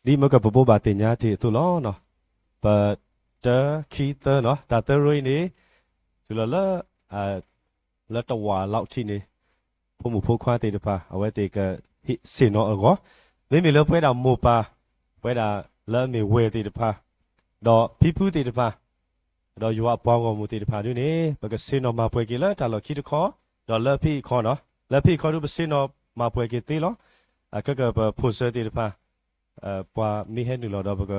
ဒ်မ့ၢ်ကပဘိးဘၣ်သ့ၣ်ညါတ့ၢ်အသိးလီၤ. ပတၢ ခံ သၢနီၤ, တၢ်သၢရိအံၤန့ၣ် တုၤလီၤလၢ လၢတဝာ်လီၤထံးန့ၣ် ဖိမုၣ်ဖိခွါသ့ၣ်တဖၣ် အဝဲသ့ၣ်ကဟ့ၣ်ဆ့ၣ်နီၤအဂီၢ်, မ့မ့ၢ်လၢပဝဲဒၣ်မိၢ်ပၢ် ပဝဲဒၣ်လၢအမ့ၢ်ဝဲၢ်သ့ၣ်တဖၣ် ဒီးဖံဖုသ့ၣ်တဖၣ် ဒီးယွၤအပှၤဂီၢ်မုၢ်သ့ၣ်တဖၣ်ဒ်န့ၣ် ပကဆ့ၣ်နီၤမၤပှဲၤက့ၤလၢတၢ်လီၢ်ခံတခီ, ဒီးလၢဖဲအံၤခီနီၤ, လၢဖဲအံၤခီဒုးပဆ့ၣ်နီၤမၤပှဲၤက့ၤသ့လီၤ. အခဲကပဖိၣ်စၢၤသ့ၣ်တဖၣ် ပှၤမ့ၢ်ဟဲနုာ်လီၤဒီးပက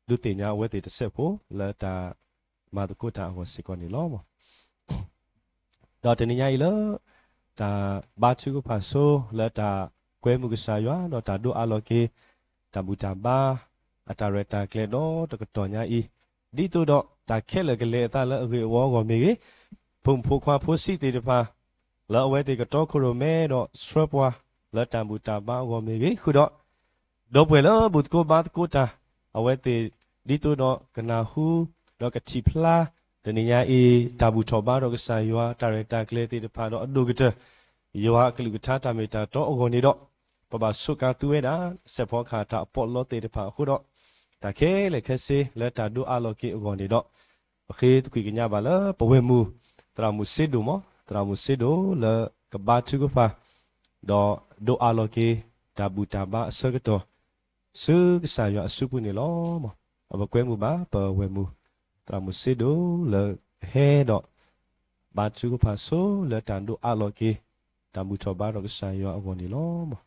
ဒုးသ့ၣ်ညါအဝဲသ့ၣ်တစဲးဖိ လၢတၢ်မၤသကိးတၢ်အဂီၢ်စ့ၢ်ကီးန့ၣ်လီၤ. ဒီးတနံၤညါအံၤလၢ တၢ်ဘါထုကဖၣ်ဆိလၢတၢ်ကွဲမုာ်ကစၢ်ယွၤ ဒီးတၢ်ဒိးအးလီၤက့ၤ တၢ်ဘူၣ်တၢ်ဘါ အတၢ်ရဲၣ်တၢ်ကျဲၤဒီတကတီၢ်ညါအံၤ, ဒ်သိးဒီးတၢ်ခဲလၢာ်ကလဲၤအသးလၢအဂ့ၢ်အဝီအဂီၢ်မ့ၢ်ဂ့ၤ, ဖိမုၣ်ဖိခွါဖိဆံးသ့ၣ်တဖၣ် လၢအဝဲသ့ၣ်ကတီခိၣ်ရိၣ်မဲဒီးဆှၢပှၤ လၢတၢ်ဘူၣ်တၢ်ဘါအဂီၢ်မ့ၢ်ဂ့ၤ, ဃုာ်ဒီး ဒီပုၢ်ဝဲၢ်လၢဘူၣ်သကိးဘါသကိးတၢ် အဝဲသ့ၣ် ဒ်သိးဒီးကနၢ်ဟူ ဒီးကထံၣ်ဖျါ တနံၤညါအံၤ တၢ်ဘူၣ်ထီၣ်ဘါဒီးကစၢ်ယွၤ တၢ်ရဲၣ်တၢ်ကျဲၤသ့ၣ်တဖၣ်ဒီးအဒိၣ်ကတၢၢ် ယွၤအကလုၢ်ကထါတၢ်မ့ၢ်တၢ်တီအဂီၢ်န့ၣ်ဒီး ပဘၣ်ဆိးကါသူဝဲဒၣ် စဲးဖီကဟၣ်တၢ်အပီးလီသ့ၣ်တဖၣ်အဃိဒီး တၢ်ခဲလၢာ်ခဲဆ့လၢတၢ်ဒိးအးလီၤက့ၤအဂီၢ်န့ၣ်ဒီး ပဃ့သကွံၢ်ကညးဘၣ်လၢပဝဲၢ်မုၢ် သရၣ်မုၣ်စ့ဒိၣ်မး သရၣ်မုၣ်စ့ဒိၣ်လၢကဘါထုကဖၣ် ဒီးဒိးအးလီၤက့ၤ တၢ်ဘူၣ်တၢ်ဘါအဆၢကတီၢ် ဆူကစၢ်ယွၤအစုပူၤန့ၣ်လီၤ. အပကွဲမုာ်ဘၣ် ပဝဲၢ်မုၢ် သရၣ်မုၣ်စ့ဒိၣ်လၢဟဲဒီး ဘါထုကဖၣ်ဆိလၢတၢ်ဒိးအးလီၤက့ၤ တၢ်ဘူၣ်ထီၣ်ဘါဒီးကစၢ်ယွၤအဂီၢ်န့ၣ်လီၤ.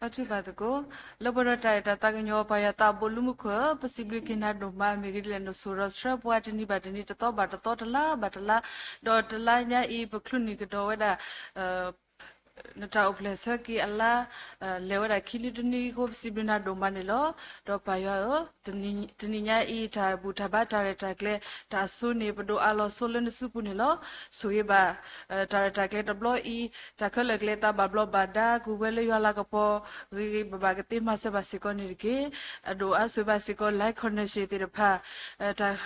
ဘါထုကဖၣ်သကိး, လၢပှဲၤဒီးတၢ်အဲၣ်တၢ်သးကညီၤ ပၢ်ယွၤသးဘိလၢမူခိၣ်ဧၢ, ပစံးဘျုးက့ၤနၤဒိၣ်မး မ့ၢ်ဂ့ၤဒ်လဲၣ်နဆိၣ်ဒီးဆှၢပှၤတနံၤဘၣ်တနံၤ တသီဘၣ်တသီ တလါဘၣ်တလါ, ဒီးတလါညါအံၤ ပချုးန့ၢ်ကဒီးဝဲဒၣ် နတၢ်အိၣ်ဖျဲၣ်ဆၢက့ၤအလါ လဲၤဝဲဒၣ်ခံနွံတနွံအဃိ ပစံးဘျုးနၤဒိၣ်မးန့ၣ်လီၤ. ဒီးပၢ်ယွၤဧၢ, တနံၤညါအံၤ တၢ်ဘူၣ်တၢ်ဘါတၢ်ရဲၣ်တၢ်ကျဲၤ တၢ်အစိန့ၣ် ပဒိးအးလီၤဆိလၢနစုပူၤန့ၣ်လီၤ. ဆိၣ်ဂ့ၤဘၣ် တၢ်ရဲၣ်တၢ်ကျဲၤတဘျီအံၤ တၢ်ခဲလၢာ်ကလဲၤသးဘၣ်ဘျီးဘၣ်ဒါ ကဝဲလၢယွၤလၤကပီၤ ဂ့ၤဂ့ၤဘၣ်ဘၣ်ကသ့မၤစၢၤဘၣ်စ့ၢ်ကီးန့ၣ်တက့ၢ်. အဒိၣ်အါဆိၣ်ဂ့ၤဘၣ်စ့ၢ်ကီး live connection သ့ၣ်တဖၣ် တၢ်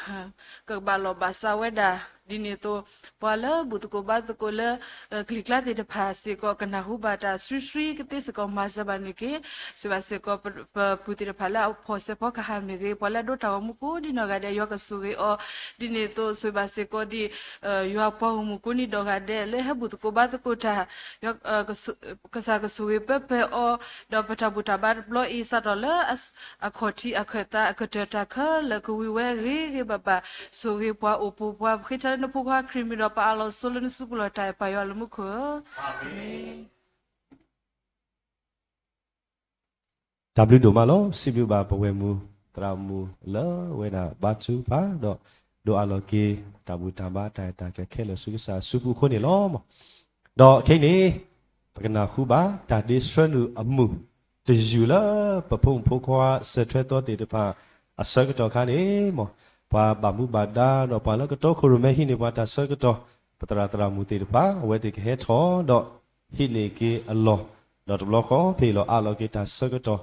ကဘၣ်လီၢ်ဘၣ်စးဝဲဒၣ် ဒ်န့ၣ်အသိး ပှၤလၢဘူၣ်သကိးဘါသကိးလၢ ကလံၤကျါသ့ၣ်တဖၣ်စ့ၢ်ကီး ကနၢ်ဟူဘၣ်တၢ်ဆှံဆှံကသ့စ့ၢ်ကီး မၤစၢၤဘၣ်န့ၣ်တက့ၢ်. ဆိၣ်ဂ့ၤဘၣ်စ့ၢ်ကီး ပပုၢ်သ့ၣ်တဖၣ်လၢအဖီၣ်စဲးဖီကဟၣ်မ့ၢ်ဂ့ၤ, ပှၤလၢအဒိတၢ်ဂီၤမူကိးဒ်နီၢ်ဂၤဒဲး ယွၤကဆိၣ်ဂ့ၤအီၤ, ဒ်န့ၣ်အသိး ဆိၣ်ဂ့ၤဘၣ်စ့ၢ်ကီးဒ် ယွၤပှၤဂီၢ်မုၢ်ကိးနံၤဒီးဂၤဒဲး လၢဟဲဘူၣ်သကိးဘါသကိးတၢ် ကစၢ်ကဆိၣ်ဂ့ၤပၢပၢအီၤ, ဒီးပတၢ်ဘူၣ်တၢ်ဘါတဘျီအံၤ စးထီၣ်လၢ အခီၣ်ထံးအခၢၣ်သး အကတၢၢ်တၢ်ခဲလၢာ်ကဝံၤဝဲဂ့ၤဂ့ၤဘၣ်ဘၣ်, ဆိၣ်ဂ့ၤပှၤအိၣ်ပူၤပှၤ ပဃ့ထဲလၢနဖိခွါခရံာ်မံၤဒီး ပအးလီၤဆိလၢနစုပူၤလီၤ တၢ်အဲၣ်ပၢ်ယွၤလၢမူခိၣ်ဧၢ. တၢ်ဘျုးဒိၣ်မးလီၤ. စံးဘျုးဘၣ်ပဝဲၢ်မုၢ် သရၣ်မုၣ်လၢဝဲဒၣ်ဘါထုကဖၣ် ဒီးဒိးအးလီၤက့ၤ တၢ်ဘူၣ်တၢ်ဘါတၢ်ရဲၣ်တၢ်ကျဲၤခဲလၢာ်ဆူကစၢ်အစုပူၤအဃိန့ၣ်လီၤ. ဒီးခဲအံၤန့ၣ် ပကနၢ်ဟူဘၣ် တၢ်ဒ့ဆှၢနုာ်အမုာ်တယုၢ်လၢ ပဖိမုၣ်ဖိခွါစၢၤထွဲသီသ့ၣ်တဖၣ် အဆၢကတီၢ်ခါန့ၣ် ပှၤဘၣ်မူဘၣ်ဒါ ဒီးပှၤလၢကတီခိၣ်ရိၣ်မဲဟံးန့ၢ်ပှၤတၢ်ဆၢကတီၢ် ပသရၣ်သရၣ်မုၣ်သ့ၣ်တဖၣ် အဝဲသ့ၣ်ကဟဲထီၣ်ဒီး ဟံးန့ၢ်က့ၤအလီၢ် ဒီးတဘျီဃီ ဖဲအံၤလီၤအးလီၤက့ၤတၢ်ဆၢကတီၢ်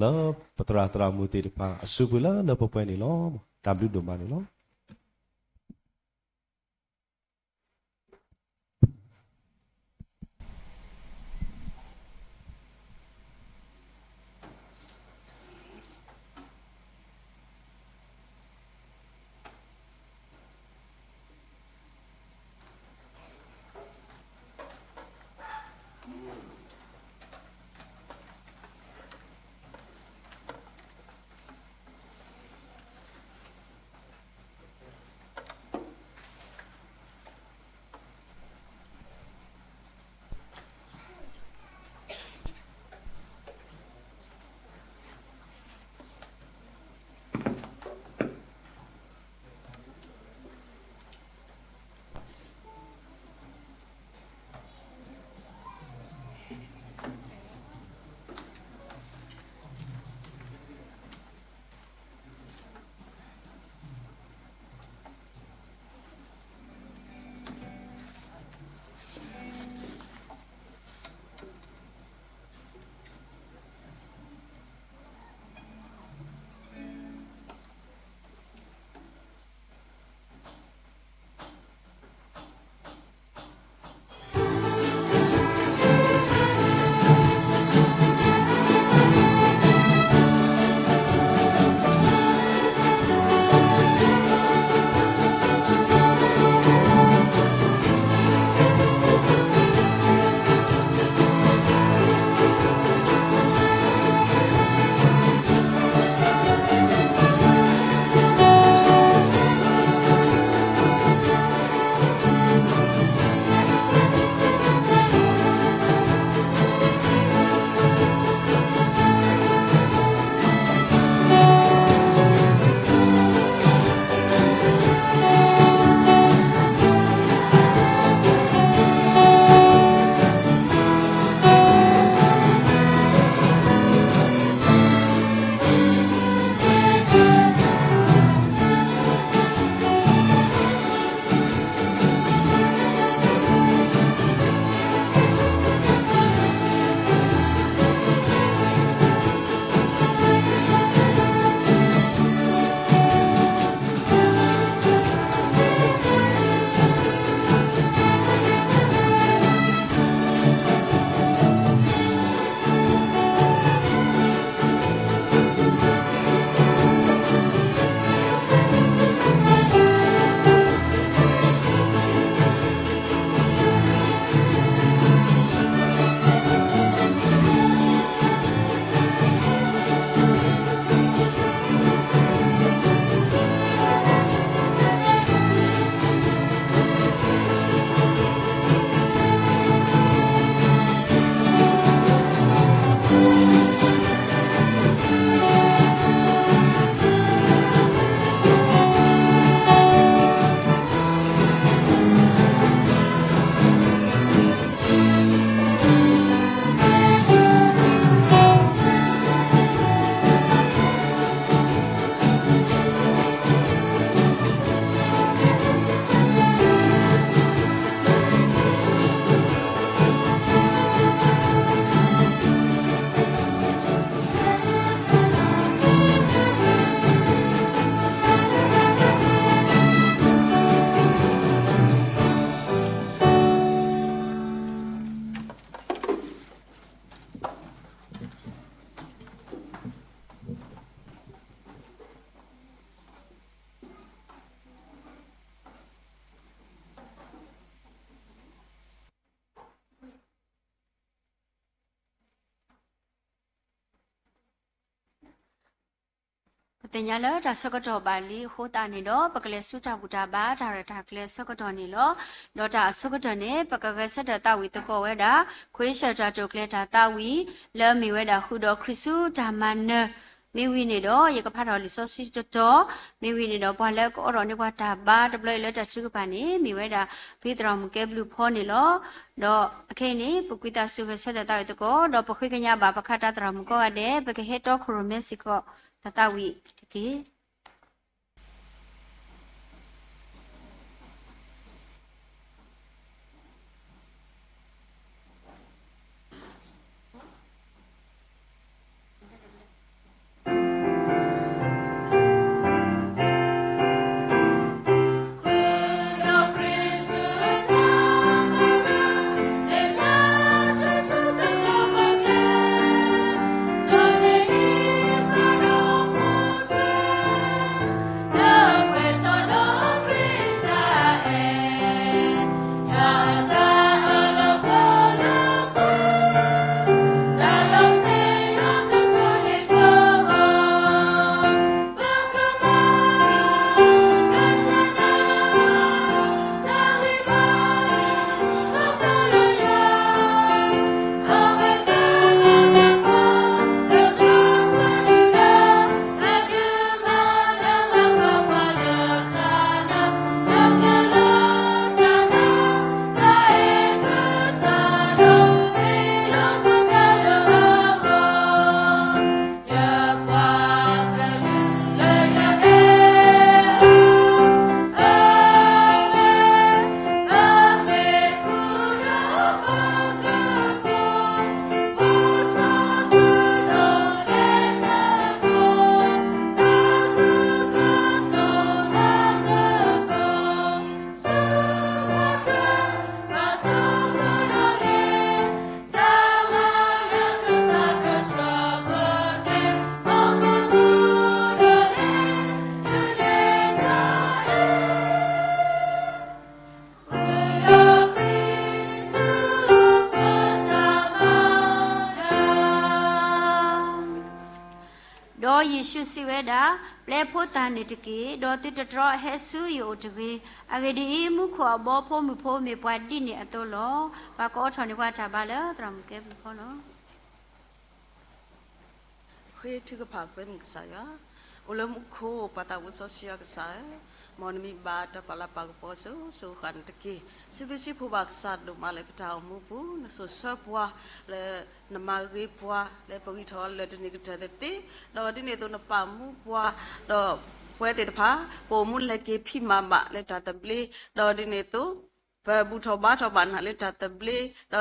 လၢပသရၣ်သရၣ်မုၣ်သ့ၣ်တဖၣ်အစုပူၤလၢလၢပှဲၤပှဲၤန့ၣ်လီၤ. တၢ်ဘျုးဒိၣ်မးန့ၣ်လီၤ. သ့ၣ်ညါလၢတၢ်ဆၢကတီၢ်ဘၣ်လံအဃိသတးန့ၣ်ဒီး ပကလဲၤဆူတၢ်ဘူၣ်တၢ်ဘါတၢ်ရဲၣ်တၢ်ကျဲၤအဆၢကတီၢ်န့ၣ်လီၤ. ဒီးတၢ်အဆိကတၢၢ်န့ၣ် ပကဂဲၤဆၢထၢၣ်သးဝံၣ်သကိးဝဲဒၣ် ခွ့ဆၢၣ်တၢ်တိာ်ကျဲၤတၢ်သးဝံၣ် လၢအမ့ၢ်ဝဲဒၣ်ဃုာ်ဒီးခရံာ်ဆူတၢ်မၤနၢၤ မ့ၢ်ဝံၤန့ၣ်ဒီး ယကဖးထီၣ်လံာ်စီဆှံတတီၤ, မ့ၢ်ဝံၤန့ၣ်ဒီး ပှၤလၢကအိးထီၣ်န့ၢ်ပှၤတၢ်ဘါတဘျီအံၤလၢတၢ်ထုကဖၣ်န့ၣ် မ့ၢ်ဝဲဒၣ် ဖံသရၣ်မုၣ်ကဲဘျုးဖီန့ၣ်လီၤ. ဒီးအခဲအံၤန့ၣ် ပကွံာ်သးစူၤဂဲၤဆၢထၢၣ်သးဝံၣ်သကိး ဒီးပဃ့ကညးဘၣ်ပခးတၢ်သရၣ်မုၣ်ကိးဂၤဒဲး ပကဟဲတီခိၣ်ရိၣ်မဲစ့ၢ်ကီးတၢ်သးဝံၣ်တက့ၢ်. ဒီးယ့ၣ်ၡူးစံးဝဲဒၣ်, ပျဲဖိသၣ်န့ၣ်တက့ၢ်, ဒီးသုတတြီဟဲဆူယအိၣ်တဂ့ၤ. အဂ့ၢ်ဒ်အံၤ, မူခိၣ်အဘီအဖိမုၣ်ဖိမ့ၢ်ပှၤဒ်န့ၣ်အသိးလီၤ. ပှၤကအိးထီၣ်န့ၢ်ပှၤတၢ်ဘါလၢသရၣ်မုၣ်ကဲဘျုးဖီလီၤ. ဃ့ထုကဖၣ်ကွဲမုာ်ကစၢ်ယွၤ, အိၣ်လၢမူခိၣ်ပၢ်သးဝံၣ်စီဆှံယွၤကစၢ်ဧၢ, မ်နမံၤဘၣ်တၢ်ပာ်လၤပာ်ကပီၤစိၤစိၤဃၣ်ဃၣ်န့ၣ်တက့ၢ်. စံးဘျုးစံးဖှိၣ်ဘၣ်ကစၢ်ဒိၣ်မးလၢပတၢ်အိၣ်မူပူၤ, နစိာ်ဆှၢပှၤလၢ နမၤဂ့ၤပှၤလၢပဂံၢ်ထီၣ်လၢာ်တန့ၢ်ကတၢၢ်တသ့, ဒီးဒ်န့ၣ်အသိးနပာ်မူပှၤ, ဒီးပဝဲသ့ၣ်တဖၣ် ပအိၣ်မူလဲၤက့ၤဖံးမၤဘၣ်လၢတၢ်သဘျ့, ဒီးဒ်န့ၣ်အသိး ပဘူၣ်ထီၣ်ဘါထီၣ်ဘၣ်နၤလၢတၢ်သဘျ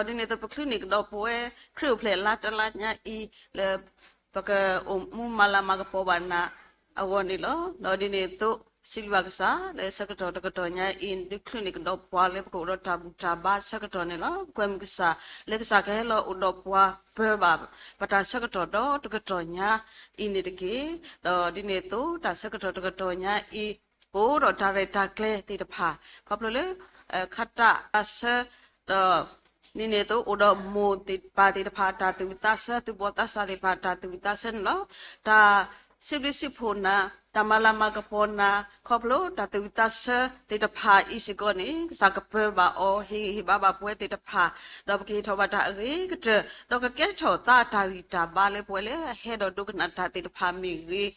့, ဒီးဒ်န့ၣ်အသိး ပချုးန့ၢ်ကဒီးပဝဲခရံာ်အိၣ်ဖျဲၣ်လါတလါညါအံၤ လၢပကအိၣ်မူမၤလၤမၤကပီၤဘၣ်နၤအဂီၢ်န့ၣ်လီၤ. ဒီးဒ်န့ၣ်အသိး စံးဘျုးဘၣ်ကစၢ် လၢဆၢကတီၢ်တကတီၢ်ညါအံၤ နဒုးချုးန့ၢ်ကဒီးပှၤလၢပကအိၣ်ဒီးတၢ်ဘူၣ်တၢ်ဘါဆၢကတီၢ်န့ၣ်လီၤ. ပကွဲမုာ်ကစၢ် လၢကစၢ်ကဟဲလီၤအိၣ်ဒီးပှၤပၢၤဘၣ် ပတၢ်ဆၢကတီၢ်ဒီတကတီၢ်ညါအံၤန့ၣ်တက့ၢ်. ဒီးဒ်န့ၣ်အသိး တၢ်ဆၢကတီၢ်တကတီၢ်ညါအံၤ ပအိၣ်ဒီးတၢ်ရဲၣ်တၢ်ကျဲၤသ့ၣ်တဖၣ် ခီဖျိလၢ ခးတၢ်သးဆၢ ဒီး ဒ်န့ၣ်အသိး အိၣ်ဒီးမိၢ်သ့ၣ်တဖၣ်သ့ၣ်တဖၣ် တၢ်သူၣ်ဝံၣ်သးဆၢ သူၣ်ဘီၣ်သးစၢ်သ့ၣ်တဖၣ် တၢ်သူၣ်ဝံၣ်သးဆၢန့ၣ်လီၤ. တၢ်စံးဘျုးစံးဖှိၣ်နၤ တၢ်မၤလၤမၤကပီၤနၤ ခီဖျိတၢ်သူၣ်ဝံၣ်သးဆၢသ့ၣ်တဖၣ်အံၤစ့ၢ်ကီးန့ၣ် ကစၢ်ကပၢၤဘၣ်အီၤ ဟ့ၣ်ဂံၢ်ဟ့ၣ်ဘါဘၣ်ပဝဲသ့ၣ်တဖၣ် ဒီးပကဟ့ၣ်ထီၣ်ဘၣ်တၢ်အဂ့ၤကတၢၢ် ဒီးကကဲထီၣ်သးအတၢ်ဂံၢ်တၢ်ဘါလၢပဝဲလၢအဟဲဒီးဒိကနၣ်တၢ်သ့ၣ်တဖၣ်မ့ၢ်ဂ့ၤ ဒီး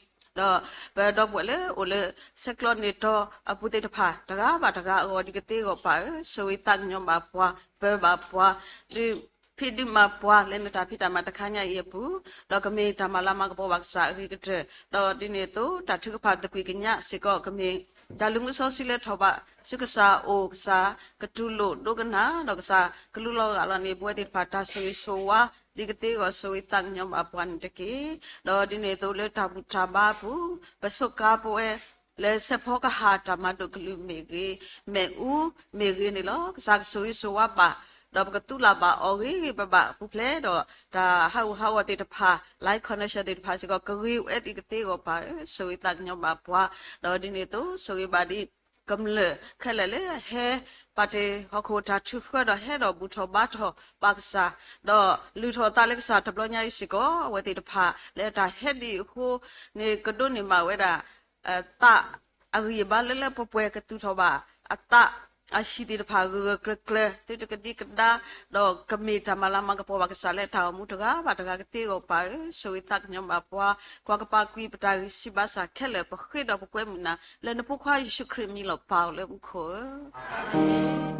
ပဒီပုၢ်ဝဲၢ်လၢအိၣ်လၢဆဲးကျိးန့ၢ်တီၤအပူၤသ့ၣ်တဖၣ် တဂၤဘၣ်တဂၤအဂီၢ်ဒ်ကသ့အဂီၢ်ပၢ်ဧၢ, ဆိၣ်ဂ့ၤသးကညီၤဘၣ်ပှၤ, ပၢၤဘၣ်ပှၤ, ဒုးဖံးဒုးမၤပှၤလၢနတၢ်ဖံးတၢ်မၤတခါညါအံၤအပူၤ, ဒီးကမ့ၢ်တၢ်မၤလၤမၤကပီၤဘၣ်ကစၢ်အဂ့ၤကတၢၢ်, ဒီးဒ်န့ၣ်အသိး တၢ်ထုကဖၣ်သကွံာ်ကညးစ့ၢ်ကီး ကမ့ၢ်တၢ်လုၢ်မုာ်စီဆှံလၢထီၣ်ဘး ဆူကစၢ်အအိၣ် ကစၢ်ကတူၢ်လိာ်ဒိကနၣ် ဒီးကစၢ်ကလူလီၤဂာ်လီၤန့ၢ်ပဝဲသ့ၣ်တဖၣ်တၢ်ဆိၣ်ဂ့ၤဆိၣ်ဝါ ဒ်ကသ့အဂီၢ် ဆိၣ်ဂ့ၤသးကညီၤဘၣ်ပှၤန့ၣ်တက့ၢ်. ဒီးဒ်န့ၣ်အသိးလၢတၢ်ဘူၣ်တၢ်ဘါအပူၤ ပဆိးကါပဝဲ လၢစဲးဖီကဟၣ်တၢ်မၤဒိၣ်ကလုာ်မ့ၢ်ဂ့ၤ, မ့ၣ်အူမ့ၢ်ဂ့ၤန့ၣ်လီၤ. ကစၢ်ကဆိၣ်ဂ့ၤဆိၣ်ဝါဘၣ်, ဒီးပကသူလၢ်ဘၣ်အီၤဂ့ၤဂ့ၤဘၣ်ဘၣ်ပူၤဖျဲးဒီး တၢ်ဟးဂူာ်ဟးဂီၤသ့ၣ်တဖၣ် line connection သ့ၣ်တဖၣ်စ့ၢ်ကီး ကဂ့ၤဝဲဒ်ကသ့အဂီၢ်ပၢ်ဧၢ, ဆိၣ်ဂ့ၤသးကညီၤဘၣ်ပှၤ, ဒီးဒ်န့ၣ်အသိး ဆိၣ်ဂ့ၤဘၣ်ဒ် ကမျၢၢ်ခဲလၢာ်လၢအဟဲ ပာ်တ့ၢ်ဟီၣ်ခိၣ်တၢ်ထုးဃၢဒီးဟဲဒီးဘူၣ်ထီၣ်ဘါထီၣ်ဘၣ်ကစၢ်, ဒီးလုၢ်ထီၣ်သးလၢကစၢ်တဘျီညါအံၤစ့ၢ်ကီး အဝဲသ့ၣ်တဖၣ်လၢတၢ်ဟဲဒ်အံၤအဃိန့ၣ် ကဒိးန့ၢ်ဘၣ်ဝဲဒၣ် သးအဂံၢ်အဘါလၢလၢပှဲၤပှဲၤ ကသူၣ်ထီၣ်ဘၣ်အသးအဟံၣ်သ့ၣ်တဖၣ်ဂၢၢ်ဂၢၢ်ကျၢၤကျၢၤ သုတကဒံကဒါ ဒီးကမ့ၢ်တၢ်မၤလၤမၤကပီၤဘၣ်ကစၢ်လၢတၢ်အိၣ်မူတဂၤဘၣ်တဂၤကသ့အဂီၢ် ပၢ်ဧၢ, ဆိၣ်ဂ့ၤသးကညီၤဘၣ်ပှၤ ကွၢ်ကပၤကွံာ်ပတၢ်ဂံၢ်စၢ်ဘါစၢ်ခဲလၢာ် ပဃ့ဒီးပကွဲမုာ်နၤ လၢနဖိခွါယ့ၣ်ၡူးခရံာ်အမံၤလီၤ ပၢ်အိၣ်လၢမူခိၣ်ဧၢ.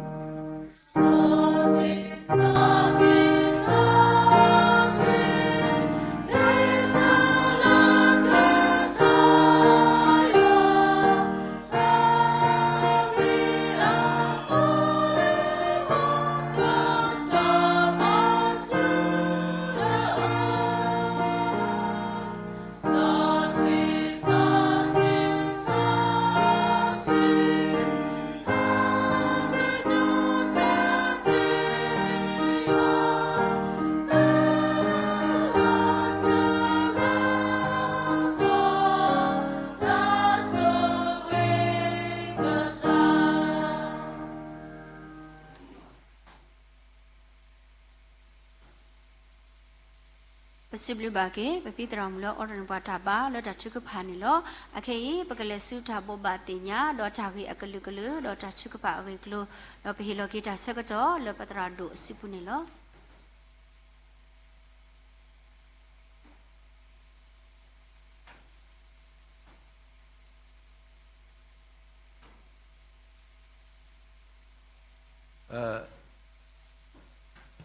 ပစံးဘျုးဘၣ်က့ၤ ပဖံသရၣ်မုၣ်လၢအိးထီၣ်န့ၢ်ပှၤတၢ်ဘါလၢတၢ်ထုကဖၣ်န့ၣ်လီၤ. အခဲအံၤ ပကလဲၤဆူတၢ်ဘိးဘၣ်သ့ၣ်ညါ ဒီးတၢ်ဂ့ၢ်အကလုာ်ကလုာ် ဒီးတၢ်ထုကဖၣ်အဂ့ၢ်အကျိၤ, ဒီးပဟ့ၣ်လီၤက့ၤတၢ်ဆၢကတီၢ်လၢပသရၣ်ဒိၣ်အစုပူၤန့ၣ်လီၤ.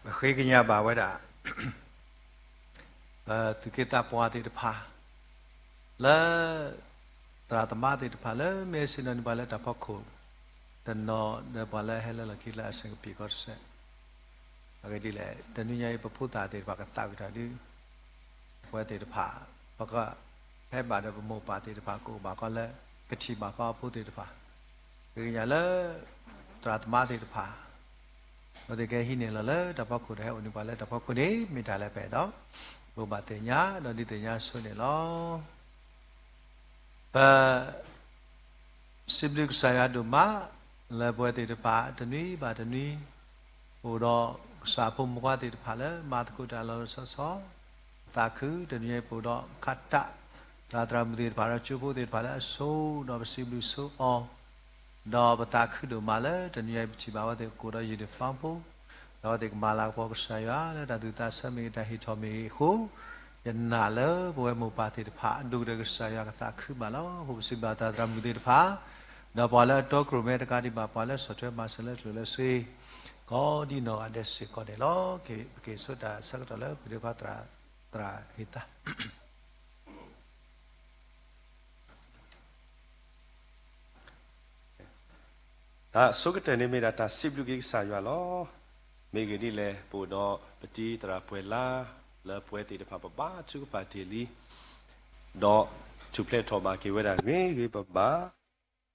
ပဃ့ကညးဘၣ်ဝဲဒၣ် ပသူၣ်က့သးပှၢ်သ့ၣ်တဖၣ် လၢ သရၣ်သမါသ့ၣ်တဖၣ်လၢမ့ၢ်စ့ၢ်နီၤန့ၣ် ပှၤလၢတၢ်ဖီခိၣ် တနီၤဒီးပှၤလၢဟဲလၢလီၢ်ခံလၢအဆင်ကပံာ်ကီတစဲး အဂ့ၢ်ဒ်လဲၣ် တနွံညါအံၤ ပဖိသၣ်သ့ၣ်တဖၣ်ကသးဝံၣ်တၢ်ဒုး ပဝဲသ့ၣ်တဖၣ် ပကဟဲဘၣ်ဒီးပမိၢ်ပၢ်သ့ၣ်တဖၣ် ကအိၣ်ဘၣ်ကီးလၢ ကထံၣ်ဘၣ်ကီးအဖိသ့ၣ်တဖၣ် ဃ့ကညးလၢ သရၣ်သမါသ့ၣ်တဖၣ် အဝဲသ့ၣ်ကဟံးန့ၢ်လီၤလၢတၢ်ဖီခိၣ်ဒီးဟဲအိၣ်န့ၢ်ပှၤလၢတၢ်ဖီခိၣ်န့ၣ် မ့ၢ်တၢ်လၢပအဲၣ်ဒိး ဘိးဘၣ်သ့ၣ်ညါ ဒီးဒုးသ့ၣ်ညါဆိန့ၣ်လီၤ. ပ စံးဘျုးကစၢ်ယွၤဒိၣ်မး လၢပဝဲသ့ၣ်တဖၣ်တနွံဘၣ်တနွံ ပအိၣ်ဒီးကစၢ်အဖိမုၣ်ဖိခွါသ့ၣ်တဖၣ်လၢမၤသကိးတၢ်လီၤလီၤဆီဆီ သးခု တနွံအံၤပအိၣ်ဒီးခါတၢ် သရၣ်သရၣ်မုၣ်သ့ၣ်တဖၣ်ဒီးကၠိဖိသ့ၣ်တဖၣ်လၢအဆိ ဒီးပစံးဘျုးဆိအီၤ ဒီးပသးခုဒိၣ်မးလၢတနွံအံၤပထံၣ်ဘၣ်အဝဲသ့ၣ်ကအိၣ်ဒီး uniform ဖိ ဒီးအဝဲသ့ၣ်ကမၤလၤကပီၤကစၢ်ယွၤလၢတၢ်သူၣ်သးဆၢမ့ၢ်ဂ့ၤ တၢ်ဟ့ၣ်ထီၣ်မ့ၢ်ဂ့ၤအဃိ ယနာ်လၢပဝဲမိၢ်ပၢ်သ့ၣ်တဖၣ် အဒိၣ်ကတၢၢ်ကစၢ်ယွၤကသးခုဘၣ်လီၤ. အဃိပစံးဘျုးသရၣ်သရၣ်မုၣ်သ့ၣ်တဖၣ် ဒီးပှၤလၢအတီခိၣ်ရိၣ်မဲတကးဒံးဘၣ် ပှၤလၢဆီၣ်ထွဲမၤစၢၤလၢကျိၣ်လၢစ့ ကိးဒံနီၢ်ဂၤဒဲးစ့ၢ်ကီးန့ၣ်လီၤ. ပက့ၤဆူတၢ်ဆၢကတီၢ်လၢပဒိၣ်ခွါသရၣ် သရၣ်ဟ့ၣ်သါ တၢ်ဆိကတၢၢ်န့ၣ်မ့ၢ်ဒၣ်တၢ်စံးဘျုးက့ၤကစၢ်ယွၤလီၤ. မ့ၢ်ဂ့ၢ်ဒ်လဲၣ် ပအိၣ်ဒီးပတံၤသရၣ်ပှဲၤလါ လၢပဝဲသ့ၣ်တဖၣ်ပဘါထုကဖၣ်တ့ၢ်လံ ဒီးထူၣ်ဖျဲးထီၣ်ဘၣ်က့ၤဝဲဒၣ်ဂ့ၤဂ့ၤဘၣ်ဘၣ်,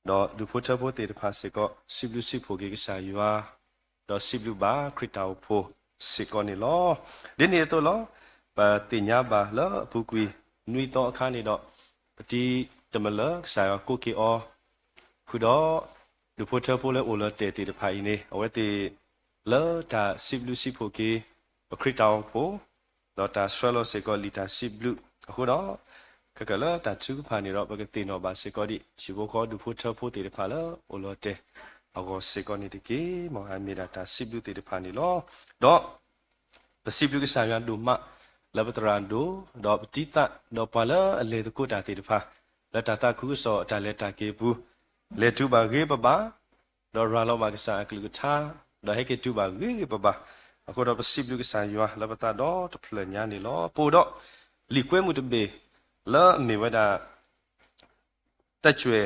ဒီးဒူၣ်ဖိထၢဖိသ့ၣ်တဖၣ်စ့ၢ်ကီး စံးဘျုးစံးဖှိၣ်က့ၤကစၢ်ယွၤ ဒီးစံးဘျုးဘၣ်ခရံာ်တၢ်အိၣ်ဖှိၣ်စ့ၢ်ကီးန့ၣ်လီၤ. ဒ်န့ၣ်အသိးလီၤ. ပသ့ၣ်ညါဘၣ်လၢအပူၤကွံာ် နွံသီအခါန့ၣ်ဒီး ပတံၤတမလၢာ်ကစၢ်ယွၤကိးက့ၤအီၤ ဃုာ်ဒီး ဒူၣ်ဖိထၢဖိလၢအိၣ်လီၤတဲာ်သ့ၣ်တဖၣ်အံၤန့ၣ် အဝဲသ့ၣ် လၢတၢ်စံးဘျုးစံးဖှိၣ်က့ၤ ပခရံာ်တၢ်အိၣ်ဖှိၣ် ဒီးတၢ်ဆှၢလီၤစ့ၢ်ကီးလံာ်တၢ်စံးဘျုးအဃိဒီး ခဲကၢၣ်လၢတၢ်ထုကဖၣ်န့ၣ်ဒီး ပကသ့ၣ်နီၣ်ဘၣ်စ့ၢ်ကီးဒံး ဟံၣ်ဖိဃီဒူၣ်ဖိထၢဖိသ့ၣ်တဖၣ်လၢအိၣ်လီၤတဲာ်အဂီၢ်စ့ၢ်ကီးန့ၣ်တက့ၢ်. မ်အမ့ၢ်ဒၣ်တၢ်စံးဘျုးသ့ၣ်တဖၣ်န့ၣ်လီၤ. ဒီး ပစံးဘျုးကစၢ်ယွၤဒိၣ်မး လၢပသရၣ်ဒိၣ် ဒီးပတံၤသရၣ် ဒီးပှၤလၢအလဲၤသကိးတၢ်သ့ၣ်တဖၣ် လၢတၢ်သးခုကစီၣ်အတၢ်လဲၤတၢ်က့ၤအပူၤ လဲၤတုၤဘၣ်ဂ့ၤဘၣ်ဘၣ် ဒီးရၤလီၤဘၣ်ကစၢ်အကလုၢ်ကထါ ဒီးဟဲက့ၤတုၤဘၣ်ဂ့ၤဂ့ၤဘၣ်ဘၣ် အဃိဒီးပစံးဘျုးကစၢ်ယွၤလၢပသးဒီတဖျၢၣ်ညါန့ၣ်လီၤ. ပအိၣ်ဒီးလံာ်ကွဲမုာ်တဘ့ၣ် လၢအမ့ၢ်ဝဲဒၣ် သက်စွဲ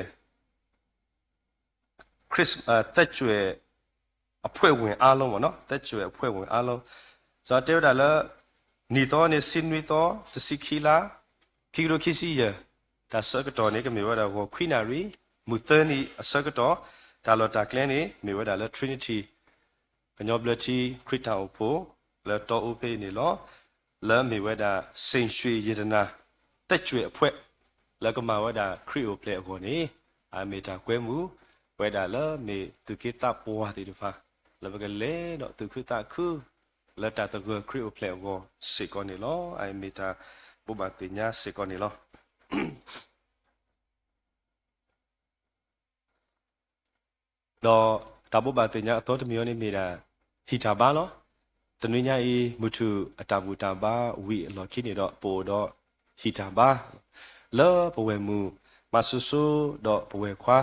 သက်စွဲအဖွဲ့ဝင်အားလုံးပေါ့နော် သက်စွဲအဖွဲ့ဝင်အားလုံး စီၤတဲဝဲဒၣ်လၢ နံၣ်သီန့ၣ် ဆံနွံသီ တဆံခံလါ ခံကထိခံဆံယဲၢ် တၢ်ဆၢကတီၢ်န့ၣ် ကမ့ၢ်ဝဲဒၣ်ဂီၤခွံနၣ်ရံၣ် မုၢ်သၢနံၤအဆၢကတီၢ် တၢ်လီၢ်တၢ်ကျဲန့ၣ် မ့ၢ်ဝဲဒၣ်လၢ Trinity ကညီဘျၢထံခရံာ်တၢ်အိၣ်ဖှိၣ် လၢတီအူဖဲအံၤန့ၣ်လီၤ. လၢအမ့ၢ်ဝဲဒၣ် စိန်ရွှေရတနာ သက်စွဲအဖွဲ့ လၢကမၤဝဲဒၣ်ခရံာ်အိၣ်ဖျဲၣ်အဂီၢ်န့ၣ် အမ့ၢ်တၢ်ကွဲမုာ် ပဝဲဒၣ်လၢမ့ၢ်သူၣ်က့သးပှၢ်သ့ၣ်တဖၣ် လၢပကလဲၤဒီးသူၣ်ခုသးခု လၢတၢ်သဂၢၢ်ခရံာ်အိၣ်ဖျဲၣ်အဂီၢ်စ့ၢ်ကီးန့ၣ်လီၤ. အမ့ၢ်တၢ်ဘိးဘၣ်သ့ၣ်ညါစ့ၢ်ကီးန့ၣ်လီၤ. ဒီးတၢ်ဘိးဘၣ်သ့ၣ်ညါအသီတမံၤအံၤန့ၣ်မ့ၢ်ဒၣ် ဟံၣ်တၢ်ဘါလီၤ. တနွံညါအံၤ မုၢ်ထူၣ်အတၢ်ဘူၣ်တၢ်ဘါဝံၤအလီၢ်ခံန့ၣ်ဒီး ပအိၣ်ဒီးဟံၣ်တၢ်ဘါ လၢပဝဲၢ်မုၣ်မးစိၤစိၤ ဒီးပဝဲၢ်ခွါ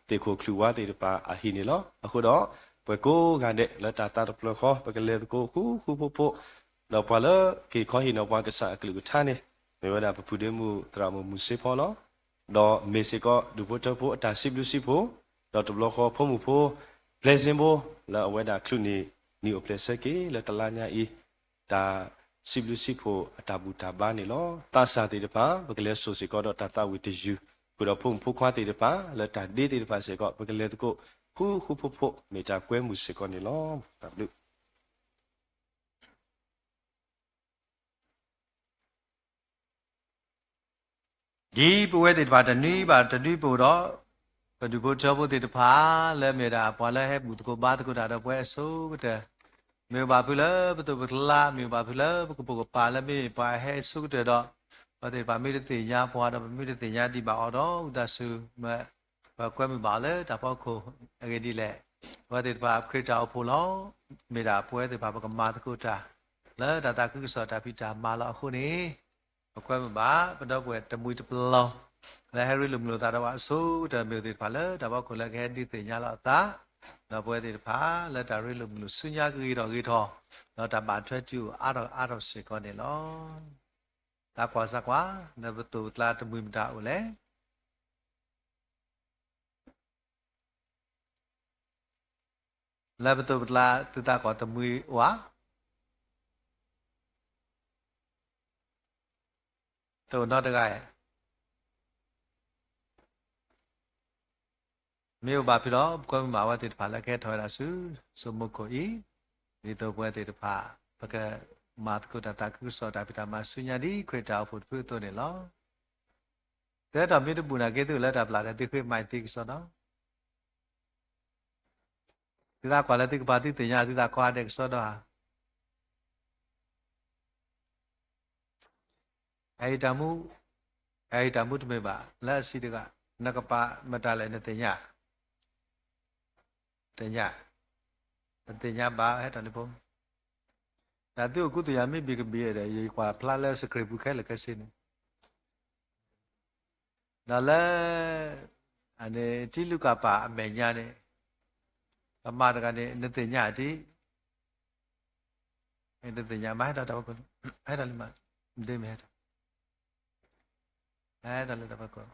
သ့ၣ်ခိၣ်ချုးဝါသ့ၣ်တဖၣ်အဟံၣ်န့ၣ်လီၤ. အဃိဒီး ပှၤကိးဂၤဒဲးလၢတၢ်သးတဖျၢၣ်ဃီ ပကလဲၤသကိးဃူဃူဖိးဖိး, ဒီးပှၤလၢက့ၤခီဟံၣ်န့ၣ် ပှၤကစၢ်အကလုၢ်ကထါန့ၣ် မ့ၢ်ဝဲဒၣ်ပပုၢ်ဒ့မုၣ်သရၣ်မုၣ်မုၢ်စ့ဖီလီၤ. ဒီးမ့ၢ်စ့ၢ်ကီးဒူၣ်ဖိထၢဖိအတၢ်စံးဘျုးစံးဖှိၣ်, ဒီးတဘျီဃီဖိမုၣ်ဖိ ပျဲၢ်စ့ဘိ လၢအဝဲဒၣ်ချုးန့ၢ်နံၣ်အိၣ်ဖျဲၣ်ဆၢက့ၤလၢတလါညါအံၤ တၢ်စံးဘျုးစံးဖှိၣ်အတၢ်ဘူၣ်တၢ်ဘါန့ၣ်လီၤ. သးစၢ်သ့ၣ်တဖၣ် ပကလဲၤစိာ်စ့ၢ်ကီးဒီးတၢ်သးဝံၣ်တယုၢ်, ဃုာ်ဒီးဖိမုၣ်ဖိခွါသ့ၣ်တဖၣ် လၢတၢ်ဒ့သ့ၣ်တဖၣ်စ့ၢ်ကီး ပကလဲၤသကိးဃူဃူဖိးဖိး မ့ၢ်တၢ်ကွဲမုာ်စ့ၢ်ကီးန့ၣ်လီၤ. တၢ်ဘျုး ဒ်ပဝဲသ့ၣ်တဖၣ်တနွံဘၣ်တနွံပအိၣ်ဒီး ပဒူၣ်ဖိထၢဖိသ့ၣ်တဖၣ် လၢမ့ၢ်ဒၣ်ပှၤလၢဟဲဘူၣ်သကိးဘါသကိးတၢ်ဒီးပဝဲအဆိကတၢၢ်, မ့ၢ်အိၣ်ဘၣ်ဖုးလၢပသိးပကျါ, မ့ၢ်အိၣ်ဘၣ်ဖုးလၢပကပိာ်ကပၤ လၢမ့ၢ်ပှၤဟဲအဆိကတၢၢ်ဒီး ပဝဲသ့ၣ်တဖၣ်မ့ၢ်တသ့ၣ်ညါပှၤဒီး ပမ့ၢ်တသ့ၣ်ညါဒံးဘၣ်အီၤဒီး ဝံသးစူၤ ပကွဲမုာ်ဘၣ်အီၤလၢတၢ်ဖီခိၣ်အဂ့ၢ်ဒ်လဲၣ်. ပဝဲသ့ၣ်တဖၣ်ခရံာ်တၢ်အိၣ်ဖှိၣ်လီၤ. မ့ၢ်ဒၣ်ပဝဲသ့ၣ်တဖၣ်ပကမၤသကိးတၢ် လၢတၢ်သးခုကစီၣ်တၢ်ဖံးတၢ်မၤလီၤအဃိန့ၣ်, ပကွဲမုာ်ဘၣ် ပဒီပုၢ်ဝဲၢ်တမှံၤတပျီၤ လၢဟဲရ့လိာ်မုာ်လိာ်သးဒီးပှၤအဆိကတၢၢ် မ့ၢ်အိၣ်သ့ၣ်တဖၣ်လၢတၢ်ဖီခိၣ်လၢကဟဲဒုးသ့ၣ်ညါလီၤအသး, ဒီးပဝဲသ့ၣ်တဖၣ်လၢတၢ်ရ့လိာ်မုာ်လိာ်ဆူညါကဂ့ၤထီၣ်ဂ့ၤထီၣ်, ဒီးတၢ်ဘၣ်ထွဲတံၢ်အိၣ်အါထီၣ်အါထီၣ်စ့ၢ်ကီးန့ၣ်လီၤ. သးကွၢ်စၢ်ကွၢ်, လၢပသိးပကျါတမှံၤမတၤအိၣ်လဲၣ်. လၢပသိးပကျါသုသးကွၢ်တမှံၤအိၣ်ဧါ. တအိၣ်နီတဂၤဧါ. မ့ၢ်အိၣ်ဘၣ်ဖုးဒီး ပကွဲမုာ်ဘၣ်အဝဲသ့ၣ်တဖၣ်လၢကဟဲထီၣ်ဝဲဒၣ်ဆူ ဆိမိၣ်ခိၣ်အံၤ, ဒ်သိးပဝဲသ့ၣ်တဖၣ် ပကမၤသကိးတၢ်သးခုကစီၣ်တၢ်ဖံးတၢ်မၤဆူညါဒ်ခရံာ်တၢ်အိၣ်ဖှိၣ်တဖုအသိးန့ၣ်လီၤ. သုဟဲထီၣ်မ့ၢ်တဘူၣ်နာ်က့ သုအိၣ်လၢတၢ်ပျၢ်ဒီး သုဃ့မၤအံၤသ့ကစီဒီ, သုသးကွၢ်လၢသုကပၤသုသ့ၣ်ညါ သုသးကွၢ်ဒဲးကစီဒီဧါ. အအံၤတၢ်မူ, အအံၤတၢ်မူတမ့ၢ်ဘၣ် လၢအဆံးတဂၤ, နကပၤမတၤလဲၣ်နသ့ၣ်ညါ, သ့ၣ်ညါ, နသ့ၣ်ညါဘၣ်ဟဲထီၣ်လံဖိ, တၢ်သုအိၣ်ကူသူၣ်ယၤမ့ၢ်ဘံၣ်ကဘံၣ်ဒီး ယကွၢ်ဖျါလၢစခရံးပူၤခဲလၢာ်ခဲဆ့န့ၣ် ဒီးလၢ အန့ၣ်ထံလုၢ်ကၣ်ပာ်အမဲာ်ညါန့ၣ် ပမၤတဂၤန့ၣ် နသ့ၣ်ညါထံ, နသ့ၣ်ညါမး ဟဲထီၣ်တၢ်ဖီခိၣ်, ဟဲထီၣ်လံမး, ဒ့မ့ၢ်ဟဲထီၣ်, ဟဲထီၣ်လၢတၢ်ဖီခိၣ်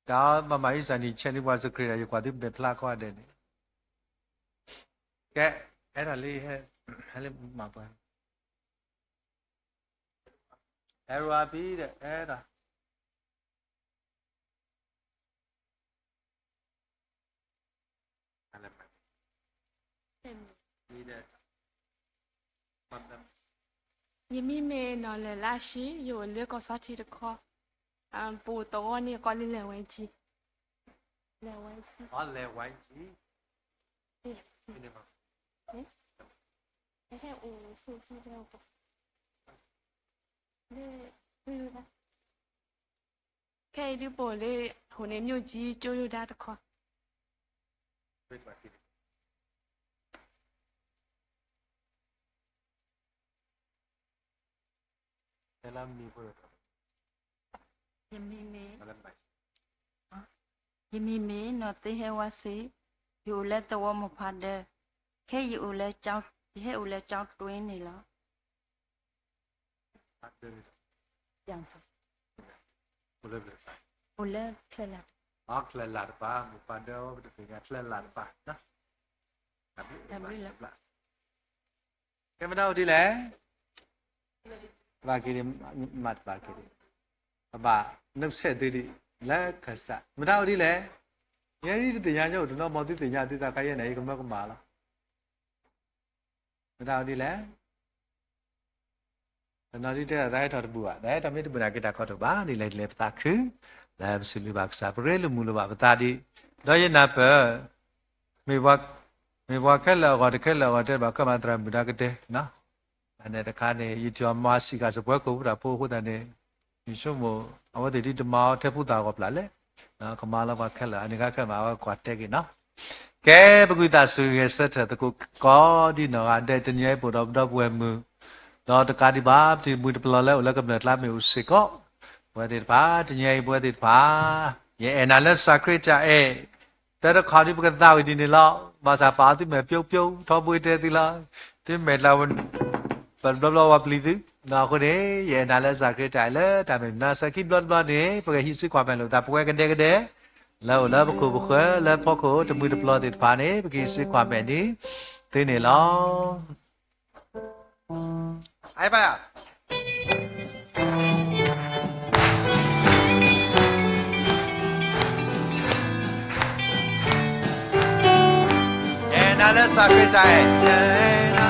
တၢ်မၤမၤအံစၢ်နံၣ်ဆဲးန့ၣ် ပှၤစခရံးဒီး ယကွၢ်သုမဲာ်ဖျါကိးဂၤဒဲးန့ၣ်, ကဲ, ဟဲထီၣ်လံ, ဟဲလၢမၤပှၤ, ဟဲရူအါဖံဒီး ဟဲထီၣ် ယမံၤမ့ၢ်နီၢ်လဲၢ်လါရှံ, ယအိၣ်လၢကီၢ်စီထံတခီ, ပအိၣ်တဂီၢ်န့ၣ် ကိးလၢလဲၢ်ဝဲကံ, လဲၢ်ဝဲကံ, လဲၢ်ဝဲကံ, ဟဲအိၣ်ဆူၣ်ဆူၣ်, ခဲအံၤဒုးပအိၣ်လၢ အဃိန့ၣ် မြို့ကြီး ကၠိယိၤဒၣ်တခီ, ယမံၤမ့ၢ်, ယမံၤမ့ၢ်နီၢ်သ့ဟဲဝါစ့, ယအိၣ်လၢသဝီမိၢ်ဖးဒၢ, ခဲအံၤယအိၣ်လၢ, ယဟဲအိၣ်လၢကၠီတွ့န့ၣ်လီၤ. အိၣ်လၢချၢၣ်လၢ်, ချၢၣ်လၢ်တပၤ, မိၢ်ဖးဒၢဝဲပတသ့ၣ်ညါချၢၣ်လၢ်တပၤ, တၢ်ဘျုးလီၤ. ကဲမတၤအိၣ်ဒ်လဲၣ်, ဘၣ်က့ၤဒံး, မၤတဘၣ်က့ၤဒံး, ပဘၣ်နုတ်ဆက်သုဒံး, လၢခၢၣ်စး, မတၤအိၣ်ဒ်လဲၣ်, ယဲဒ်တသ့ၣ်ညါညါအိၣ်တနီၤ မ်သုသ့ၣ်ညါသုသးခါယဲန့ၣ် ယကမၢကမၣ်လီၤ. မတၤအိၣ်ဒ်လဲၣ်, တနီၤဒ်တဲဒၣ်သးဟဲထီၣ်တဘူၣ်ဘၣ်, တၢ်ဟဲထီၣ်မ့ၢ်တဘူၣ်န့ၣ် က့ၤတၢ်ခီတဘၣ်ဒ်လဲၣ်ဒ်လဲၣ်ပသးခု, လၢ လၢပစံးဘျုးဘၣ်ကစၢ် ပရ့လိာ်မုာ်လိာ်ဘၣ်ပသးဒံး, ဒီးယနၢ်ပၢၢ် မ့ၢ်ပှၤခဲလၢာ်အဂီၢ်တခဲလၢာ်အဂီၢ်တဲဘၣ် ကမၤသရၣ်မုၣ်ဒါကတဲ, အန့ၣ်တခါန့ၣ် ယထံၣ်အီၤမၤစံးကၤစပှဲခိၣ်ဖုတၢ်ဖိအဃိသတးန့ၣ်, ယဆိကမိၣ် အဝဲသ့ၣ်ဒ်တမၤအီၤထဲဖိသၣ်အဂီၢ်ပျၢ်လဲၣ်, ကမၤလီၤပှၤခဲလၢာ် အန့ၣ်ခါခဲမး အဝဲကွၢ်တဲက့ၤနီၤ. ကဲ ပကွၢ်သးစူၤဂဲၤဆၢထၢၣ်သကိးကိးဒ်နီၢ်ဂၤဒဲး တနံၤအံၤပအိၣ်ဒီးပဒီပုၢ်ဝဲၢ်မုၣ်, ဒီးတကးဒံးဘၣ် ပတံၤမုၢ်တပျီၤလၢအိၣ်လၢကမျၢၢ်ကျါမ့ၢ်အိၣ်စ့ၢ်ကီး, ပဝဲသ့ၣ်တဖၣ် တနံၤအံၤ ပဝဲသ့ၣ်တဖၣ် ယအဲၣ်နၤလၢစၢ်ခရံာ်တၢ်အဲၣ်, တၢ်တခီဒ်ပကသးဝံၤဒ်န့ၣ်လီၤ, ဘၣ်ဆၣ်ပာ်အီၤသုမဲာ်ပျိပျိ ထီဘိတဲသုလီၤ, သုမဲာ်ကျါ ပတဘျီဘျီဝဲပျံၤသု, အဃိန့ၣ် ယအဲၣ်နၤလၢစၢ်ခရံာ်တၢ်အဲၣ်လၢတၢ်မဲာ်မနုၤ စဲၤခံဘျီတဘျီန့ၣ် ပကဟံးစုကွၢ်မဲာ်လိာ်သး ပဝဲကဒဲကဒဲ လၢအိၣ်လၢပခိၣ်ပဃၢၤ လၢဖီခိၣ်တမှံၤတပျီၤသ့ၣ်တဖၣ်န့ၣ် ပကဟံးစုကွၢ်မဲာ်န့ၢ်သုန့ၣ်လီၤ. ယအဲၣ်နၤလၢစၢ်ခရံာ်တၢ်အဲၣ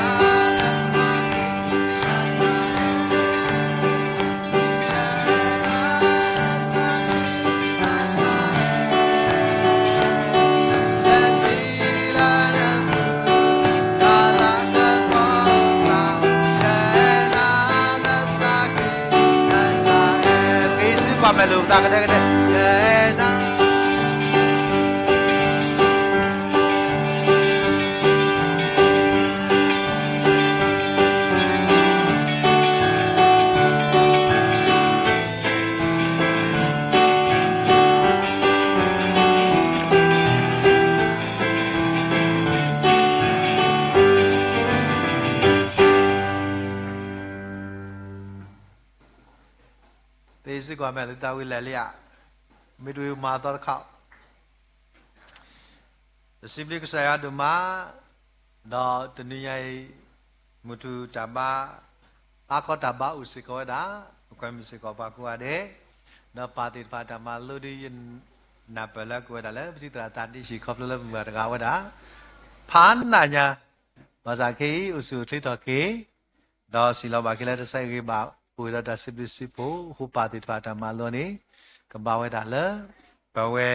်, ပကဟံးစုကွၢ်မဲာ်လိာ်သးကဒဲကဒဲ သုဟံးစုကွၢ်မဲာ်လိာ်သးဝံၤလၢာ်လံဧါ, မ့ၢ်တဝံၤမၤသီတခါ, ပစံးဘျုးကစၢ်ယွၤဒိၣ်မး, ဒီးတနံၤညါအံၤ မုၢ်ထူၣ်တၢ်ဘါ အါခီတၢ်ဘါအိၣ်စ့ၢ်ကီးဝဲဒၣ်, ပကွဲမုာ်စ့ၢ်ကီးပှၤကိးဂၤဒဲး, ဒီးပၢ်သ့ၣ်တဖၣ်တၢ်မၤလိဒ်ယနၢ်ပၢၢ်လၢကဝဲဒၣ်လၢ ပတံၤသရၣ်သးဒ့ၣ်ဆံၣ် ခီဖျိလၢပမုၢ်ဂၤတဂၤဝဲဒၣ် ဖးနးညါ, ဘၣ်ဆၣ်ခဲအံၤ အိၣ်ဆူၣ်အိၣ်ချ့ထီၣ်က့ၤ, ဒီးစံးလီၤဘၣ်က့ၤလၢတၢ်ဆါဟံၣ်ဂ့ၤဘၣ် အိၣ်ဒီးတၢ်စံးဘျုးစံးဖှိၣ် အဃိပၢ်သ့ၣ်တဖၣ်တၢ်မၤလိန့ၣ် ကဘၣ်ဝဲဒၣ်လၢ ပဝဲ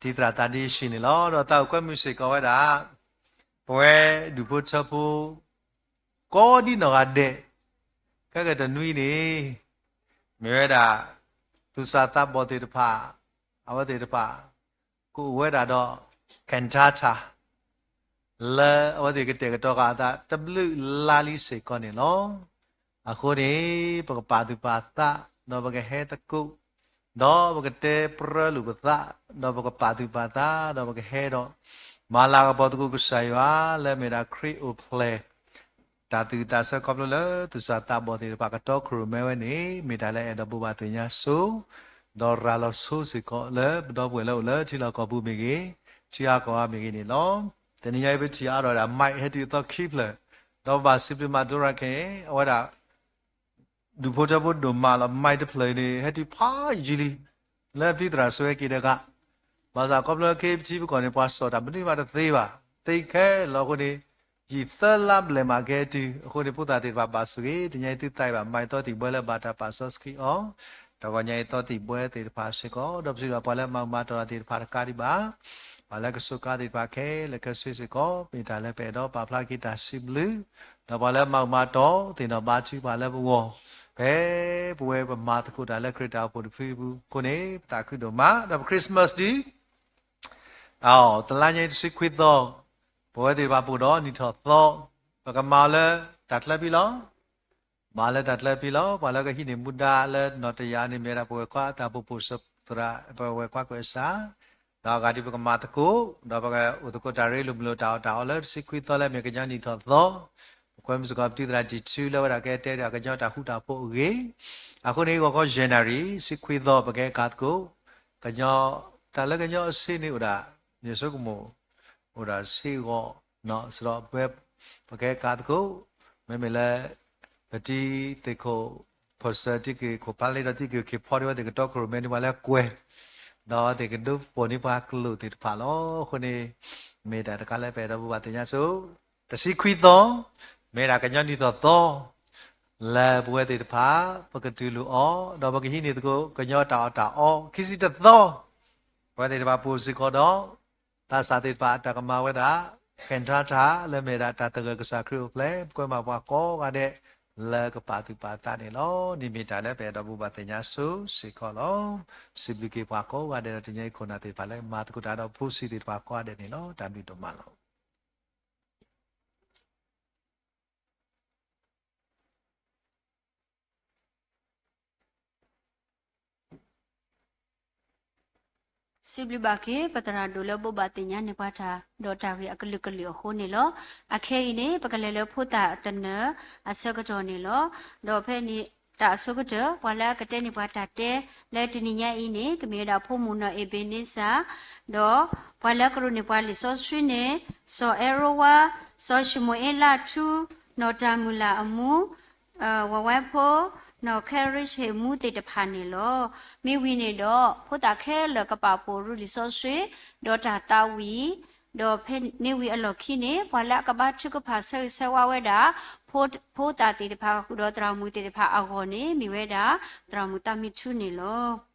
တံၤသရၣ်သးဒ့ၣ်ဆံၣ်န့ၣ်လီၤ. ဒီးသးအိၣ်ကွဲမုာ်စ့ၢ်ကီးဝဲဒၣ် ပဝဲဒူၣ်ဖိထၢဖိ ကိးဒ်နီၢ်ဂၤဒဲး, ခဲကတနွံန့ၣ် မ့ၢ်ဝဲဒၣ် သူၣ်စၢ်သးဘီၣ်သ့ၣ်တဖၣ် အဝဲသ့ၣ်တဖၣ် ကအိၣ်ဝဲဒၣ်ဒီး cantata လၢအဝဲသ့ၣ်ကတဲာ်ကတီၤဃာ်အသးတဘျုးလါလံစ့ၢ်ကီးန့ၣ်လီၤ. အဃိန့ၣ် ပကပာ်သူၣ်ပာ်သး ဒီးပကဟဲသကိး ဒီးပကတဲပြၢလိာ်ပသး ဒီးပကပာ်သူၣ်ပာ်သး ဒီးပကဟဲဒီး မၤလၤကပီၤသကိးကစၢ်ယွၤ လၢအမ့ၢ်ဒၣ်ခရံာ်အိၣ်ဖျဲၣ် တၢ်သူၣ်ဝံၣ်သးဆၢခီဖျိလၢ သူၣ်စၢ်သးဘီၣ်သ့ၣ်တဖၣ်ကတီခိၣ်ရိၣ်မဲဝဲန့ၣ် မ့ၢ်တၢ်လၢအဲၣ်ဒိးဘိးဘၣ်သ့ၣ်ညါဆိ ဒီးရၤလီၤဆိစ့ၢ်ကီးလၢပဒီပုၢ်ဝဲၢ်လၢအိၣ်လၢထံလီၢ်ကီၢ်ပူၤမ့ၢ်ဂ့ၤ, ထံအါကီၢ်အါမ့ၢ်ဂ့ၤန့ၣ်လီၤ. တနံၤညါအံၤပထံၣ်အါထီၣ်ဝဲဒၣ် mic ဟဲတုၤအသီခံဖျၢၣ်, ဒီးပဘၣ်စံးဘျုးမးဒိရၤခဲအံၤ အဝဲဒၣ် ဒူၣ်ဖိထၢဖိဒိၣ်မးလီၤ mic တဖျၢၣ်အံၤန့ၣ် ဟဲတုၤဖးယံာ်လံ လၢပတံၤသရၣ်ဆိဟဲက့ၤတဂၤ, ဘၣ်ဆၣ်ခီဖျိခဲအံၤပထံပကီၢ်န့ၣ် ပှၤစိာ်တၢ်မနုၤမးတသ့ဘၣ်, သ့ခဲလီၤအဃိန့ၣ် ယံာ်သၢလါဘျဲၣ်မးကဟဲတုၤ, အဃိန့ၣ် ဖိသၣ်သ့ၣ်တဖၣ်ဘၣ်ဆိၣ်ဂ့ၤ, တနံၤညါအံၤသုသးဘၣ် mic သီသံၣ်ဘှဲလၢဘၣ်တၢ်ပာ်စီဆှံအီၤ, တဂီၤညါအံၤသီသံၣ်ဘှဲသ့ၣ်တဖၣ်စ့ၢ်ကီး, ဒီးပစံးဘၣ်ပှၤလၢမၤမၤတီၢ်သ့ၣ်တဖၣ်တကးဒံးဘၣ်, ပှၤလၢကစူးကါသ့ၣ်တဖၣ်ခဲလၢာ်ခဲဆ့စ့ၢ်ကီး မ့ၢ်တၢ်လၢပအဲၣ်ဒိးပာ်ဖျါက့ၤတၢ်စံးဘျုး, ဒီးပှၤလၢမၤမၤတီၢ်သ့ၣ်နီၣ်ဘါထုကဖၣ်လၢပဂီၢ်, ဖဲပဝဲပမၤသကိးတၢ်လၢခရံာ်တၢ်အိၣ်ဖှိၣ်တဖုအပူၤအဃိန့ၣ် ပသးခုဒိၣ်မး, ဒီးပ Christmas ဒ် တလါညါအံၤတဆံခွံသီ, ပဝဲသ့ၣ်တဖၣ်ပအိၣ်ဒီးနံၣ်ထီၣ်သီ, ပကမၤအီၤလၢတၢ်ချၢဖံလီၤ. မၤလၢတၢ်ချၢဖံလီၤ. ပှၤလၢကဟံးန့ၢ်မူဒါလၢနီၢ်တယၢ်န့ၣ် မ့ၢ်ဝဲဒၣ်ပဝဲၢ်ခွါတၢ်အိၣ်ဖှိၣ်စၢဖှိၣ်သရၣ်, ပဝဲၢ်ခွါကွဲးစၢ်, ဒီးအဂၤဒ်ပကမၤသကိး, ဒီးပကအိၣ်သကိးတၢ်ရ့လိာ်မုာ်လိာ်တၢ်အီၣ်တၢ်အီလၢတဆံခွံသီလၢမ့ၢ်ကညီနံၣ်ထီၣ်သီ, ပကွဲမုာ်စ့ၢ်ကီးပတံၤသရၣ်တံၢ်ထူလၢဝဲဒၣ်ကတဲဒၣ်ကညီတၢ်ဃူတၢ်ဖိးအဂ့ၢ်, အဃိန့ၣ် ဂီၤခီ January တဆံခွံသီ ပကဟဲကၤသကိး, ကညီ, တၢ်လၢကညီအဆ့န့ၣ်အိၣ်ဒၣ်, ယဆိကမိၣ် အိၣ်ဒၣ်ဆ့ဂီၤ, စဒီးပဝဲ, ပကဟဲကၤသကိး, မ့မ့ၢ်လၢ ပတံၤသ့ၣ်ခိၣ်, ဖိစၢတံၤက့ၤခိၣ်ဖးလ့ဒီးတံၤက့ၤခ့ၣ်ဖီန့ၣ် ပှၤလၢကွဲၤ, ဒီးသ့ၣ်ကဒိးပိာ်န့ၢ်ပှၤကျိာ်သ့ၣ်တဖၣ်လီၤ. အဃိန့ၣ် မ့ၢ်တၢ်တခါလၢပအဲၣ်ဒိးဘိးဘၣ်သ့ၣ်ညါဆိ, တဆံခွံသီ, မ့ၢ်ဒၣ်ကညီနံၣ်ထီၣ်သီ, လၢပဝဲသ့ၣ်တဖၣ် ပကတူၢ်လိာ်အီၤ ဒီးပကဟံးန့ၢ်သကိး ကညီတၢ်အီၣ်တၢ်အီ ခံဆံတသီ ပဝဲသ့ၣ်တဖၣ်ပအိၣ်စ့ၢ်ကီးဒီး သးစၢ်သ့ၣ်တဖၣ်အတၢ်ကမၤဝဲဒၣ် ကဲထါထါ လၢမ့ၢ်ဒၣ်တၢ်သဂၢၢ်ကစၢ်ခရံာ်အိၣ်ဖျဲၣ် ပကွဲမၤပှၤကိးဂၤဒဲး လၢကပာ်သူၣ်ပာ်သးန့ၣ်လီၤ. န့ၣ်မ့ၢ်တၢ်လၢပအဲၣ်ဒိးဘိးဘၣ်သ့ၣ်ညါဆိစ့ၢ်ကီးလီၤ. စံးဘျုးက့ၤပှၤကိးဂၤဒဲးဒီး တနံၤအံၤခိၣ်နၢ်သ့ၣ်တဖၣ်လၢမၤသကိးတၢ်ဒီးဖိဆံးသ့ၣ်တဖၣ်ကိးဂၤဒဲးန့ၣ်လီၤ. တၢ်ဘျုးဒိၣ်မးလီၤ. စံးဘျုးဘၣ်က့ၤ ပသရၣ်ဒိၣ်လၢဘိးဘၣ်သ့ၣ်ညါန့ၢ်ပှၤတၢ် ဒီးတၢ်ဂ့ၢ်အကလုာ်ကလုာ်အဃိန့ၣ်လီၤ. အခဲအံၤန့ၣ် ပကလဲၤလၢဖိသၣ်အသနၢၣ်အဆၢကတီၢ်န့ၣ်လီၤ. ဒီးဖဲန့ၣ်တၢ်အဆိကတၢၢ် ပှၤလၢအကတဲန့ၢ်ပှၤတၢ်တဲ လၢတနံၤညါအံၤန့ၣ် ကမ့ၢ်ဝဲဒၣ်ဖိမုၣ်နီၢ်အ့ဘ့းန့စၢၣ် ဒီးပှၤလၢကရိၣ်န့ၢ်ပှၤလံာ်စီဆှံန့ၣ် စီၤအဲရိဝါ, စီၤၡမူၤအ့လးထူ, နီၢ်တၢ်မုၢ်လၢ်အမူ ဝဲဝဲဖိ, နီၢ်ခဲရံဟ့ၣ်မူသ့ၣ်တဖၣ်န့ၣ်လီၤ. မ့ၢ်ဝံၤန့ၣ်ဒီး ဖိသၣ်ခဲလၢာ်ကပာ်ဖှိၣ်ရူလံာ်စီဆှံ ဒီးတၢ်သးဝံၣ်, ဒီးဖဲမ့ၢ်ဝံၤအလီၢ်ခံန့ၣ် ပှၤလၢအကဘါထုကဖၣ်ဆၢဂ့ၤဆၢဝါဝဲဒၣ် ဖိသၣ်သ့ၣ်တဖၣ်ဃုာ်ဒီးသရၣ်မုၣ်သ့ၣ်တဖၣ်အဂီၢ်န့ၣ် မ့ၢ်ဝဲဒၣ် သရၣ်မုၣ်သးမံထူန့ၣ်လီၤ.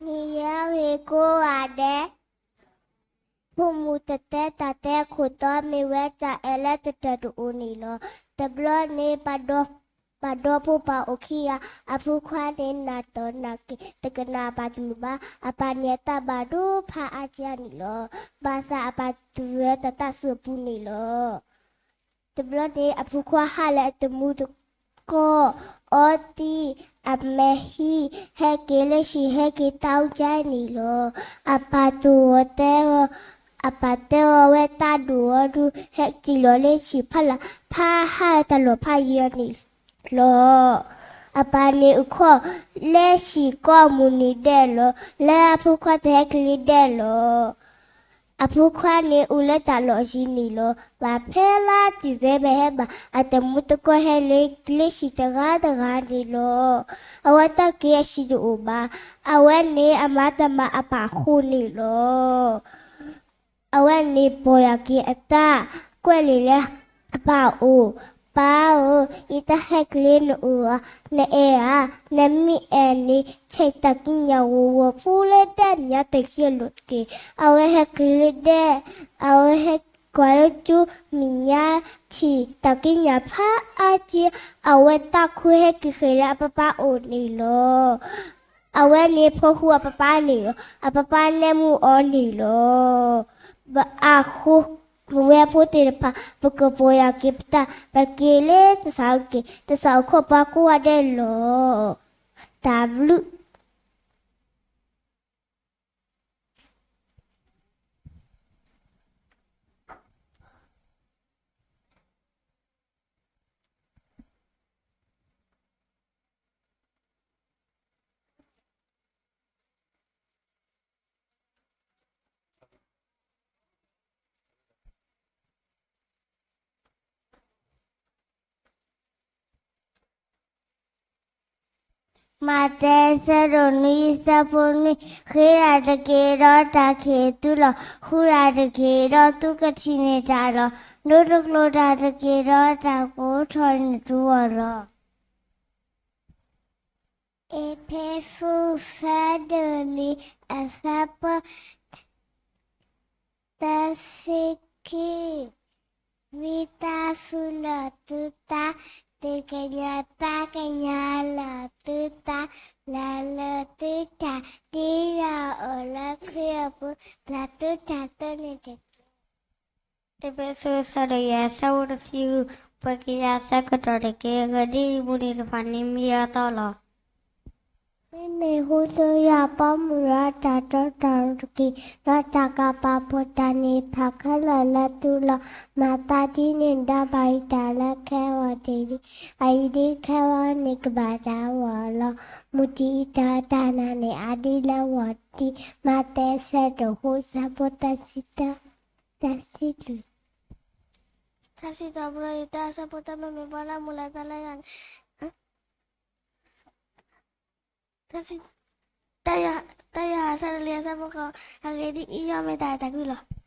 နံၤယဲဂ့ၤကိးဂၤဒဲး, ဖိမုၣ်တတဲတၢ်တဲခိၣ်တီမ့ၢ်ဝဲတၢ်အဲၣ်လၢတတၢၢ်တအိၣ်န့ၣ်လီၤ. တဘျီန့ၣ် ပှၤဒီဖိပၢ်အိၣ်ခံဂၤ အဖိခွါန့ၣ်နၢ်တီၢ်နၢ်က့ၤ တကနၣ်ဘၣ်တလိၣ်ဘၣ်. အပၢ်န့ၣ်အသးဘၣ်ဒိဖးအါကန့ၣ်လီၤ. ဘၣ်ဆၣ်အပၢ်တူၢ်ဝဲတၢ်သးစူၤအပူၤန့ၣ်လီၤ. တဘျီန့ၣ် အဖိခွါဟးလၢအတမူတကိး အီသံး, အမဲာ်ဟံး, ဟဲက့ၤလၢဟံၣ် ဟဲက့ၤတၢ်အူကၠါန့ၣ်လီၤ. အပၢ်တဂီၤတဲအီၤ, အပၢ်တဲအီၤဝဲတၢ်ဒိၣ်အီၤဒုး ဟဲက့ၤလီၤလၢဟံၣ်ဖးလၢ် ဖးဟးတၢ်လီၢ်ဖးယံၤအီၤန့ၣ်လီၤ. အပၢ်န့ၣ်အိၣ်ခိးလၢဟံၣ်ကိးမုၢ်နံၤဒဲးလီၤ. လၢအဖိခွါတဟဲက့ၤလၢဒဲးလီၤ. အဖိခွါန့ၣ်အိၣ်လၢတၢ်လီၢ်ယံၤန့ၣ်လီၤ. ဘၣ်ဖဲလါတံၢ်စဲဘၢၣ်ဟဲဘၣ် အတမူတကိးဟဲလၢကျ့ဟံၣ်တဂၤတဂၤန့ၣ်လီၤ. အဝဲတၢ်က့ၤအဟံၣ်တအိၣ်ဘၣ်. အဝဲန့ၣ်အမၤတၢ်မၤအပၢ်အဃိန့ၣ်လီၤ. အဝဲန့ၣ်ပီၢ်ယၢ်က့ၤအတၢ် ကွဲးလံာ်လၢအပၢ်အအိၣ်, ပၢ်ဧၢ, ယတၢ်ဟဲက့ၤလၢနအိၣ်ဧါ, နအဲၣ်ဧါ, နမ့ၢ်အဲၣ်န့ၣ် ဆဲးတၢ်ကံးညာ်ဂီၤဂီၤဖိလၢဒဲးမဲာ်ညါတက့ၢ်လီၤတက့ၢ်. အဝဲဟဲက့ၤလၢဒဲး, အဝဲဟဲကွၢ်လၢကၠိမဲာ်ညါ ထံၣ်တၢ်ကံးညာ်ဖးအါက့, အဝဲတၢ်ခိၣ်ဟဲက့ၤဃ့ၢ်လၢအပၢ်ပၢ်အအိၣ်န့ၣ်လီၤ. အဝဲန့ၣ်ဖိဃူအပၢ်ပၢ်န့ၣ်လီၤ. အပၢ်ပၢ်နဲၣ်မူအီၤန့ၣ်လီၤ. အဃိ ပဝဲဖိသ့ၣ်တဖၣ် ပကပီၢ်ယၢ်က့ၤပတၢ် ပက့ၤလၢတၢ်ဆါအုၣ်က့ၤ တၢ်ဆါအုၣ်ခိးပှၤကိးဂၤဒဲးလီၤ. တၢ်ဘျုးမးသဲ ဆၢဒိၣ်နွံ ဆၢဖိနွံ, ဃ့တၢ်တက့ၢ်ဒီးတၢ်ခံးအသုလီၤ. ဃုတၢ်တက့ၢ်ဒီးသုကထံၣ်န့ၢ်တၢ်လီၤ. ဒိတကျိၤတၢ်တက့ၢ်ဒီးတၢ်ကိးထီၣ်န့ၢ်သုအီၤလီၤ. အ့းဖ့းစူး ဆၢဒိၣ်လွံၢ် အဆၢဖိ သၢဆံခံ, ဝံသးစူၤလီၤသုသး, သုကညီၤသးကညီၤလီၤသုသး, လီၤလၢသုတၢ်ဒ်ယွၤအိၣ်လၢခရံာ်အပူၤ, လီၤသုတၢ်သိးန့ၣ်တက့ၢ်. အ့းဖ့းစူး ဆၢဒိၣ်ယဲၢ် ဆၢဖိတဆံဃု, ပှၤကညီအဆၢကတီၢ်တက့ၢ်, ဂ့ၢ်ဒ်အံၤ, မုၢ်နံၤတဖၣ်န့ၣ်မ့ၢ်အသီလီၤ. မ့မ့ၢ်ဟူစိယၤပီမုၢ်ဒီးတၢ်တီတၢ်လိၤတက့ၢ်, ဒီးတၢ်ကပာ်ဖှိၣ်တၢ်န့ၣ်ဖးခဲလၢာ်လၢသုလီၤ. မၤသးဒ်န့ၣ်ဒီးဘၣ်ယတၢ်လၢခဲဂီၤတ့ၢ်လံ, အအံၤဒ်ခဲဂီၤန့ၣ်ကဘၣ်တၢ်အဂီၢ်လီၤ. မုၢ်တံၤအတၢ်တၢ်နာ်န့ၣ်အါဒ်လၢဂီၤတံၢ်, မးသဲ ဆၢဒိၣ်ဃု ဆၢဖိသၢဆံတၢ, သၢဆံလွံၢ်. ထါစံးထီၣ်ပတြၢၤအံၤ တၢ်အဆၢဖိတၢ မ့မ့ၢ်ပှၤလၢအမုၢ်လၢ်တၢ်လၢယွၤန့ၣ်, ထါစံး, တၢ်ယိၤဟၣ် တၢ်ယိၤဟၣ်အဆၢဒိၣ်လွံၢ်အဆၢဖိဃိး, အဂ့ၢ်ဒ်အံၤ, ယွၤမ့ၢ်တၢ်အဲၣ်တၢ်ကွံလီၤ.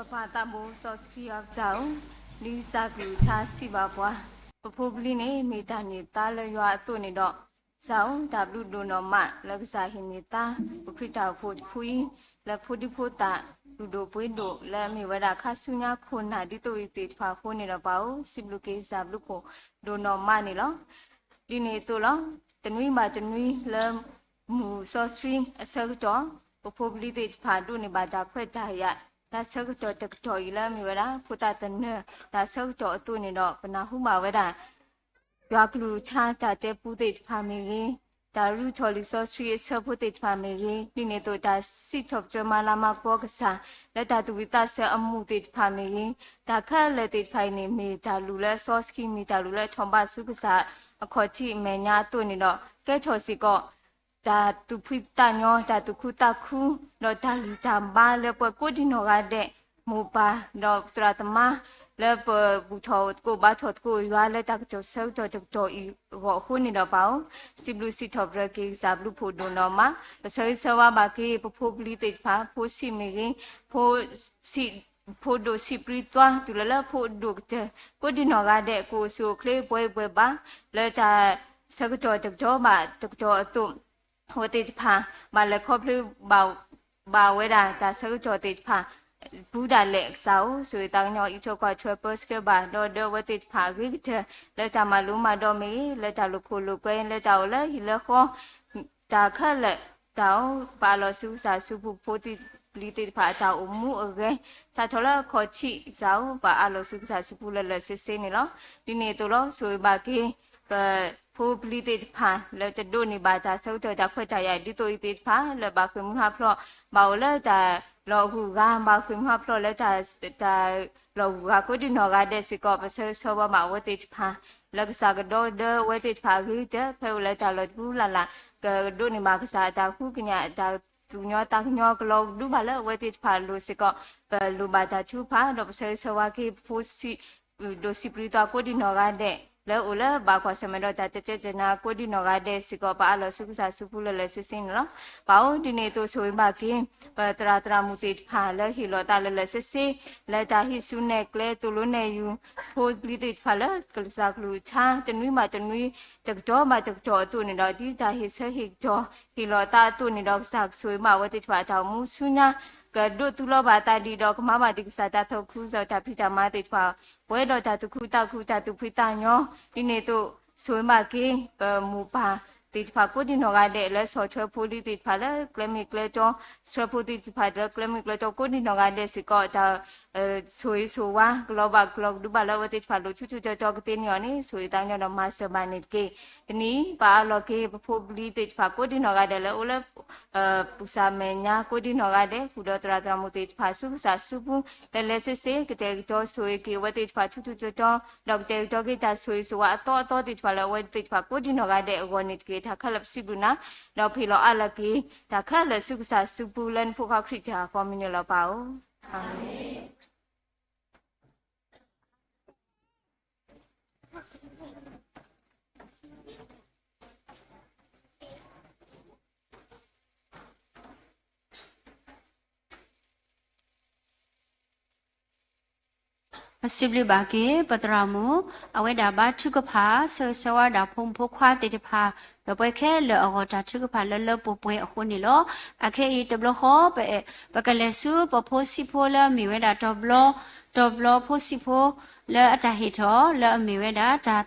ပပၢ်သးဘိစီဆှံယွၤပစၢ်ဧၢ, ဒ်ကစၢ်ကလုၢ်ကထါစံးဘၣ်ပှၤ, ပဖိပလံၤန့ၣ် မ့ၢ်တၢ်န့ၢ်သါလၢယွၤအသိးန့ၣ်ဒီး, ကစၢ်ဧၢ, တၢ်ဘျုးဒိၣ်နီၢ်မးလၢကစၢ်ဟ့ၣ်န့ၢ်သါ ပခရံာ်တၢ်အိၣ်ဖှိၣ်တဖုအံၤ လၢဖိဒံဖိသၣ် ဒုၣ်ဒိၣ်ပှ့ၤဒိၣ်လၢအမ့ၢ်ဝဲဒၣ်ခါဆူညါခိၣ်နၢ်ဒ်သိးအံၤသ့ၣ်တဖၣ်အဃိန့ၣ်ဒီးပၢ်ဧၢ, စံးဘျုးက့ၤကစၢ်ဘျုးဖှိၣ်ဒိၣ်နီၢ်မးန့ၣ်လီၤ. ဒ်န့ၣ်အသိးလီၤ, တနွံဘၣ်တနွံလၢ မုၢ်စီဆှံအဆၢကတီၢ်, ပဖိပလံၤသ့ၣ်တဖၣ်ဒိးန့ၢ်ဘၣ်တၢ်ခွဲးတၢ်ယာ်, တၢ်ဆၢကတီၢ်တကတီၢ်အံၤလၢအမ့ၢ်ဝဲဒၣ် ဖိသၣ်သနၢၣ် တၢ်ဆၢကတီၢ်အသိးန့ၣ်ဒီး ပနၢ်ဟူဘၣ်ဝဲဒၣ် ယွၤကလုၢ်ကထါတၢ်တဲပူသ့ၣ်တဖၣ်မ့ၢ်ဂ့ၤ, တၢ်ရူးထီၣ်လံာ်စီဆှံအဆၢဖိသ့ၣ်တဖၣ်မ့ၢ်ဂ့ၤ, ဒ်န့ၣ်အသိး တၢ်စံးထီၣ်ပတြၢၤမၤလၤမၤကပီၤကစၢ် လၢတၢ်သူၣ်ဝံၣ်သးစၢ်အမူးသ့ၣ်တဖၣ်မ့ၢ်ဂ့ၤ, တၢ်ခဲလၢာ်သ့ၣ်တဖၣ်အံၤန့ၣ် မ့ၢ်တၢ်လုၢ်လၢအစီဆှံ မ့ၢ်တၢ်လုၢ်လၢအထီၣ်ဘးဆူကစၢ်အခီၣ်ထံးအမဲာ်ညါအသိးန့ၣ်ဒီး ကဲထီၣ်စ့ၢ်ကီး တၢ်သူၣ်ဖှံသးညီ တၢ်သူၣ်ခုသးခု ဒီးတၢ်ဂံၢ်တၢ်ဘါလၢပှၤကိးဒံနီၢ်ဂၤဒဲး မိၢ်ပၢ် ဒီးသရၣ်သမါ လၢပဘူၣ်ထီၣ်သကိးဘါထီၣ်သကိးယွၤလၢတၢ်ကစီၣ်ဆၢကတီၢ်တကတီၢ်အံၤအဂီၢ်အဃိန့ၣ်ဒီးပၢ်ဧၢ, စံးဘျုးစံးထီၣ်ပတြၢၤက့ၤကစၢ်ဘျုးဖှိၣ်ဒိၣ်နီၢ်မး, ပဆၢဂ့ၤဆၢဝါဘၣ်က့ၤ ပဖိပလံၤသ့ၣ်တဖၣ် ဖိဆံး ဖိဒိၣ်ဆံးပြံသွါ တုၤလၢလၢဖိဒိၣ်ကတၢၢ် ကိးဒံနီၢ်ဂၤဒဲး ကအိၣ်ဆူၣ်အိၣ်ချ့ ပှဲၤဂံၢ်ပှဲၤဘါ လၢတၢ်ဆၢကတီၢ်တကတီၢ်ဘၣ်တကတီၢ်အသိး အဝဲသ့ၣ်တဖၣ် ဘၣ်လဲၤခီဖျိဘၣ် ဘၣ်ဝဲဒၣ်တၢ်ဆၢကတီၢ်သ့ၣ်တဖၣ် ပူၤဒၣ်လဲာ်ကစၢ်ဧၢ, ဆိၣ်ဂ့ၤသးကညီၤအံးထွဲကွၢ်ထွဲပၢဆှၢဘၣ် ဒီးဒၢအဝဲသ့ၣ်တဖၣ်အဂ့ၤကတၢၢ် လၢတၢ်မၤလိမၤဒိးမ့ၢ်ဂ့ၤ, လၢတၢ်လိာ်ခိၣ်လိာ်ကွဲ လၢတၢ်အိၣ်လၢဟံၣ်လၢဃီ တၢ်ခဲလၢာ်တၢ်အိၣ် ပအးလီၤဆူကစၢ်ဆူပူၤ ဖိသ့ၣ်ပလံၤသ့ၣ်တဖၣ်အတၢ်အိၣ်မူအဂဲၤ စးထီၣ်လၢအခီၣ်ထံးကစၢ်ဧၢ, ပအးလီၤဆူကစၢ်ဆူပူၤလၢာ်လၢာ်ဆ့ဆ့န့ၣ်လီၤ. ဒ်န့ၣ်အသိးလီၤ ဆိၣ်ဂ့ၤဘၣ်က့ၤ ပဖိပလံၤသ့ၣ်တဖၣ် လၢတဒိးန့ၢ်ဘၣ်တၢ်ဆၢကတီၢ်တၢ်ခွဲးတၢ်ယာ်ဒ်သိးအံၤသ့ၣ်တဖၣ် လၢဘၣ်ဃ့ၢ်မှံဟးဖျိး ဘၣ်အိၣ်လၢတၢ်လီၤဂုၤဂၤ ဘၣ်ဃ့ၢ်မှံဟးဖျိးလၢတၢ် တၢ်လီၤဂုၤဂၤကိးဒံနီၢ်ဂၤဒဲးစ့ၢ်ကီး ပဆၢဂ့ၤဆၢဝါဘၣ်အဝဲသ့ၣ်တဖၣ် လၢကစၢ်ကဒီဒၢအဝဲသ့ၣ်တဖၣ်အဂ့ၤကတၢၢ် ဖဲအိၣ်လၢတၢ်လီၢ်တပူၤလၢ်လၢ် ကဒိးန့ၢ်ဘၣ်ကစၢ်အတၢ်ဃုကညး တၢ်သူၣ်ကညီၤသးကညီၤ ကလီၤဒူဘၣ်လၢအဝဲသ့ၣ်တဖၣ်အလိၤစ့ၢ်ကီး ပလိၣ်ဘၣ်တၢ်ထုကဖၣ် ဒီးပဆၢဂ့ၤဆၢဝါက့ၤ ပဖိဆံး ဒိၣ်ဆံးပြံသွါကိးဒံနီၢ်ဂၤဒဲး လၢအိၣ်လၢဘၣ်ကွၢ်ဆၢၣ်မဲာ်ဒီးတၢ်တဲကဲကဲနၤကိးဒံနီၢ်ဂၤဒဲးစ့ၢ်ကီး ပအးလီၤဆူကစၢ်ဆူပူၤလၢာ်လၢာ်ဆ့ဆ့န့ၣ်လီၤ. ပၢ်ဧၢ ဒ်န့ၣ်အသိးဆိၣ်ဂ့ၤဘၣ်က့ၤ ပသရၣ်သရၣ်မုၣ်သ့ၣ်တဖၣ် လၢဟ့ၣ်လီၤသးလၢာ်လၢာ်ဆ့ဆ့ လၢတၢ်ဟံးစုနဲၣ်ကျဲသိၣ်လိနဲၣ်ယူၤ ဖိပလံၤသ့ၣ်တဖၣ်လၢကစၢ်ကလုၢ်ကထါ တနွံဘၣ်တနွံ တကတီၢ်ဘၣ်တကတီၢ်အသိးန့ၣ်ဒီး ဒ်တၢ်ဟ့ၣ်ဆၢဟ့ၣ်ကတီၢ် ဟ့ၣ်လီၤသးအသိးန့ၣ်ဒီး ကစၢ်ကဆိၣ်ဂ့ၤဘၣ်အဝဲသ့ၣ်တဖၣ်အတၢ်အိၣ်မူဆူညါ ကဒိးသူလီၤဘၣ်အသးဒ်ဒီး ကမၤဘၣ်ဒံးကစၢ်တၢ်သးခုကစီၣ်တၢ်ဖံးတၢ်မၤသ့ၣ်တဖၣ် ပှဲၤဒီးတၢ်သူၣ်ခုသးခု တၢ်သူၣ်ဖှံသးညီ ဒ်န့ၣ်အသိး ဆိၣ်ဂ့ၤဘၣ်က့ၤ ပမိၢ်ပၢ်သ့ၣ်တဖၣ်ကိးဒံနီၢ်ဂၤဒဲး လၢဆီၣ်ထွဲဖိလံၤသ့ၣ်တဖၣ်လၢကျဲမ့ၢ်ကျဲတီ ဆှၢဖိသ့ၣ်တဖၣ်လၢကျဲမ့ၢ်ကျဲတီကိးဒံနီၢ်ဂၤဒဲးစ့ၢ်ကီး တၢ် ဆိၣ်ဂ့ၤဆိၣ်ဝါ ကလီၤဘၣ်ကလီၤကဒုဘၣ်လၢအဝဲသ့ၣ်တဖၣ်လိၤဆူၣ်ဆူၣ်တီတီကသ့န့ၢ်အီၤန့ၣ် ဆိၣ်ဂ့ၤသးကညီၤဒီးမၤစၢၤဘၣ်န့ၣ်တက့ၢ်. တနံၤအံၤ ပအးလီၤက့ၤ ပဖိပလံၤသ့ၣ်တဖၣ်ကိးဒံနီၢ်ဂၤဒဲးလၢအိၣ်လၢ ပူၤစၢ်မဲာ်ညါကိးဒံနီၢ်ဂၤဒဲး ဃုာ်ဒီးသရၣ်သရၣ်မုၣ်သ့ၣ်တဖၣ်ဆူကစၢ်ဆူပူၤ လၢာ်လၢာ်ဆ့ဆ့ ကတဲာ်ကတီၤဆိၣ်ဂ့ၤက့ၤအဝဲသ့ၣ်တဖၣ်ဆူၣ်ဆူၣ်တီတီ ဒီးကတဲာ်ကတီၤက့ၤတၢ်ဆိၣ်ဂ့ၤဆိၣ်ဝါအသီအသီသ့ၣ်တဖၣ်လၢအဝဲသ့ၣ်တဖၣ်ကိးဒံနီၢ်ဂၤဒဲးအဂီၢ်န့ၣ်တက့ၢ်. တၢ်ခဲလၢာ်ပစံးဘျုးနၤ ဒီးပဟ့ၣ်လီၤအါလီၤက့ၤ တၢ်ခဲလၢာ်ဆူကစၢ်ဆူပူၤလၢနဖိခွါခရံာ်တၢ်အဃိမံၤန့ၣ်လီၤပၢ်ဧၢ. အၤမ့ၣ်. Assembly ဘၣ်က့ၤ ပသရၣ်မုၣ် အဝဲဒၣ်ဘါထုကဖၣ် ဆၢဂ့ၤဆၢဝါဒၣ်ဖိမုၣ်ဖိခွါသ့ၣ်တဖၣ် ဒီးပှဲၤခဲလၢာ်အဂီၢ်တၢ်ထုကဖၣ်လၢလၢပှဲၤပှဲၤအဃိန့ၣ်လီၤ. အခဲအံၤတဘျီဃီ ပကလဲၤဆူပဖိဆံးဖိလၢအမ့ၢ်ဝဲဒၣ်တဘျီ တဘျီဖိဆံးဖိ လၢအတၢ်ဟ့ၣ်ထီၣ်လၢအမ့ၢ်ဝဲဒၣ်တၢ်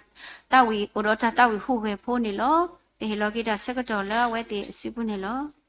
သးဝံၣ် အိၣ်ဒီးတၢ်သးဝံၣ်ဟူးဂဲၤဖိန့ၣ်လီၤ. ပဟ့ၣ်လီၤက့ၤတၢ်ဆၢကတီၢ်လၢအဝဲသ့ၣ်အစုပူၤန့ၣ်လီၤ.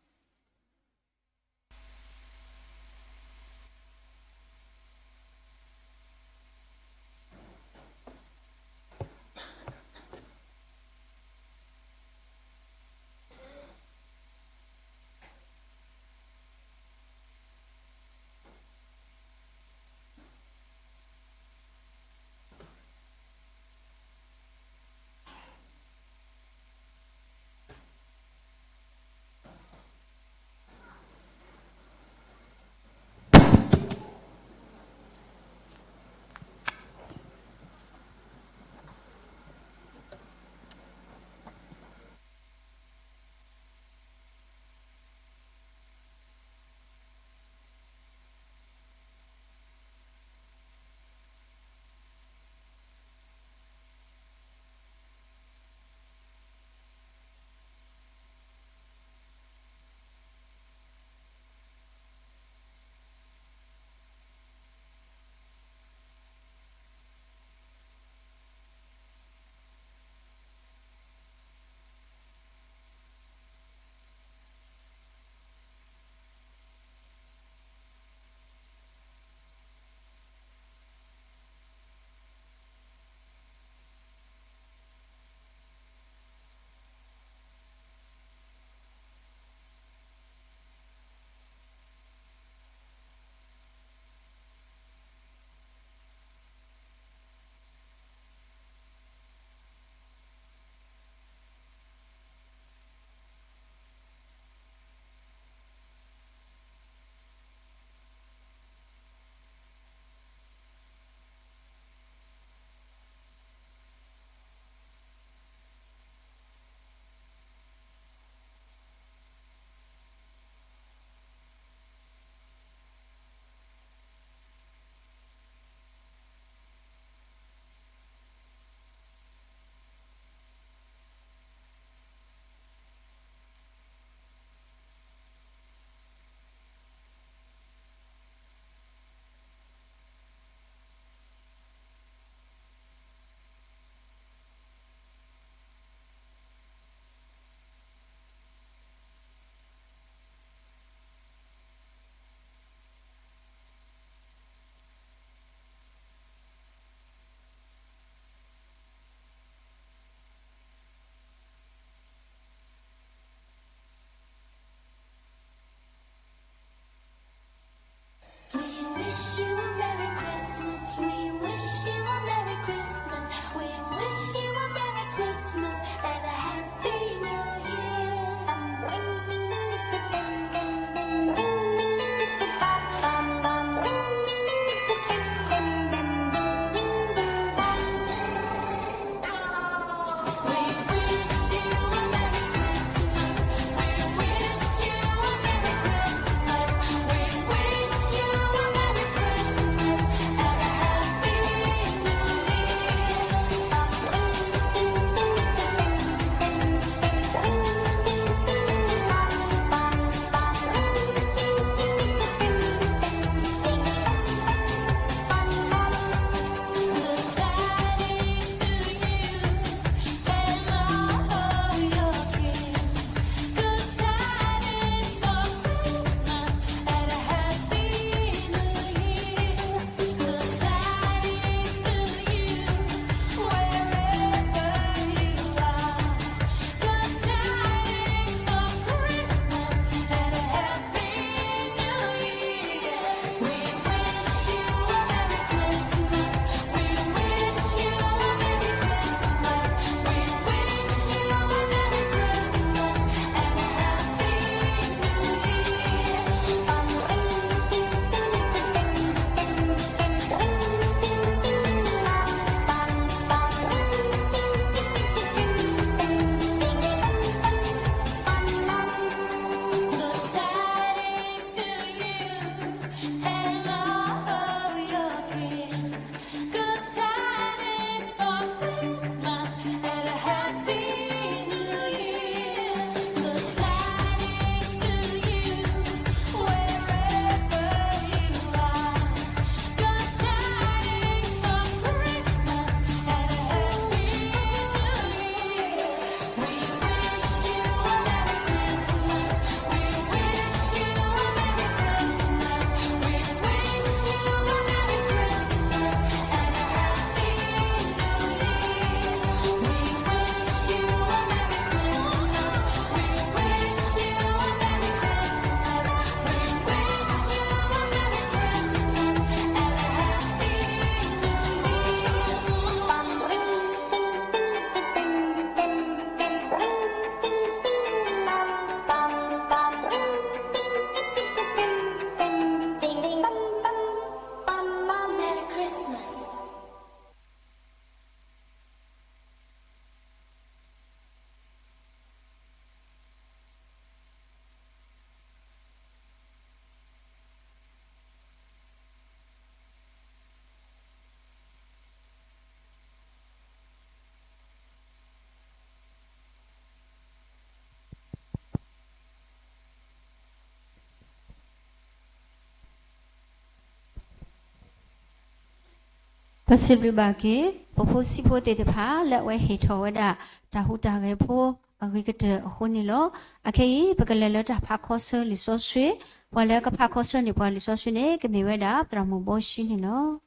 ပစံးဘျုးဘၣ်က့ၤ ပဖိဆံးဖိသ့ၣ်တဖၣ် လၢအဝဲဟ့ၣ်ထီၣ်ဝဲဒၣ် တၢ်ဟူးတၢ်ဂဲၤဖိအဂ့ၤကတၢၢ်အဃိန့ၣ်လီၤ. အခဲအံၤ ပကလဲၤလၢတၢ်ဖးခီဆၢလံာ်စီဆှံ, ပှၤလၢကဖးခီဆၢန့ၢ်ပှၤလံာ်စီဆှံန့ၣ် ကမ့ၢ်ဝဲဒၣ် သရၣ်မုၣ်ဘီၡံန့ၣ်လီၤ.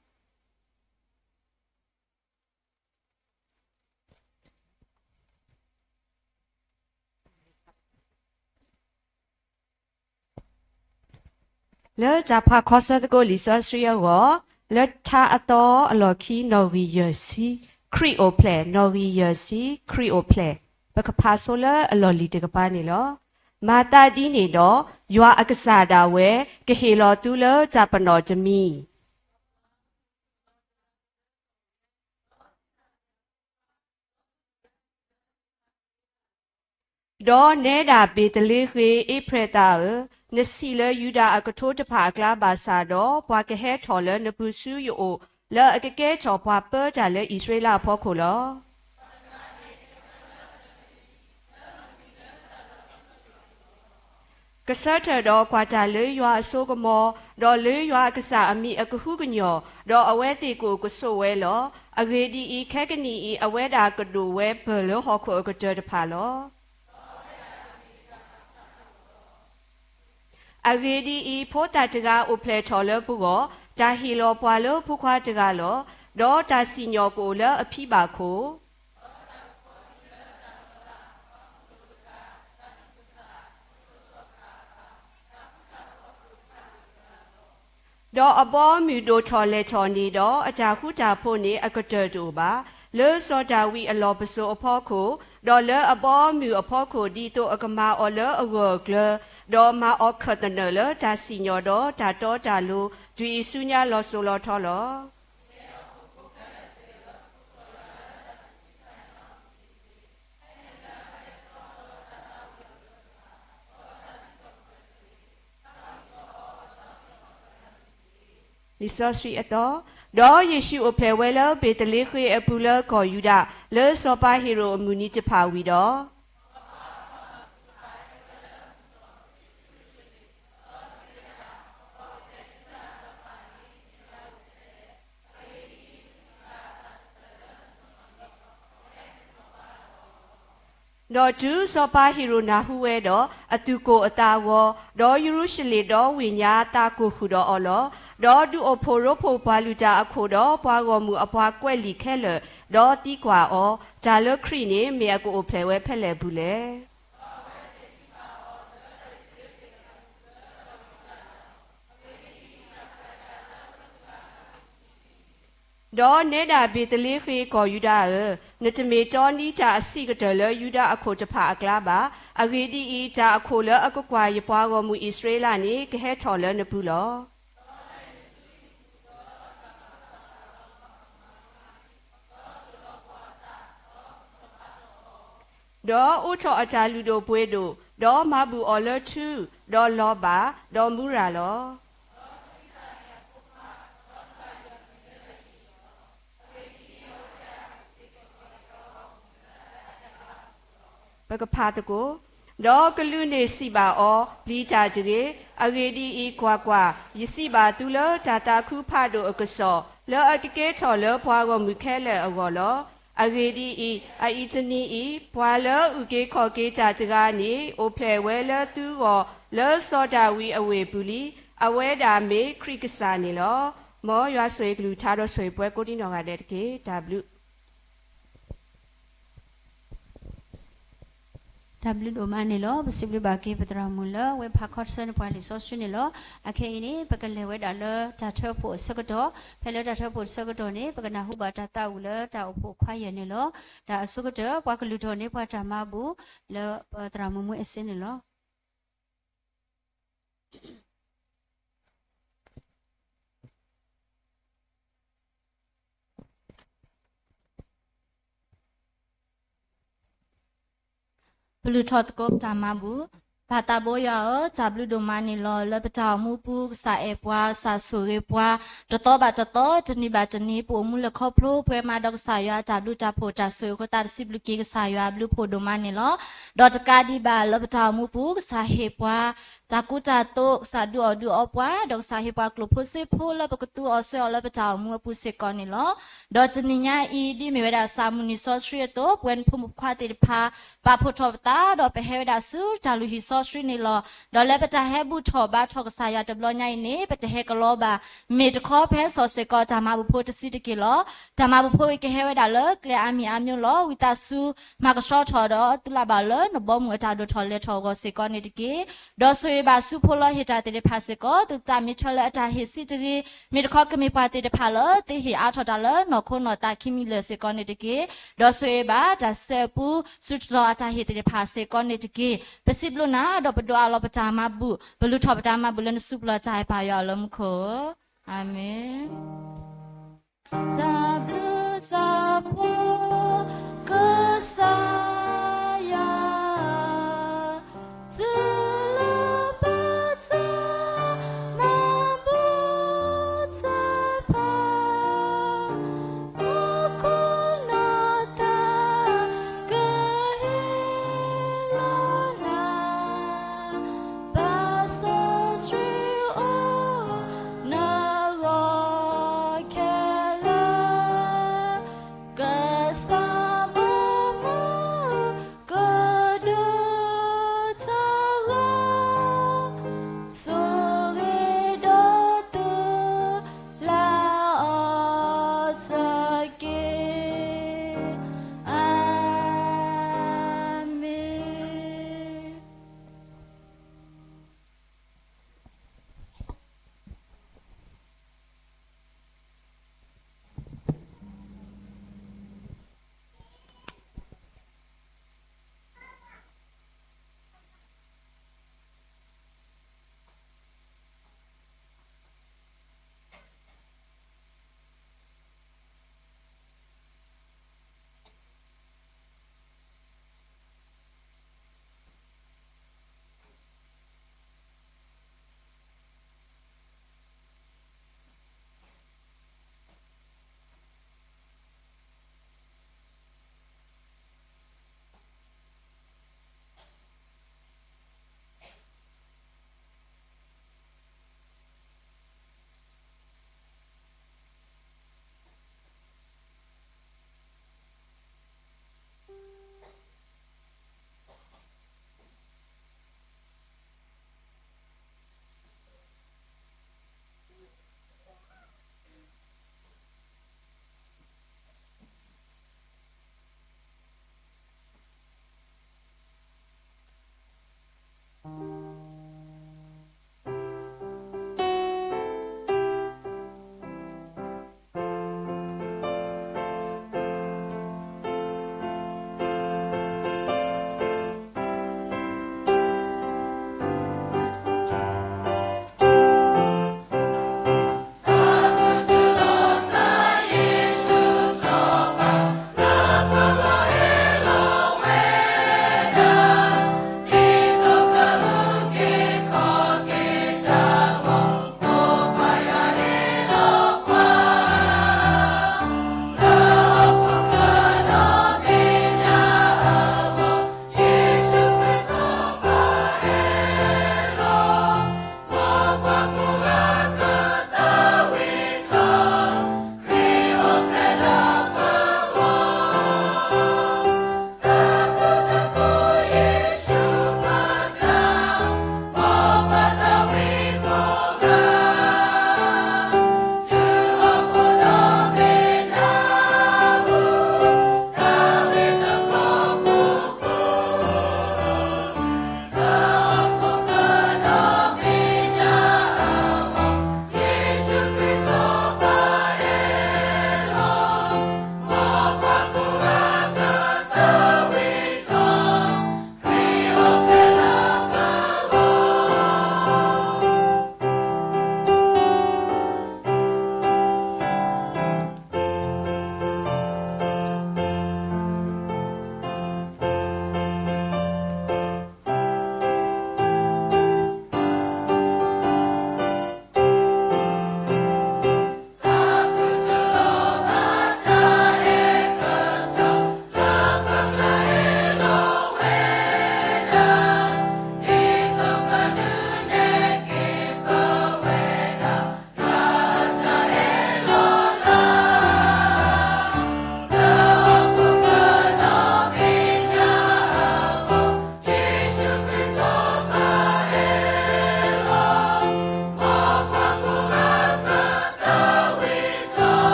လၢတၢ်ဖးခီဆၢသကိးလံာ်စီဆှံအဂီၢ်, လၢထါအသီအလီၢ်ခံနီၣ်ဂံၢ်ယဲၢ်ဆံ, ခရံာ်အိၣ်ဖျဲၣ်, နီၣ်ဂံၢ်ယဲၢ်ဆံ, ခရံာ်အိၣ်ဖျဲၣ်, ပကဖးဆိလၢအလီၢ်လံၤတကပၤန့ၣ်လီၤ. မၤသးဒ်န့ၣ်ဒီး, ယွၤအကစၢ်ဒၣ်ဝဲ ကဟ့ၣ်လီၤသုလၢတၢ်ပနီၣ်တမံၤ ဒီးနဲဒၣ်ဘ့ၤသလ့ဃ့ အ့ဖရဲၣ်သးဧၢ, နဆံးလၢယူဒၤအကထိတဖၣ်အကျါဘၣ်ဆၣ်ဒီး, ပှၤကဟဲထီၣ်လၢနပူၤဆူယအိၣ်, လၢအကကဲထီၣ်ပှၤပၢတၢ်လၢအံၣ်စရ့လးအဖီခိၣ်လီၤ. ကဆၢထၢၣ်ဒီးကွၢ်တၢ်လၢယွၤအစိကမီၤ, ဒီးလၢယွၤအကစၢ်အမံၤအကဟုကညီၢ်, ဒီးအဝဲသ့ၣ်ကအိၣ်ကဆိးဝဲလီၤ. အဂ့ၢ်ဒ်အံၤ, ခဲကနံၣ်အံၤ အဝဲဒၣ်ကဒိၣ်ဝဲပၢၢ်လၢဟီၣ်ခိၣ်အကတၢၢ်တဖၣ်လီၤ. အဂ့ၢ်ဒ်အံၤ, ဖိသၣ်တဂၤအိၣ်ဖျဲၣ်ထီၣ်လၢပဂီၢ်, တၢ်ဟ့ၣ်လီၤပှၤလၢဖိခွါတဂၤလီၤ. ဒီးတၢ်စံၣ်ညီၣ်ကအိၣ်လၢအဖံဘၣ်ခိၣ် ဒီးအဘီအမုၢ်ဒိၣ်ထီၣ်လဲၢ်ထီၣ်န့ၣ်ဒီး, အတၢ်ဃူတၢ်ဖိးန့ၣ် အကတၢၢ်တအိၣ်ဘၣ်, လၢစီၤဒၤဝံးအလီၢ်ပစိာ်အဖီခိၣ်, ဒီးလၢအဘီအမုၢ်အဖီခိၣ် ဒ်သိးအကမၤအီၤလၢအဂၢၢ်အကျၢၤ, ဒီးမၤအီၤခၢၣ်သနၢၣ်လၢတၢ်စံၣ်ညီၣ်ဒီးတၢ်တီတၢ်လိၤ, တုၤအံၤဆူညါလီၤစိၤလီၤထီလီၤ. လံာ်စီဆှံအသီ, ဒီးယ့ၣ်ၡူးအိၣ်ဖျဲၣ်ဝဲလၢဘ့ၤသလ့ဃ့အပူၤလၢကီၢ်ယူဒၤ, လၢစီၤပၤဟ့ၤရိာ်အမုၢ်နံၤတဖၣ်ဝံၤဒီး ဒီးတုၤစီၤပၤဟ့ၤရိာ်နၢ်ဟူဝဲဒီး, အသူၣ်ကိၢ်အသးဂီၤ, ဒီးယရူၤၡလ့ၣ်ဒီဝ့ၢ်ညါသးကိၢ်ဃုာ်ဒီးအီၤလီၤ. ဒီးဒုးအိၣ်ဖှိၣ်ရိဖှိၣ်ပှၤလုၢ်တၢ်အခိၣ်ဒီးပှၤဂီၢ်မုၢ်အပှၤကွဲးလံာ်ခဲလၢာ်, ဒီးသံကွၢ်အီၤ, တၢ်လၢခရံာ်န့ၣ် မ့ၢ်အကအိၣ်ဖျဲၣ်ဝဲဖဲလဲၣ်အပူၤလဲၣ်. ဒီးနဲဒၣ်ဘ့ၤသလ့ဃ့ကီၢ်ယူဒၤဧၢ, နတမ့ၢ်တီနံၤတၢ်အဆံးကတၢၢ်လၢယူဒၤအခိၣ်တဖၣ်အကျါဘၣ်. အဂ့ၢ်ဒ်အံၤ, တၢ်အခိၣ်လၢအကကွၢ်ယပှၤဂီၢ်မုၢ်အံၣ်စရ့လးန့ၣ် ကဟဲထီၣ်လၢနပူၤလီၤ. ဒီးအိးထီၣ်အတၢ်လုၢ်ဒိၣ်ပှ့ၤဒိၣ်, ဒီးမၤဘူၣ်အီၤလၢထူ, ဒီးလီၤဘၣ်, ဒီးမူရၤလီၤ. ပကဖးသကိး, ဒီးကလူးန့ၣ်စံးဘၣ်အီၤ, ပျံၤတၢ်တဂ့ၤ. အဂ့ၢ်ဒ်အံၤ, ကွၢ်ကွၢ်, ယစံးဘၣ်သုလၢတၢ်သးခုဖးဒိၣ်အကစီၣ်, လၢအကကဲထီၣ်လၢပှၤဂီၢ်မုၢ်ခဲလၢာ်အဂီၢ်လီၤ. အဂ့ၢ်ဒ်အံၤ, အအံၤတနံၤအံၤ, ပှၤလၢအအုၣ်က့ၤခီၣ်က့ၤတၢ်တဂၤန့ၣ် အိၣ်ဖျဲၣ်ဝဲလၢသုဂီၢ် လၢစီၤဒၤဝံးအဝ့ၢ်ပူၤလံ. အဝဲဒၣ်မ့ၢ်ခရံာ်ကစၢ်န့ၣ်လီၤ. မ်ယွၤဆိၣ်ဂ့ၤကလုၢ်ကထါဒီးဆိၣ်ဂ့ၤပှၤကိးဒံနီၢ်ဂၤဒဲးတက့ၢ်. တၢ်ဘျုး တၢ်ဘျုးဒိၣ်မးန့ၣ်လီၤ. ပစံးဘျုးဘၣ်က့ၤပသရၣ်မုၣ်လၢအဝဲဖးခီဆၢန့ၢ်ပှၤလံာ်စီဆှံန့ၣ်လီၤ. အခဲအံၤန့ၣ် ပကလဲၤဝဲဒၣ်လၢတၢ်ထၢဖှိၣ်အဆၢကတီၢ်, ဖဲလၢတၢ်ထၢဖှိၣ်အဆၢကတီၢ်န့ၣ် ပကနၢ်ဟူဘၣ်တၢ်သးဝံၣ်လၢတၢ်အိၣ်ဖှိၣ်ခွါယဲၢ်န့ၣ်လီၤ. တၢ်အဆိကတၢၢ် ပှၤကလုၢ်ထီၣ်န့ၢ်ပှၤတၢ်မၤဘူၣ်လၢပသရၣ်မုၣ်မူအ့စ့န့ၣ်လီၤ. ပလုၢ်ထီၣ်သကိးပတၢ်မၤဘူၣ်, ပၢ်သးဘိယွၤဧၢ, တၢ်ဘျုးဒိၣ်မးန့ၣ်လီၤ. လၢပတၢ်အိၣ်မူပူၤ ကစၢ်အဲၣ်ပှၤ, ကစၢ်ဆိၣ်ဂ့ၤပှၤ, တသီဘၣ်တသီ, တနံၤဘၣ်တနံၤ, ပအိၣ်မူလၢခီဖျိ ပှဲၤမးဒီးကစၢ်ယွၤအတၢ်ဘျုးတၢ်ဖှိၣ်တၢ်ဆိၣ်ဂ့ၤအဃိသတး ပစံးဘျုးက့ၤကစၢ်ယွၤအဘျုးဖှိၣ်ဒိၣ်မးန့ၣ်လီၤ. ဒီးတကးဒံးဘၣ် လၢပတၢ်အိၣ်မူပူၤ ကစၢ်ဟ့ၣ်ပှၤ တၢ်ကူတၢ်သိး, ကစၢ်ဒုးအီၣ်ဒုးအီပှၤ, ဒီးကစၢ်ဟ့ၣ်ပှၤကျိၣ်ဖိစ့ဖိလၢပကသူအီၤစွဲအီၤလၢပတၢ်အိၣ်မူအပူၤစ့ၢ်ကီးန့ၣ်လီၤ. ဒီးတနံၤညါအံၤ ဒ်မ့ၢ်ဝဲဒၣ်စးမုၢ်နံၤစီဆှံအသိး ပဝဲဖိမုၣ်ဖိခွါသ့ၣ်တဖၣ် ပာ်ဖှိၣ်ထီၣ်ပသး ဒီးပဟဲဝဲဒၣ်ဆူတၢ်လုၢ်ဟံၣ်စီဆှံန့ၣ်လီၤ. ဒီးလၢပတၢ်ဟဲဘူၣ်ထီၣ်ဘါထီၣ်ကစၢ်ယွၤတဘျီညါအံၤန့ၣ် ပတဟဲကလီဘၣ်. မ့ၢ်တခီ ပဟဲစိာ်စ့ၢ်ကီးတၢ်မၤဘူၣ်ဖိတဆံတက့ၢ်လီၤ. တၢ်မၤဘူၣ်ဖိအံၤကဟဲဝဲဒၣ်လၢကျဲအါမံၤအါမျိုးလီၤ. ဝံသးစူၤ မၤကဆှီထီၣ်ဒီး သုလၢ်ဘၣ်လၢနဘီမုၢ်အတၢ်ဒိၣ်ထီၣ်လဲၤထီၣ်အဂီၢ်စ့ၢ်ကီးန့ၣ်တက့ၢ်. ဒီးဆိၣ်ဂ့ၤဘၣ်ဆူဖိလီၤဟ့ၣ်တၢ်သ့ၣ်တဖၣ်စ့ၢ်ကီး သုသးမ့ၢ်ထၢလၢအတၢ်ဟ့ၣ်ဆံးတဂ့ၤ, မ့ၢ်တခီကမ့ၢ်ပှၤသ့ၣ်တဖၣ်လၢ သ့ဟ့ၣ်အါထီၣ်တၢ်လၢနီၢ်ခိနီၢ်သးခံမံၤလၢာ်စ့ၢ်ကီးန့ၣ်တက့ၢ်. ဒီးဆိၣ်ဂ့ၤဘၣ်တၢ်ဆှၢအပူၤ ဆူတတီၤအတၢ်ဟ့ၣ်သ့ၣ်တဖၣ်စ့ၢ်ကီးန့ၣ်တက့ၢ်. ပစံးဘျုးနၤ ဒီးပဒိးအးလီၤပတၢ်မၤဘူၣ်, ပလုၢ်ထီၣ်ပတၢ်မၤဘူၣ်လၢနစုပူၤလီၤ တၢ်အဲၣ်ပၢ်ယွၤအလၢမူခိၣ်ဧၢ, အၤမ့ၣ်. တၢ်ဘျုးတၢ်ဖှိၣ် ကစၢ်ယွၤ တုၤလၢပတၢ်မၤဘူၣ် တၢ်ဖး နီၢ်ခိနီၢ်သး ကဟ့ၣ်လီၤနၤ ပၢ်စီဆှံအိၣ် နဂီၢ်ခဲလၢာ် ကစၢ်ဘီမုၢ်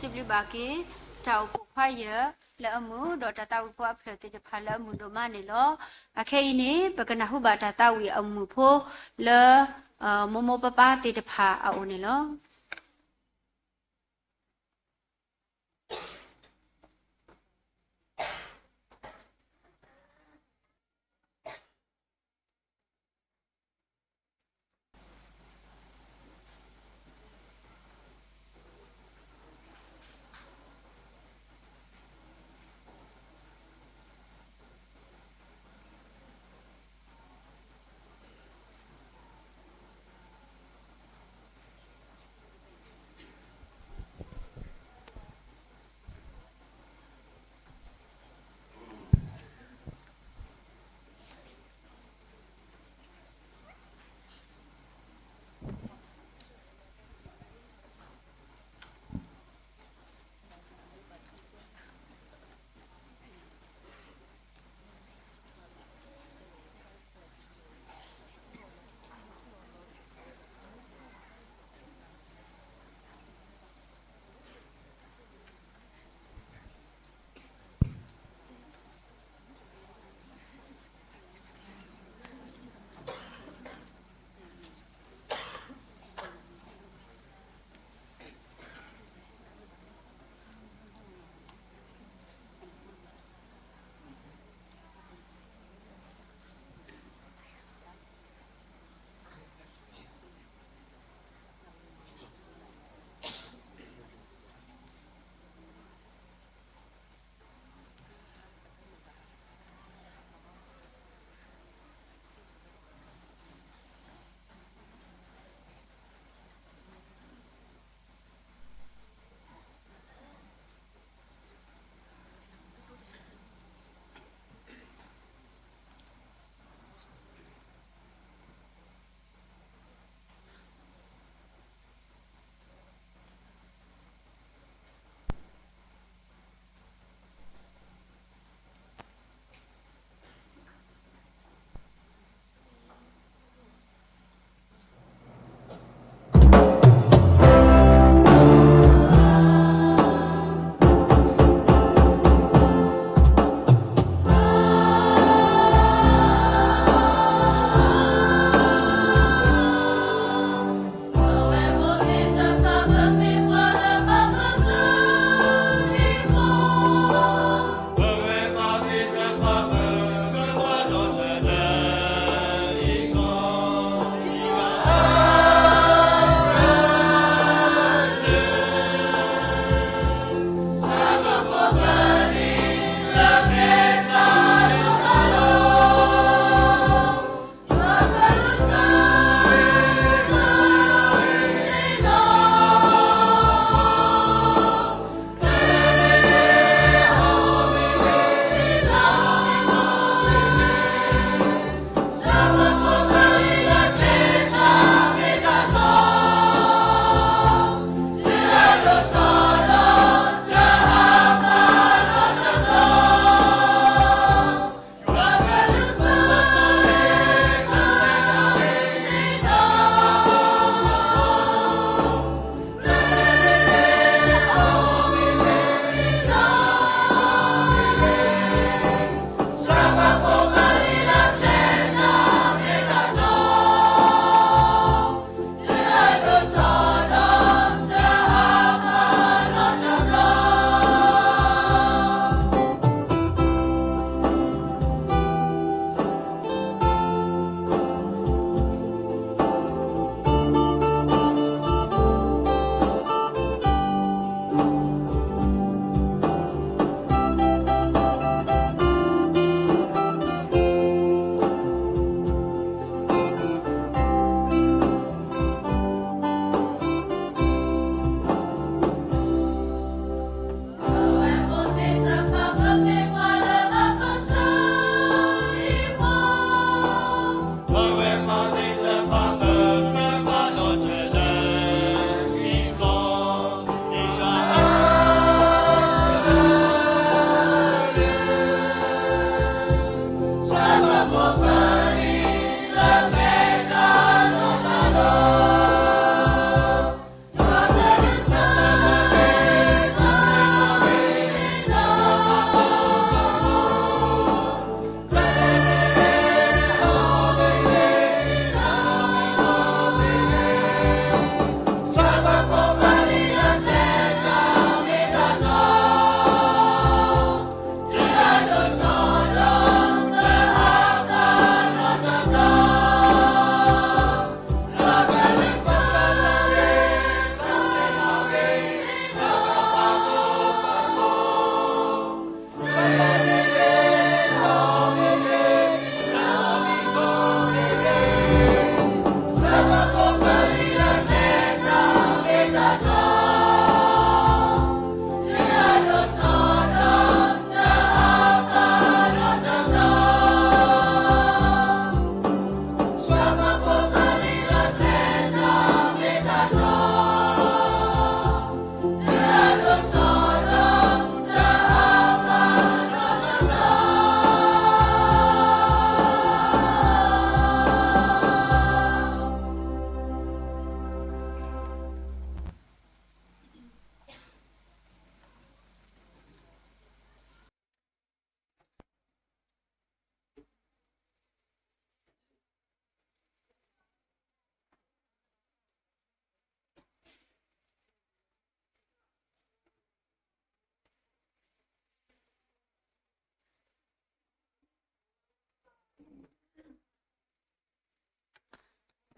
စံးဘျုးဘၣ်က့ၤ တၢ်အိၣ်ဖှိၣ်ခွါယၢၢ်လၢအမုာ် ဒီးတၢ်သးဝံၣ်ဖိအဖျၢၣ်သ့ၣ်တဖၣ်လၢအမုာ်ဒိၣ်မးန့ၣ်လီၤ. အခဲအံၤန့ၣ် ပကနၢ်ဟူဘၣ်တၢ်သးဝံၣ်အမုာ်ဖိလၢ မိၢ်မိၢ်ပၢ်ပၢ်သ့ၣ်တဖၣ်အအိၣ်န့ၣ်လီၤ.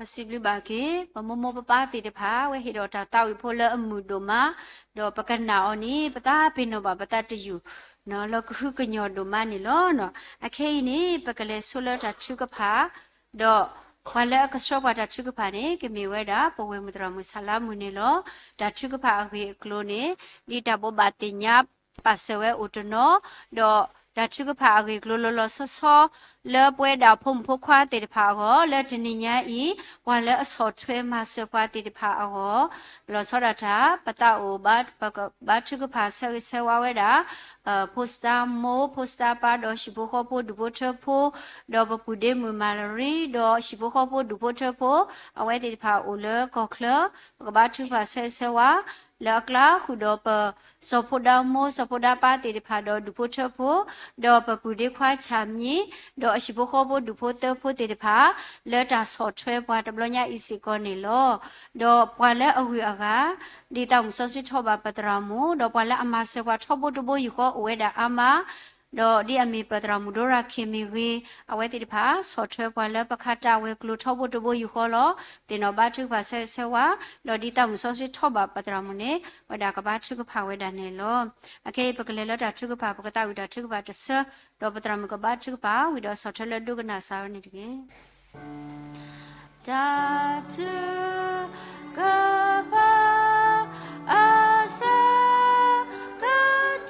ပစံးဘျုးဘၣ်က့ၤ ပမိၢ်မိၢ်ပၢ်ပၢ်သ့ၣ်တဖၣ် အဝဲဟ့ၣ်ဒီးတၢ်သးဝံၣ်ဖိလၢအမုာ်ဒိၣ်မး, ဒီးပကနၣ်အီၤန့ၣ် ပသးပ့ၤနီၣ်ဘၣ်ပသးတယုၢ် လီၤကဟုကညီၢ်ဒိၣ်မးန့ၣ်လီၤ. အခဲအံၤန့ၣ် ပကလဲၤဆိလၢတၢ်ထုကဖၣ်, ဒီးပှၤလၢအကဆှၢပှၤတၢ်ထုကဖၣ်န့ၣ် ကမ့ၢ်ဝဲဒၣ် ပဝဲၢ်မုၢ်သရၣ်မုၣ်ဆၣ်လါမုၢ်န့ၣ်လီၤ. တၢ်ထုကဖၣ်အဂ့ၢ်အကျိၤန့ၣ် ဒ်တၢ်ဘိးဘၣ်သ့ၣ်ညါ ပာ်စၢၤဝဲအိၣ်တနီၤ, ဒီးတၢ်ထုကဖၣ်အဂ့ၢ်အကျိၤလီၤလီၤဆီဆီ လၢပဝဲဒၣ်ဖိမုၣ်ဖိခွါသ့ၣ်တဖၣ်အဂီၢ် လၢတနံၤညါအံၤ ပှၤလၢအဆီၣ်ထွဲမၤစၢၤပှၤသ့ၣ်တဖၣ်အဂီၢ်, လီၤဆီဒၣ်တၢ် ပသးအိၣ်ဘၣ် ပကဘါထုကဖၣ်ဆၢဂ့ၤဆၢဝါဝဲဒၣ် ဖိစတါမိၢ် ဖိစတါပၢ် ဒီးဟံၣ်ဖိဃီဖိဒူၣ်ဖိထၢဖိ, ဒီးပပုၢ်ဒ့မုၣ်မၤလရံ ဒီးဟံၣ်ဖိဃီဖိဒူၣ်ဖိထၢဖိ, အဝဲသ့ၣ်တဖၣ်အိၣ်လၢကီၢ်ချၢ, ပကဘါထုကဖၣ်ဆၢဂ့ၤဆၢဝါ လၢအကျါဃုာ်ဒီးပ စီၤဖိဒါမိၢ် စီၤဖိဒါပၢ်သ့ၣ်တဖၣ် ဒီးဒူၣ်ဖိထၢဖိ, ဒီးပပုၢ်ဒ့ခွါဆၣ်မံ, ဒီးအဟံၣ်ဖိဃီဖိဒူၣ်ဖိထၢဖိသ့ၣ်တဖၣ် လၢတၢ်ဆီၣ်ထွဲပှၤတဘျီညါအံၤစ့ၢ်ကီးန့ၣ်လီၤ. ဒီးပှၤလၢအဂုၤအဂၤ ဒ်သးမုၢ်စီဆှံထီၣ်ဘၣ်ပသရၣ်မုၣ်, ဒီးပှၤလၢအမၤစၢၤပှၤထီဘိတဘိယူၢ်ဃီအိၣ်ဝဲဒၣ်အါမး, ဒီးဒ်အမ့ၢ်ပသရၣ်မုၣ်ဒိရၤခ့ၣ်မ့ၢ်ဂ့ၤ, အဝဲသ့ၣ်တဖၣ် ဆီၣ်ထွဲပှၤလၢပခးတၢ်ဝဲၤကျိၤထီဘိတဘိယူၢ်ဃီလီၤ. သ့ၣ်နီၣ်ဘါထုကဖၣ်ဆၢဂ့ၤဆၢဝါ, ဒီးဒ်သးမုၢ်စီဆှံထီၣ်ဘၣ်ပသရၣ်မုၣ်န့ၣ် ဝဲဒၣ်ကဘါထုကဖၣ်ဝဲဒၣ်န့ၣ်လီၤ. အခဲအံၤပကလဲၤလၢတၢ်ထုကဖၣ် ပကသးဝံၣ်တၢ်ထုကဖၣ်တဆၢ, ဒီးပသရၣ်မုၣ်ကဘါထုကဖၣ်ဝံၤဒီးဆီၣ်ထွဲလၢဒိကနၣ်စၢ်ဝဲန့ၣ်တက့ၢ်. တၢ်ထုကဖၣ် အဆၢက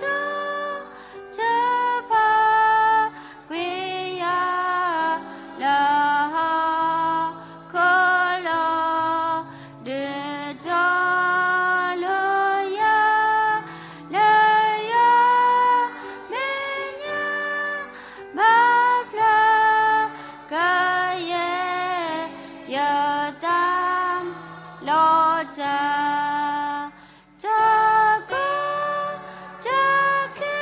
တီၢ် တဖၣ် ကွံာ်ယၤ လၢဟီၣ်ခိၣ်လီၤ ဒုးတီၤလိာ်ယၤ လၢယွၤ မဲာ်ညါ ဘၣ်ဖျါ ကယဲၢ် ယသး လီၤတၢ် တၢ်ကီတၢ်ခဲ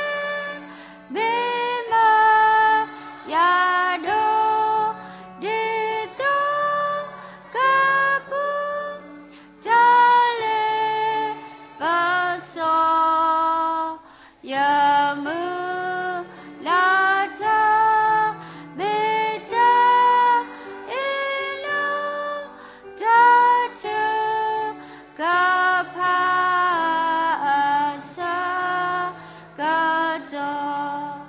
မ့ၢ်မၤယၤဒိၣ် ဒ်သိးကပူၤ တၢ်လ့ပစီ ယမုၢ်လၢ်တၢ် မ့ၢ်တၢ်အ့ၣ်လိာ် တၢ်ထုကဖၣ်အဆၢကတီၢ်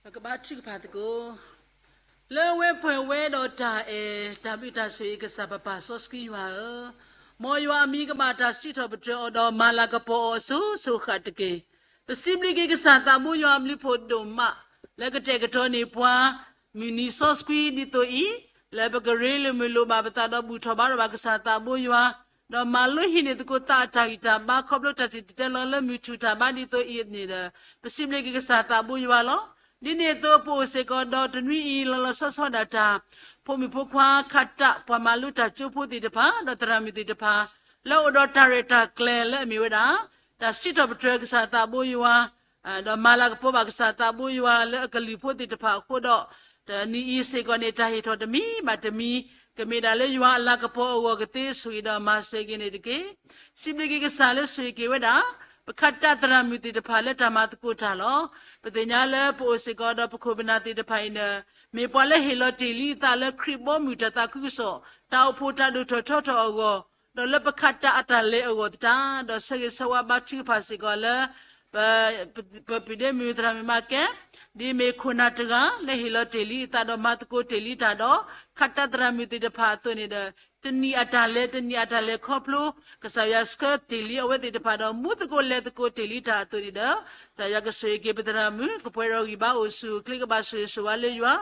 ပကဘါထုကဖၣ်သကိး. လၢအဝဲပှဲၤဝဲဒီးတၢ်အဲၣ် တၢ်ဘျုးတၢ်ဆိၣ်ဂ့ၤကစၢ်ပပၢ်စီဆှံယွၤဧၢ, မ်ယွၤအမံၤကဘၣ်တၢ်စံးထီၣ်ပတြၢၤအီၤ ဒီးမၤလၤကပီၤအီၤအစိၤစိၤဃၣ်ဃၣ်တက့ၢ်. ပစံးဘျုးက့ၤကစၢ်သးဘိယွၤအဘျုးဖှိၣ်ဒိၣ်မး လၢကတဲာ်ကတီၤန့ၢ်ပှၤ မုၢ်နံၤစီဆှံဒ်သိးအံၤ, လၢပကရ့လိာ်မုာ်လိာ်ဘၣ်ပသးဒီးဘူၣ်ထီၣ်ဘါထီၣ်ဘၣ်ကစၢ်သးဘိယွၤ ဒီးမၤလိဟံးန့ၢ်သကိးသးအတၢ်ဂံၢ်တၢ်ဘါ ခီဖျိတၢ်စံၣ်တဲၤတဲလီၤလၢမုၢ်ထူၣ်တၢ်ဘါဒ်သိးအံၤန့ၣ်ဒီး ပစံးဘျုးက့ၤကစၢ်သးဘိယွၤလီၤ. ဒ်န့ၣ်အသိးပအိၣ်စ့ၢ်ကီးဒီးတနွံအံၤ လီၤလီၤဆီဆီဒၣ်တၢ် ဖိမုၣ်ဖိခွါ ခးတၢ် ပှၤမၤလိတၢ်ကၠိဖိသ့ၣ်တဖၣ် ဒီးသရၣ်မုၣ်သ့ၣ်တဖၣ် လၢအိၣ်ဒီးတၢ်ရဲၣ်တၢ်ကျဲၤလၢအမ့ၢ်ဝဲဒၣ် တၢ်စံးထီၣ်ပတြၢၤကစၢ်သးဘိယွၤ ဒီးမၤလၤကပီၤဘၣ်ကစၢ်သးဘိယွၤလၢအကလုၢ်ဖိသ့ၣ်တဖၣ်အဃိဒီး တနံၤအံၤစ့ၢ်ကီးန့ၣ် တၢ်ဟ့ၣ်ထီၣ်တမံၤဘၣ်တမံၤ ကမ့ၢ်ဒၣ်လၢယွၤအလၤကပီၤအဂီၢ်ကသ့ဆိၣ်ဂ့ၤဒီးမၤစၢၤက့ၤန့ၣ်တက့ၢ်. စံးဘျုးက့ၤကစၢ်လၢဆိၣ်ဂ့ၤက့ၤဝဲဒၣ် ပခးတၢ်သရၣ်မုၣ်သ့ၣ်တဖၣ်လၢတၢ်မၤသကိးတၢ်လီၤ. ပသ့ၣ်ညါလၢပအိၣ်စ့ၢ်ကီးဒီးပခိၣ်ပနၢ်သ့ၣ်တဖၣ်အံၤန့ၣ် မ့ၢ်ပှၤလၢဟ့ၣ်လီၤတ့ၢ်လံအသးလၢခရံာ်ဘီမုၢ်တၢ်သးခုကစီၣ် တၢ်အိၣ်ဖှိၣ်တၢ်ဒိၣ်ထီၣ်ထီထီၣ်အဂီၢ် ဒီးလၢပခးတၢ်အတၢ်လဲၤအဂီၢ်သတး ဒီးဆၢဂ့ၤဆၢဝါဘါထုကဖၣ်စ့ၢ်ကီးလၢ ပပုၢ်ဒ့မုၣ်သရၣ်မုၣ်မၤကဲ ဒ်မ့ၢ်ခိၣ်နၢ်တဂၤ လၢဟ့ၣ်လီၤတ့ၢ်လံအသးဒီးမၤသကိးတ့ၢ်လံတၢ်ဒီး ခးတၢ်သရၣ်မုၣ်သ့ၣ်တဖၣ်အသိးန့ၣ်ဒီး တနံၤအတၢ်လဲၤ တနံၤအတၢ်လဲၤခီဖျိ ကစၢ်ယွၤဆှၢတ့ၢ်လံအဝဲသ့ၣ်တဖၣ်ဒီး မူသကိးလဲၤသကိးတ့ၢ်လံတၢ်အသိးန့ၣ်ဒီး ကစၢ်ယွၤကဆိၣ်ဂ့ၤက့ၤပသရၣ်မုၣ် ကပှဲၤဒီးဂံၢ်ဘါအိၣ်ဆူၣ်အိၣ်ချ့ ကဘၣ်ဆိၣ်ဂ့ၤဆိၣ်ဝါလၢယွၤ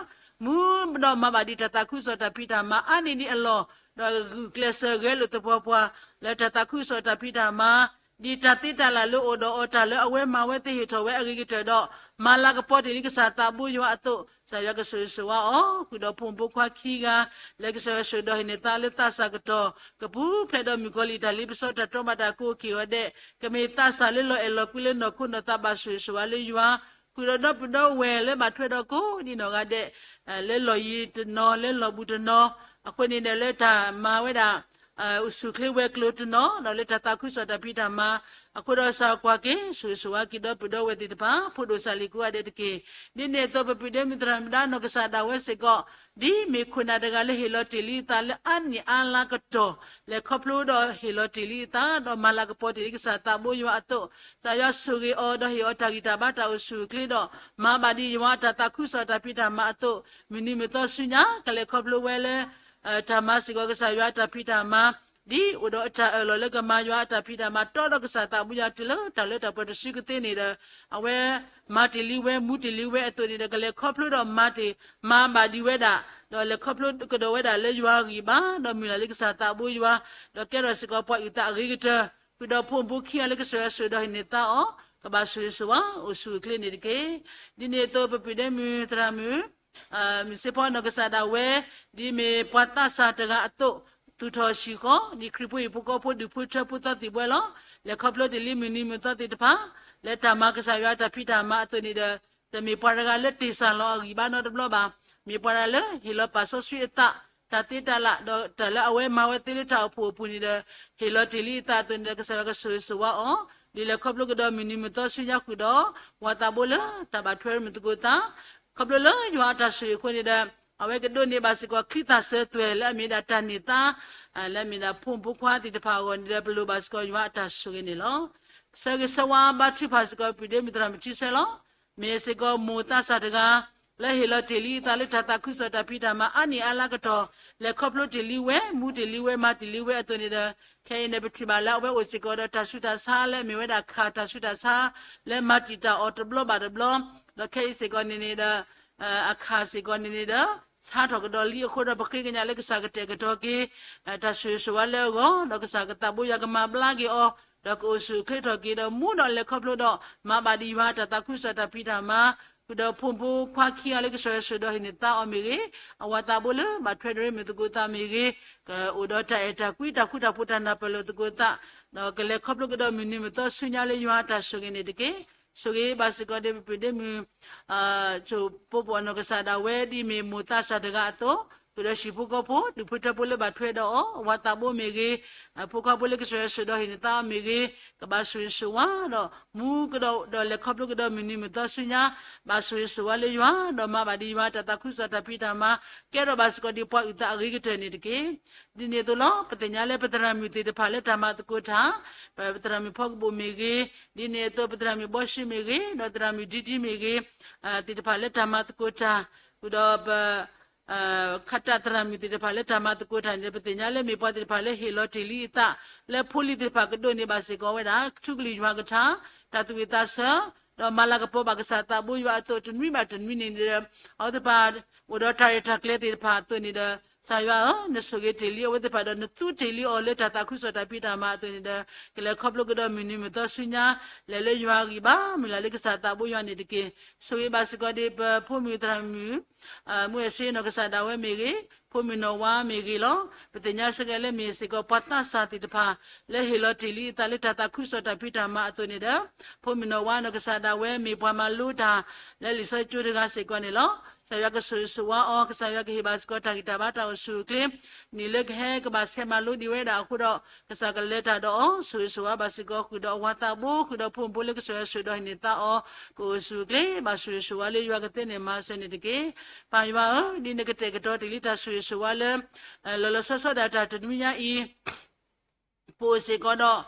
မူဒီးမၤဘၣ်ဒံးတၢ်သးခုကစီၣ်တၢ်ဖံးတၢ်မၤအါန့ၢ်ဒံးအလီၢ်, ဒီးဂုာ်ကျဲးစၢးဂဲၤလိာ်သပှၢ်ပှၢ် လၢတၢ်သးခုကစီၣ်တၢ်ဖံးတၢ်မၤ ဒ်တၢ်သ့တၢ်လၢ်လၢအိၣ်ဒီးအီၤ တၢ်လၢအဝဲမၤဝဲသ့ဟ့ၣ်ထီၣ်ဝဲအဂ့ၤကတၢၢ်ဒီး မၤလၤကပီၤတ့ၢ်လံကစၢ်သးဘိယွၤအသိး ကစၢ်ယွၤကဆိၣ်ဂ့ၤဆိၣ်ဝါအီၤ, ဃုာ်ဒီးဖိမုၣ်ဖိခွါခံဂၤ လၢကစၢ်ယွၤဆိၣ်ဒီးဟ့ၣ်န့ၢ်သါလၢသးစၢ်ကတီၢ် ကပူၤဖျဲးဒီးမုၣ်ကီၤလံၢ်တၢ်လ့ပစီတၢ်တြီမၤတၢ်ကိးက့ၤအီၤဒဲး ကမ့ၢ်သးစၢ်လၢလီၤအဲၣ်လီၤကွံလၢနီၢ်ခိနီၢ်သး ဘၣ်ဆိၣ်ဂ့ၤဆိၣ်ဝါလၢယွၤ, ဃုာ်ဒီးဒီပုၢ်ဒီဝဲၢ်လၢဘၣ်ထွဲဒီးကိးဒံးနီၢ်ဂၤဒဲး လၢလီၢ်ယံၤတနီၤ လၢလီၢ်ဘူးတနီၤ, အဃိန့ၣ်ဒီးလၢတၢ်မၤဝဲဒၣ် အိၣ်ဆူၣ်အိၣ်ချ့ဝဲၤကျိၤတနီၤ ဒီးလၢတၢ်သးခုကစီၣ်တၢ်ဖံးတၢ်မၤ အဃိဒီးစးကွၢ်က့ၤ ဆိၣ်ဂ့ၤဆိၣ်ဝါက့ၤဒီပုၢ်ဒီဝဲၢ်သ့ၣ်တဖၣ် ဖိဒိၣ်စၢ်လံၤကိးဂၤဒဲးတက့ၢ်. ဒ်န့ၣ်အသိးပပုၢ်ဒ့မုၣ်သရၣ်မုၣ်ဒါနီၢ်ကစၢ်ဒၣ်ဝဲစ့ၢ်ကီး ဒ်မ့ၢ်ခိၣ်နၢ်တဂၤလၢဟ့ၣ်လီၤတ့ၢ်လံအသးလၢအါနံၣ်အါလါကတီၢ် လဲၤခီဖျိဒီးဟ့ၣ်လီၤတ့ၢ်လံအသး ဒီးမၤလၤကပီၤတ့ၢ်လံကစၢ်သးဘိယွၤအသိး, ကစၢ်ယွၤဆိၣ်ဂ့ၤအီၤ ဒီးဟ့ၣ်အီၤတၢ်ဂံၢ်တၢ်ဘါတၢ်အိၣ်ဆူၣ်အိၣ်ချ့ဒီး မၤဘၣ်ဒံးယွၤအတၢ်သးခုကစီၣ်တၢ်ဖံးတၢ်မၤအသိး, မုၢ်နံၤမုၢ်သီဆူညါ ကလဲၤခီဖျိဝဲလၢ တၢ်မၤစ့ၢ်ကီးကစၢ်ယွၤအတၢ်ဖံးတၢ်မၤ ဒ်အိၣ်ဒီးအတၢ်အၢၣ်လီၤလၢကမၤယွၤအတၢ်ဖံးတၢ်မၤ တီဒီးကစၢ်သးဘိယွၤ တုၤလၢတၢ်လၢတၢ်ပှဲၤတစုကသ့န့ၣ်ဒီး အဝဲမၤတ့ၢ်လံဝဲ မူတ့ၢ်လံဝဲအသိးန့ၣ်ဒီး ကလဲၤခီဖျိဒီးမၤတ့ၢ် မၤဘၣ်ဒံးဝဲဒၣ်, ဒီးလဲၤခီဖျိကဒီးဝဲဒၣ်လၢယွၤအဂံၢ်ဘါ ဒီးမုၢ်လၢ်လံကစၢ်သးဘိယွၤ, ဒီးကဲထီၣ်စ့ၢ်ကီးပှၤအုၣ်သးအဂ့ၤကတၢၢ်, ဃုာ်ဒီးဖိမုၣ်ဖိခံဂၤလၢကစၢ်ယွၤဆိၣ်ဒီးဟ့ၣ်န့ၢ်သါအီၤ ကဘၣ်ဆိၣ်ဂ့ၤဆိၣ်ဝါ အိၣ်ဆူၣ်အိၣ်ချ့န့ၣ်တက့ၢ်. ဒ်န့ၣ်အသိးပပုၢ်ဒ့မုၣ်သရၣ်မုၣ် မုၢ်စ့ဖီနီၢ်ကစၢ်ဒၣ်ဝဲ ဒ်မ့ၢ်ပှၤသးစၢ်တဂၤအသိး သူၣ်ထီၣ်ဟံၣ်ဃီ ဒ်ခရံာ်ဖိဟံၣ်ဖိဃီဖိဒူၣ်ဖိထၢဖိသီသံၣ်ဘှဲလီၤ. လဲၤခီဖျိတ့ၢ်လံမုၢ်နံၤမုၢ်သီသ့ၣ်တဖၣ် လၢတၢ်မၤကစၢ်ယွၤတၢ်ဖံးတၢ်မၤအသိးန့ၣ်ဒီး တမ့ၢ်ပှၤတဂၤလၢတ့ၢ်စၢ်လီၤအဂံၢ်ဘါနီတဘျီဘၣ်. မ့ၢ်ပှၤတဂၤလၢဟ့ၣ်လီၤပာ်စီဆှံအသး တၢ်သ့တၢ်လၢ် ဒီးတၢ်လၢအဝဲမၤဝဲသ့လၢတၢ်အိၣ်ဖှိၣ်အပူၤန့ၣ်ဒီး ဟ့ၣ်လီၤတ့ၢ်လံအသးအသိးန့ၣ်ဒီး ကစၢ်ယွၤကဆိၣ်ဂ့ၤဆိၣ်ဝါအီၤ ဒ်လဲၤခီဖျိကဒီးမုၢ်နံၤမုၢ်သီဆူညါဃုာ်ဒီး ဝၤသးဘိလၢတၢ်ဘၣ်ထွဲမုာ်သကိးသး ခီဖျိလၢယွၤအတၢ်ဆိၣ်ဂ့ၤအဃိန့ၣ်ဒီး အဝဲကဒိးန့ၢ်ဘၣ်စ့ၢ်ကီးချံသၣ်စၢၤသွဲၣ်လၢအမ့ၢ်ဒၣ်တၢ်န့ၢ်သါ လၢအမ့ၢ်ဒၣ်ဖိမုၣ်ဖိခွါသ့ၣ်တဖၣ်အဂီၢ်န့ၣ်ဒီး ပလိၣ်ဘၣ်စ့ၢ်ကီးယွၤအတၢ်ဆိၣ်ဂ့ၤန့ၣ်လီၤ. ဆၢဂ့ၤဆၢဝါဘါထုကဖၣ်စ့ၢ်ကီးပပုၢ်ဒ့မုၣ်သရၣ်မုၣ်ထံဆဲလီၤ. မ့ၢ်စ့ၢ်ကီးမိၢ်သးစၢ်တဂၤ လၢဟ့ၣ်လီၤတ့ၢ်လံအသးလၢတၢ်သးခုကစီၣ်တၢ်ဖံးတၢ်မၤအါနံၣ်အါလါကတီၢ် လဲၤခီဖျိတ့ၢ်လံဝဲ မူတ့ၢ်လံဝဲ မၤတ့ၢ်လံဝဲအသိးန့ၣ်ဒီး ခဲအံၤန့ၣ် ပထံၣ်ဘၣ်လၢအဝဲအိၣ်စ့ၢ်ကီးဒီးတၢ်ဆူးတၢ်ဆါလၢအမ့ၢ်ဝဲဒၣ်ခးတၢ်ဆူးတၢ်ဆါ လၢမၤတံာ်တာ်အီၤတဘျီဘၣ်တဘျီ ဒီးခဲအံၤစ့ၢ်ကီးန့ၣ်န့ၣ်ဒီး အခးစ့ၢ်ကီးန့ၣ်န့ၣ်ဒီး ဆါထီၣ်ကဒီးလံအဃိဒီး ပဃ့ကညးလၢကစၢ်ကတဲာ်ကတီၤက့ၤ တၢ်ဆိၣ်ဂ့ၤဆိၣ်ဝါလၢအဂီၢ် ဒီးကစၢ်ကသးဘိယွၤကမၤဘျါက့ၤအီၤ ဒီးကအိၣ်ဆူၣ်အိၣ်ချ့ထီၣ်က့ၤဒီး မူဒီးလဲၤခီဖျိဒီး မၤဘၣ်ဒံးယွၤတၢ်သးခုကစီၣ်တၢ်ဖံးတၢ်မၤ ဃုာ်ဒီးဖိမုၣ်ဖိခွါခံဂၤလၢကစၢ်ယွၤဆိၣ်ဒီးဟ့ၣ်န့ၢ်သါအီၤမ့ၢ်ဂ့ၤ, အဝၤသးဘိလၢဘၣ်ထွဲဒီးမုာ်သကိးသးမ့ၢ်ဂ့ၤ, ကအိၣ်ဒီးတၢ်အဲၣ်တၢ်ကွံ တၢ်ဃူတၢ်ဖိး တၢ်နၢ်ပၢၢ်လိာ်သကိးသး, ဒီးကလဲၤခီဖျိကဒီးမုၢ်နံၤမုၢ်သီဆူညါလၢယွၤအတၢ်ဆိၣ်ဂ့ၤန့ၣ်တက့ၢ်. ဆိၣ်ဂ့ၤဘၣ်စ့ၢ်ကီးဒ်ပပုၢ်ဒ့မုၣ် ဆိၣ်ဖိပိာ်အနီၢ်ကစၢ်ဒၣ်ဝဲ ဒ်မ့ၢ်မိၢ်သးစၢ်တဂၤအသိး, ဃုာ်ဒီးဟံၣ်ဖိဃီဖိ ဒူၣ်ဖိထၢဖိလၢဘၣ်ထွဲဒီးအီၤ, အဝၤသးဘိမ့ၢ်ဂ့ၤ, ဖိခွါဖိလၢကစၢ်ယွၤဆိၣ်ဒီးဟ့ၣ်န့ၢ်သါအီၤမ့ၢ်ဂ့ၤ, ကဘၣ်ဆိၣ်ဂ့ၤဆိၣ်ဝါဒီး မူကဒီးဒီးလဲၤခီဖျိကဒီးမုၢ်နံၤမုၢ်သီဆူညါ, ဘၣ်ဆိၣ်ဂ့ၤဆိၣ်ဝါလၢယွၤ, ဒီးမၤဘၣ်ဒံးယွၤတၢ်သးခုကစီၣ်တၢ်ဖံးတၢ်မၤ, ကဲထီၣ်ဘၣ်စ့ၢ်ကီးဒ်ပှၤအုၣ်သးအဂ့ၤကတၢၢ်န့ၣ်တက့ၢ်. ဒ်န့ၣ်အသိးလီၤ. ပသ့ၣ်ညါလၢပသရၣ်မုၣ်သ့ၣ်တဖၣ်လၢတၢ်မၤသကိးတၢ်, ပသရၣ်မုၣ်ဖီကဘိၣ်မ့ၢ်ဂ့ၤ, ဒ်န့ၣ်အသိးပသရၣ်မုၣ်ဘီၡ့မ့ၢ်ဂ့ၤ, ဒီးသရၣ်မုၣ်ဒံဒံမ့ၢ်ဂ့ၤ, သ့ၣ်တဖၣ်လၢတၢ်မၤသကိးတၢ်, ဃုာ်ဒီးပ ခးတၢ်သရၣ်မုၣ်သ့ၣ်တဖၣ်လၢတၢ်မၤသကိးတၢ်န့ၣ် ပသ့ၣ်ညါလၢမ့ၢ်ပှၤသ့ၣ်တဖၣ်လၢဟ့ၣ်လီၤတ့ၢ်လံအသး, လၢဖိလံၤသ့ၣ်တဖၣ်ကဒိးန့ၢ်ဘၣ်စ့ၢ်ကီးဝဲဒၣ် ထူကလုၢ်ယွၤကထါ, တၢ်သူၣ်ဝံၣ်သးဆၢ, ဒီးမၤလၤကပီၤဘၣ်ကစၢ်သးဘိယွၤအသိး တနွံဘၣ်တနွံန့ၣ်ဒီး အဝဲသ့ၣ်တဖၣ် အိၣ်ဒီးတၢ်ရဲၣ်တၢ်ကျဲၤသ့ၣ်တဖၣ်အသိးန့ၣ်ဒီး ကစၢ်ယွၤဧၢ, နဆိၣ်ဂ့ၤတ့ၢ်လံအဝဲသ့ၣ်တဖၣ်ဒီး နသူတ့ၢ်လံအီၤလၢတၢ်သးခုကစီၣ်တၢ်ဖံးတၢ်မၤအသိးန့ၣ်ဒီး ကလဲၤခီဖျိကဒီးမုၢ်နံၤမုၢ်သီဆူညါ, လဲၤလၢယွၤအဂံၢ်ဘါ, မုၢ်လၢ်လၢကစၢ်သးဘိယွၤန့ၣ်တက့ၢ်. ဆိၣ်ဂ့ၤဘၣ်စ့ၢ်ကီးဒ်ပဖိမုၣ်သရၣ်မုၣ် မုၢ်အဲၣ်စ့နီၢ်ကစၢ်ဒၣ်ဝဲမ့ၢ်ဂ့ၤ, ဖိမုၣ်နီၢ်ဝါမ့ၢ်ဂ့ၤလီၤ. ပသ့ၣ်ညါစ့ၢ်ကီးလၢမ့ၢ်စ့ၢ်ကီးပှၤသးစၢ်သ့ၣ်တဖၣ် လၢဟ့ၣ်လီၤတ့ၢ်လံအသးလၢတၢ်သးခုကစီၣ်တၢ်ဖံးတၢ်မၤအသိးန့ၣ်ဒီး ဖိမုၣ်နီၢ်ဝါနီၢ်ကစၢ်ဒၣ်ဝဲမ့ၢ်ပှၤမၤလိတၢ် လၢလံာ်စီဆှံကၠိတဂၤစ့ၢ်ကီးန့ၣ်လီၤ. ကစၢ်ယွၤကဆိၣ်ဂ့ၤဆိၣ်ဝါအီၤ, ကစၢ်ယွၤကဟ့ၣ်ဘၣ်စ့ၢ်ကီးတၢ်ဂံၢ်တၢ်ဘါတၢ်အိၣ်ဆူၣ်အိၣ်ချ့, နံၣ်လၢကဟဲကဘၣ်ဆဲးမၤလိဒံးဝဲဒၣ်အဃိဒီး ကစၢ်ကလဲၤတၢ်ဒီးအီၤ, ဆိၣ်ဂ့ၤဆိၣ်ဝါဘၣ်စ့ၢ်ကီး ဃုာ်ဒီးအဝၤသးဘိ, ဃုာ်ဒီးဖိမုၣ်ဖိလၢကစၢ်ယွၤဆိၣ်ဒီးဟ့ၣ်န့ၢ်သါအီၤ, ကအိၣ်ဆူၣ်အိၣ်ချ့, ဘၣ်ဆိၣ်ဂ့ၤဆိၣ်ဝါလၢယွၤကသ့န့ၢ်မၤစၢၤန့ၣ်တက့ၢ်. ပၢ်ယွၤဧၢ, ဒ်နကတဲာ်ကတီၤတ့ၢ်လံတၢ်ဆိၣ်ဂ့ၤဆိၣ်ဝါလၢ လီၤလီၤဆီဆီဒၣ်တၢ်တနွံညါအံၤ ပအိၣ်စ့ၢ်ကီးဒီး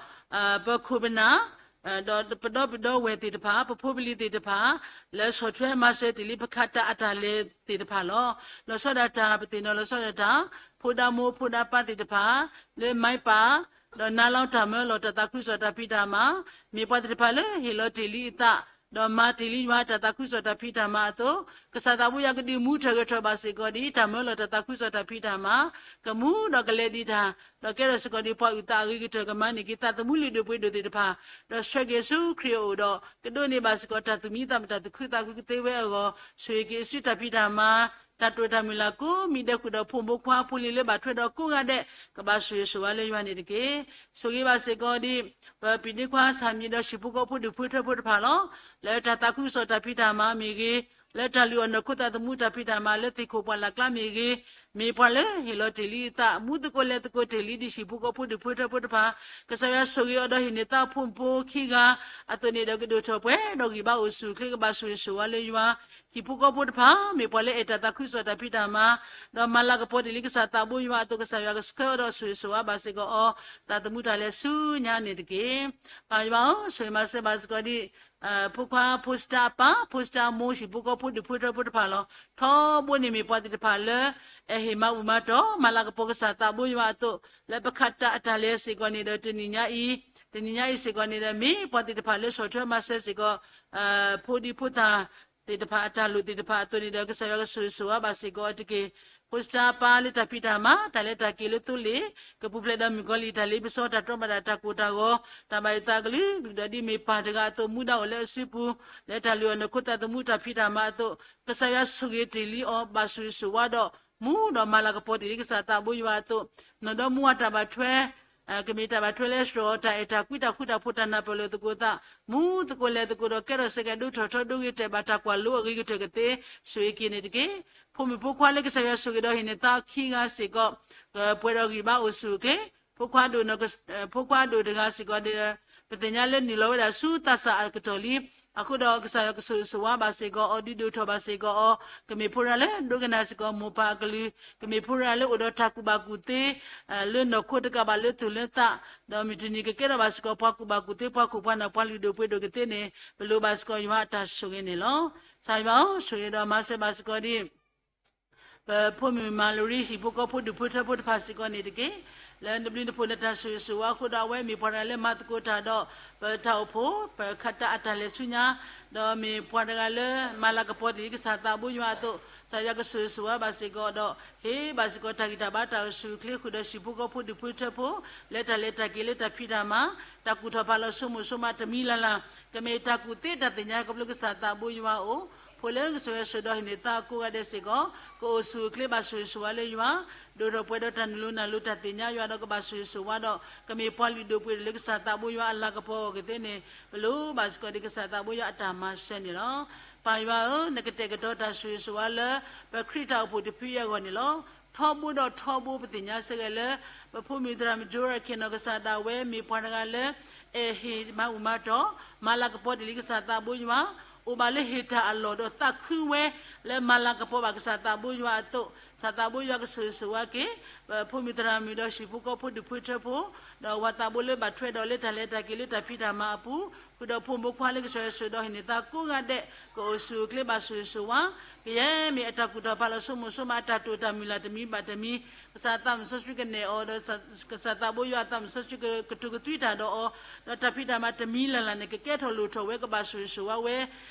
ပခိၣ်ပနၢ် ဒီးပဒီပုၢ်ဒီဝဲၢ်သ့ၣ်တဖၣ် ပဖိပလံၤသ့ၣ်တဖၣ် လၢဆီၣ်ထွဲမၤစၢၤတ့ၢ်လံပခးတၢ်အတၢ်လဲၤသ့ၣ်တဖၣ်လီၤ. လီၤဆီဒၣ်တၢ် ပသ့ၣ်နီၣ်လီၤဆီဒၣ်တၢ် ဖိဒါမိၢ်ဖိဒါပၢ်သ့ၣ်တဖၣ် လၢမၤပာ် ဒီးနါလီၤတၢ်မၢလီၤတၢ်သးခုကစီၣ်တၢ်ဖံးတၢ်မၤ, မ့ၢ်ပှၤသ့ၣ်တဖၣ်လၢဟ့ၣ်လီၤတ့ၢ်လံအသး ဒီးမၤတ့ၢ်လံယွၤတၢ်သးခုကစီၣ်တၢ်ဖံးတၢ်မၤအသိး, ကစၢ်သးဘိယွၤကဒုးမူထီၣ်ဂဲၤထီၣ်ဘၣ်စ့ၢ်ကီးဒ်တၢ်မၢလီၤတၢ်သးခုကစီၣ်တၢ်ဖံးတၢ်မၤ ကမူဒီးကလဲၤဒံးတၢ်, ဒီးကဲထီၣ်စ့ၢ်ကီးဒ်ပှၤအုၣ်သးအဂ့ၤကတၢၢ် ကမၤန့ၢ်က့ၤသးသမူလုၢ်ဒိၣ်ပှ့ၤဒိၣ်သ့ၣ်တဖၣ်, ဒီးဆှၢက့ၤဆူခရံာ်အအိၣ်ဒီး ကဒိးန့ၢ်ဘၣ်စ့ၢ်ကီးတၢ်သူၣ်မံသးမုာ်တၢ်သူၣ်ခုသးခုကသ့ဝဲအဂီၢ်, ဆိၣ်ဂ့ၤက့ၤအစုတၢ်ဖံးတၢ်မၤ, တၢ်တိာ်တၢ်မုၢ်လၢ်ကိးမံၤဒဲးဃုာ်ဒီး ဖိမုၣ်ဖိခွါဖိလံၤလၢဘၣ်ထွဲဒီးကိးဂၤဒဲး ကဘၣ်ဆိၣ်ဂ့ၤဆိၣ်ဝါလၢယွၤန့ၣ်တက့ၢ်. ဆိၣ်ဂ့ၤဘၣ်စ့ၢ်ကီးဒ် ပပံၤဒ့ခွါဆၣ်မံၤဒီးဟံၣ်ဖိဃီဖိဒူၣ်ဖိထၢဖိတဖၣ်လီၤ. လၢတၢ်သးခုကစီၣ်တၢ်ဖံးတၢ်မၤမ့ၢ်ဂ့ၤ, လၢတၢ်လုၢ်အီၣ်နီၢ်ခိသးသမူတၢ်ဖံးတၢ်မၤလၢသ့ၣ်ခိၣ်ပှၢ်လၢ်ကျါမ့ၢ်ဂ့ၤ, မ့ၢ်ပှၤလၢဟ့ၣ်လီၤတ့ၢ်လံအသး မူသကိးလဲၤသကိးတ့ၢ်လံဒ်ဟံၣ်ဖိဃီဖိဒူၣ်ဖိထၢဖိတဖၣ်, ကစၢ်ယွၤဆိၣ်ဂ့ၤအီၤဒီးဟံၣ်န့ၢ်သးဖိမုၣ်ဖိခံဂၤအသိးန့ၣ်ဒီး ကဒိၣ်ထီၣ်ပှဲၤဒီးဂံၢ်ဘါအိၣ်ဆူၣ်အိၣ်ချ့ ကဘၣ်ဆိၣ်ဂ့ၤဆိၣ်ဝါလၢယွၤ, ဟံၣ်ဖိဃီဖိတဖၣ် မ့ၢ်ပှၤလၢအဲၣ်တၢ်သးခုကစီၣ်တၢ်ဖံးတၢ်မၤ ဒီးမၤလၤကပီၤတ့ၢ်လံကစၢ်သးဘိယွၤအသိး ကစၢ်ယွၤကဆှၢအီၤဒီးဆိၣ်ဂ့ၤဆိၣ်ဝါဘၣ်စ့ၢ်ကီးအီၤ သးသမူတၢ်လဲၤဆူညါန့ၣ်တက့ၢ်. ပၢ်ယွၤဧၢ, ဆိၣ်ဂ့ၤမၤစၢၤဘၣ်စ့ၢ်ကီးဒ် ဖိခွါဖိစတၢအပၢ် ဖိစတၢအမိၢ် ဟံၣ်ဖိဃီဖိဒူၣ်ဖိထၢဖိတဖၣ်လီၤ. ထီဘိန့ၣ်မ့ၢ်ပှၤသ့ၣ်တဖၣ်လၢ အဲၣ်ဟ့ၣ်မၤဘူၣ်မၤတီၢ် မၤလၤကပီၤကစၢ်သးဘိယွၤအသိး လၢပခးတၢ်အတၢ်လဲၤစ့ၢ်ကီးန့ၣ်ဒီး တနံၤညါအံၤ, တနံၤညါအံၤစ့ၢ်ကီးန့ၣ်ဒီး မ့ၢ်ပှၤသ့ၣ်တဖၣ်လၢဆီၣ်ထွဲမၤစၢၤစ့ၢ်ကီး ဖိဒံဖိသၣ်သ့ၣ်တဖၣ်အတၢ်လိၣ်သ့ၣ်တဖၣ်အသိးန့ၣ်ဒီး ကစၢ်ယွၤကဆိၣ်ဂ့ၤဆိၣ်ဝါဘၣ်စ့ၢ်ကီးအီၤတက့ၢ်. ဖိစတၢအပၢ်လၢတၢ်ဖံးတၢ်မၤ တၢ်လဲၤတၢ်က့ၤလၢသိလ့ၣ် ကပူၤဖျဲးဒီးမုၣ်ကီၤလံၢ်တၢ်လ့ပစီ တၢ်တြီဘၣ်ဒၣ်တၢ်ကိၢ်တၢ်ဂီၤ တၢ်ဘၣ်ယိၣ်သးကလုာ်ကလုာ်ဒီး ဒ်မ့ၢ်ပၢ်တဂၤအသိး မူဒါအိၣ်လၢအစုပူၤ လၢတၢ်လုၢ်အီၣ်နီၢ်ခိသးသမူတၢ်ဖံးတၢ်မၤအသိး, ကစၢ်ယွၤဆိၣ်ဂ့ၤတ့ၢ်လံအီၤ ဘၣ်ဆိၣ်ဂ့ၤဆိၣ်ဝါဒီး မူဒီးမၤလၤကပီၤတ့ၢ်လံကစၢ်သးဘိယွၤအသိး, နီၢ်ဒီမါဝၤတၢ်ဘၣ်ထွဲ ကမ့ၢ်တၢ်ဘၣ်ထွဲလၢစှီၤ တၢ်အဲၣ်တၢ်ကွံ တၢ်ဃူတၢ်ဖိး တၢ်နၢ်ပၢၢ်လိာ်သကိးသး မူသကိးလဲၤသကိးဒီး ကဲထီၣ်စ့ၢ်ကီးဒိၣ်ထီၣ်ထီဒိၣ်ဂ့ၤ တဲာ်ဘၣ်တၢ်ကွၢ်လိအဂ့ၤကတၢၢ်ကသ့ ဆိၣ်ဂ့ၤက့ၤန့ၣ်တက့ၢ်. ဖိမုၣ်ဖိခွါလၢကစၢ်ယွၤဆိၣ်ဂ့ၤဒီးဟ့ၣ်န့ၢ်သါခံဂၤစ့ၢ်ကီး ကပှဲၤဒီးဂံၢ်ဘါအိၣ်ဆူၣ်အိၣ်ချ့, ဖိခွါဒိၣ် ဖိခွါဒိၣ်တဂၤစ့ၢ်ကီးဒီး ပသ့ၣ်ညါလၢနုာ်လီၤဝဲဒၣ်ဆူသးစၢ်အကတီၢ်လံ. အဃိဒီးကစၢ်ယွၤကဆိၣ်ဂ့ၤဆိၣ်ဝါဘၣ်စ့ၢ်ကီးအီၤ ဒုးဒိၣ်ထီၣ်ဘၣ်စ့ၢ်ကီးအီၤ, ကမ့ၢ်ဖိတဂၤလၢဒိကနၣ်စ့ၢ်ကီးမိၢ်ပၢ်အကလုၢ်, ကမ့ၢ်ဖိတဂၤလၢအိၣ်ဒီးတၢ်ကူၣ်ဘၣ်ကူၣ်သ့ လၢနီၢ်ခိတကးဘၣ်လၢသူၣ်လၢသး, ဒီးမုၢ်တနံၤကကဲထီၣ်ဘၣ်စ့ၢ်ကီး ပှၤကူၣ်ဘၣ်ကူၣ်သ့ ပှၤခိၣ်ပှၤနၢ် ပှၤလုၢ်ဒိၣ်ပှ့ၤဒိၣ်ကသ့န့ၣ် ပလိၣ်ဘၣ်စ့ၢ်ကီးယွၤအတၢ်ဆိၣ်ဂ့ၤန့ၣ်လီၤ. ကစၢ်ယွၤဧၢ, ဆိၣ်ဂ့ၤဒီးမၤစၢၤဘၣ်စ့ၢ်ကီးဒ် ပဖိမုၣ်မၤလရံ ဟံၣ်ဖိဃီဖိဒူၣ်ဖိထၢဖိတဖၣ်စ့ၢ်ကီးန့ၣ်တက့ၢ်. လၢနဘျုးနဖှိၣ်နတၢ်ဆိၣ်ဂ့ၤဆိၣ်ဝါအဃိဒီး အဝဲမ့ၢ်ပှၤတဂၤလၢမၤသကိးတၢ်ဒီး ပတၢ်အိၣ်ဖှိၣ် ပခးတၢ်အတၢ်လဲၤဆူညါ, ဒီးမ့ၢ်ပှၤတဂၤလၢမၤလၤကပီၤတ့ၢ်လံကစၢ်သးဘိယွၤအသိး, ကစၢ်ယွၤကဆိၣ်ဂ့ၤဆိၣ်ဝါဘၣ်စ့ၢ်ကီးဒီး ဟ့ၣ်ဘၣ်စ့ၢ်ကီးတၢ်ဂံၢ်တၢ်ဘါတၢ်အိၣ်ဆူၣ်အိၣ်ချ့ဃုာ်ဒီးဟံၣ်ဖိဃီဖိဒူၣ်ဖိထၢဖိ လၢတၢ်လဲၤတၢ်က့ၤလၢတၢ်ဖံးတၢ်မၤ, တၢ်ကူၣ်ထီၣ်ဖးလီၤဆိကမိၣ်ဆိကမးတမံၤလၢ်လၢ်, ကမ့ၢ်တၢ်ကူၣ်သ့တၢ်သ့ၣ်ညါခီဖျိကစၢ်သးဘိယွၤအအိၣ်, ဖိလၢကစၢ်ယွၤဆိၣ်ဂ့ၤဒီးဟ့ၣ်န့ၢ်သါကိးဂၤဒဲးစ့ၢ်ကီး ကအိၣ်ဆူၣ်အိၣ်ချ့ဘၣ်ဆိၣ်ဂ့ၤဆိၣ်ဝါလၢယွၤ, ဒိၣ်ထီၣ်ပှဲၤဒီးတၢ်နုာ်လီၤနုာ်လီၤတၢ်သ့ၣ်ညါယွၤဒီးကဘၣ်ဆိၣ်ဂ့ၤဆိၣ်ဝါဒီး ကမ့ၢ်ပှၤလုၢ်ဒိၣ်ပှ့ၤဒိၣ်လၢကစၢ်သးဘိယွၤအလၤကပီၤအဂီၢ်ကသ့န့ၣ် ပလိၣ်ဘၣ်စ့ၢ်ကီးဒ်ကစၢ်သးဘိယွၤအတၢ်မၤစၢၤန့ၣ်လီၤ. ပၢ်ယွၤဧၢ, နကတဲာ်ကတီၤတၢ်ဆိၣ်ဂ့ၤဆိၣ်ဝါလၢ ပခရံာ်တၢ်အိၣ်ဖှိၣ်တဖုအံၤအဂီၢ်န့ၣ်လီၤ. ထီဘိဒီးထီဘိပသ့ၣ်ညါစ့ၢ်ကီးလၢ ပဖိမုၣ်သရၣ်မုၣ် Joy Rakim နီၢ်ကစၢ်ဒၣ်ဝဲမ့ၢ်ပှၤတဂၤလၢ အဲၣ်ဟ့ၣ်မၤဘူၣ်မၤတီၢ်, မၤလၤကပီၤတ့ၢ်လံကစၢ်သးဘိယွၤ, အိၣ်ဘၣ်လၢဟ့ၣ်တၢ်အလီၢ်ဒီးသးခုဝဲ လၢမၤလၤကပီၤဘၣ်ကစၢ်သးဘိယွၤအသိး, ကစၢ်သးဘိယွၤကဆိၣ်ဂ့ၤဆိၣ်ဝါက့ၤ ပဖိမုၣ်သရၣ်မုၣ်ဒီးဟံၣ်ဖိဃီဖိဒူၣ်ဖိထၢဖိ, ဒီးပှၤသးဘိလၢဘၣ်ထွဲဒီးလၢတၢ်လဲၤတၢ်က့ၤလၢတၢ်ဖံးတၢ်မၤအပူၤ, ဃုာ်ဒီးဖိမုၣ်ဖိခွါလၢကစၢ်ယွၤဆိၣ်ဂ့ၤဒီးဟ့ၣ်န့ၢ်သါကိးဂၤဒဲး ကအိၣ်ဆူၣ်အိၣ်ချ့ဘၣ်ဆိၣ်ဂ့ၤဆိၣ်ဝါ, ကယဲၢ်မ့ၢ်အတၢ်ကူၣ်ထီၣ်ဖးလီၤဆိကမိၣ်ဆိကမး အတၢ်တိာ်တၢ်မုၢ်လၢ်တမံၤဘၣ်တမံၤ, ကစၢ်သးစီဆှံကနဲၣ်အီၤဒီး ကစၢ်သးဘိယွၤအသးစီဆှံကကတိၤကသွံတၢ်ဒီးအီၤ, ဒီးတၢ်ဖံးတၢ်မၤတမံၤလၢ်လၢ်န့ၣ် ကကဲထီၣ်လိၣ်ထီၣ်ဝဲ ကဘၣ်ဆိၣ်ဂ့ၤဆိၣ်ဝါဝဲ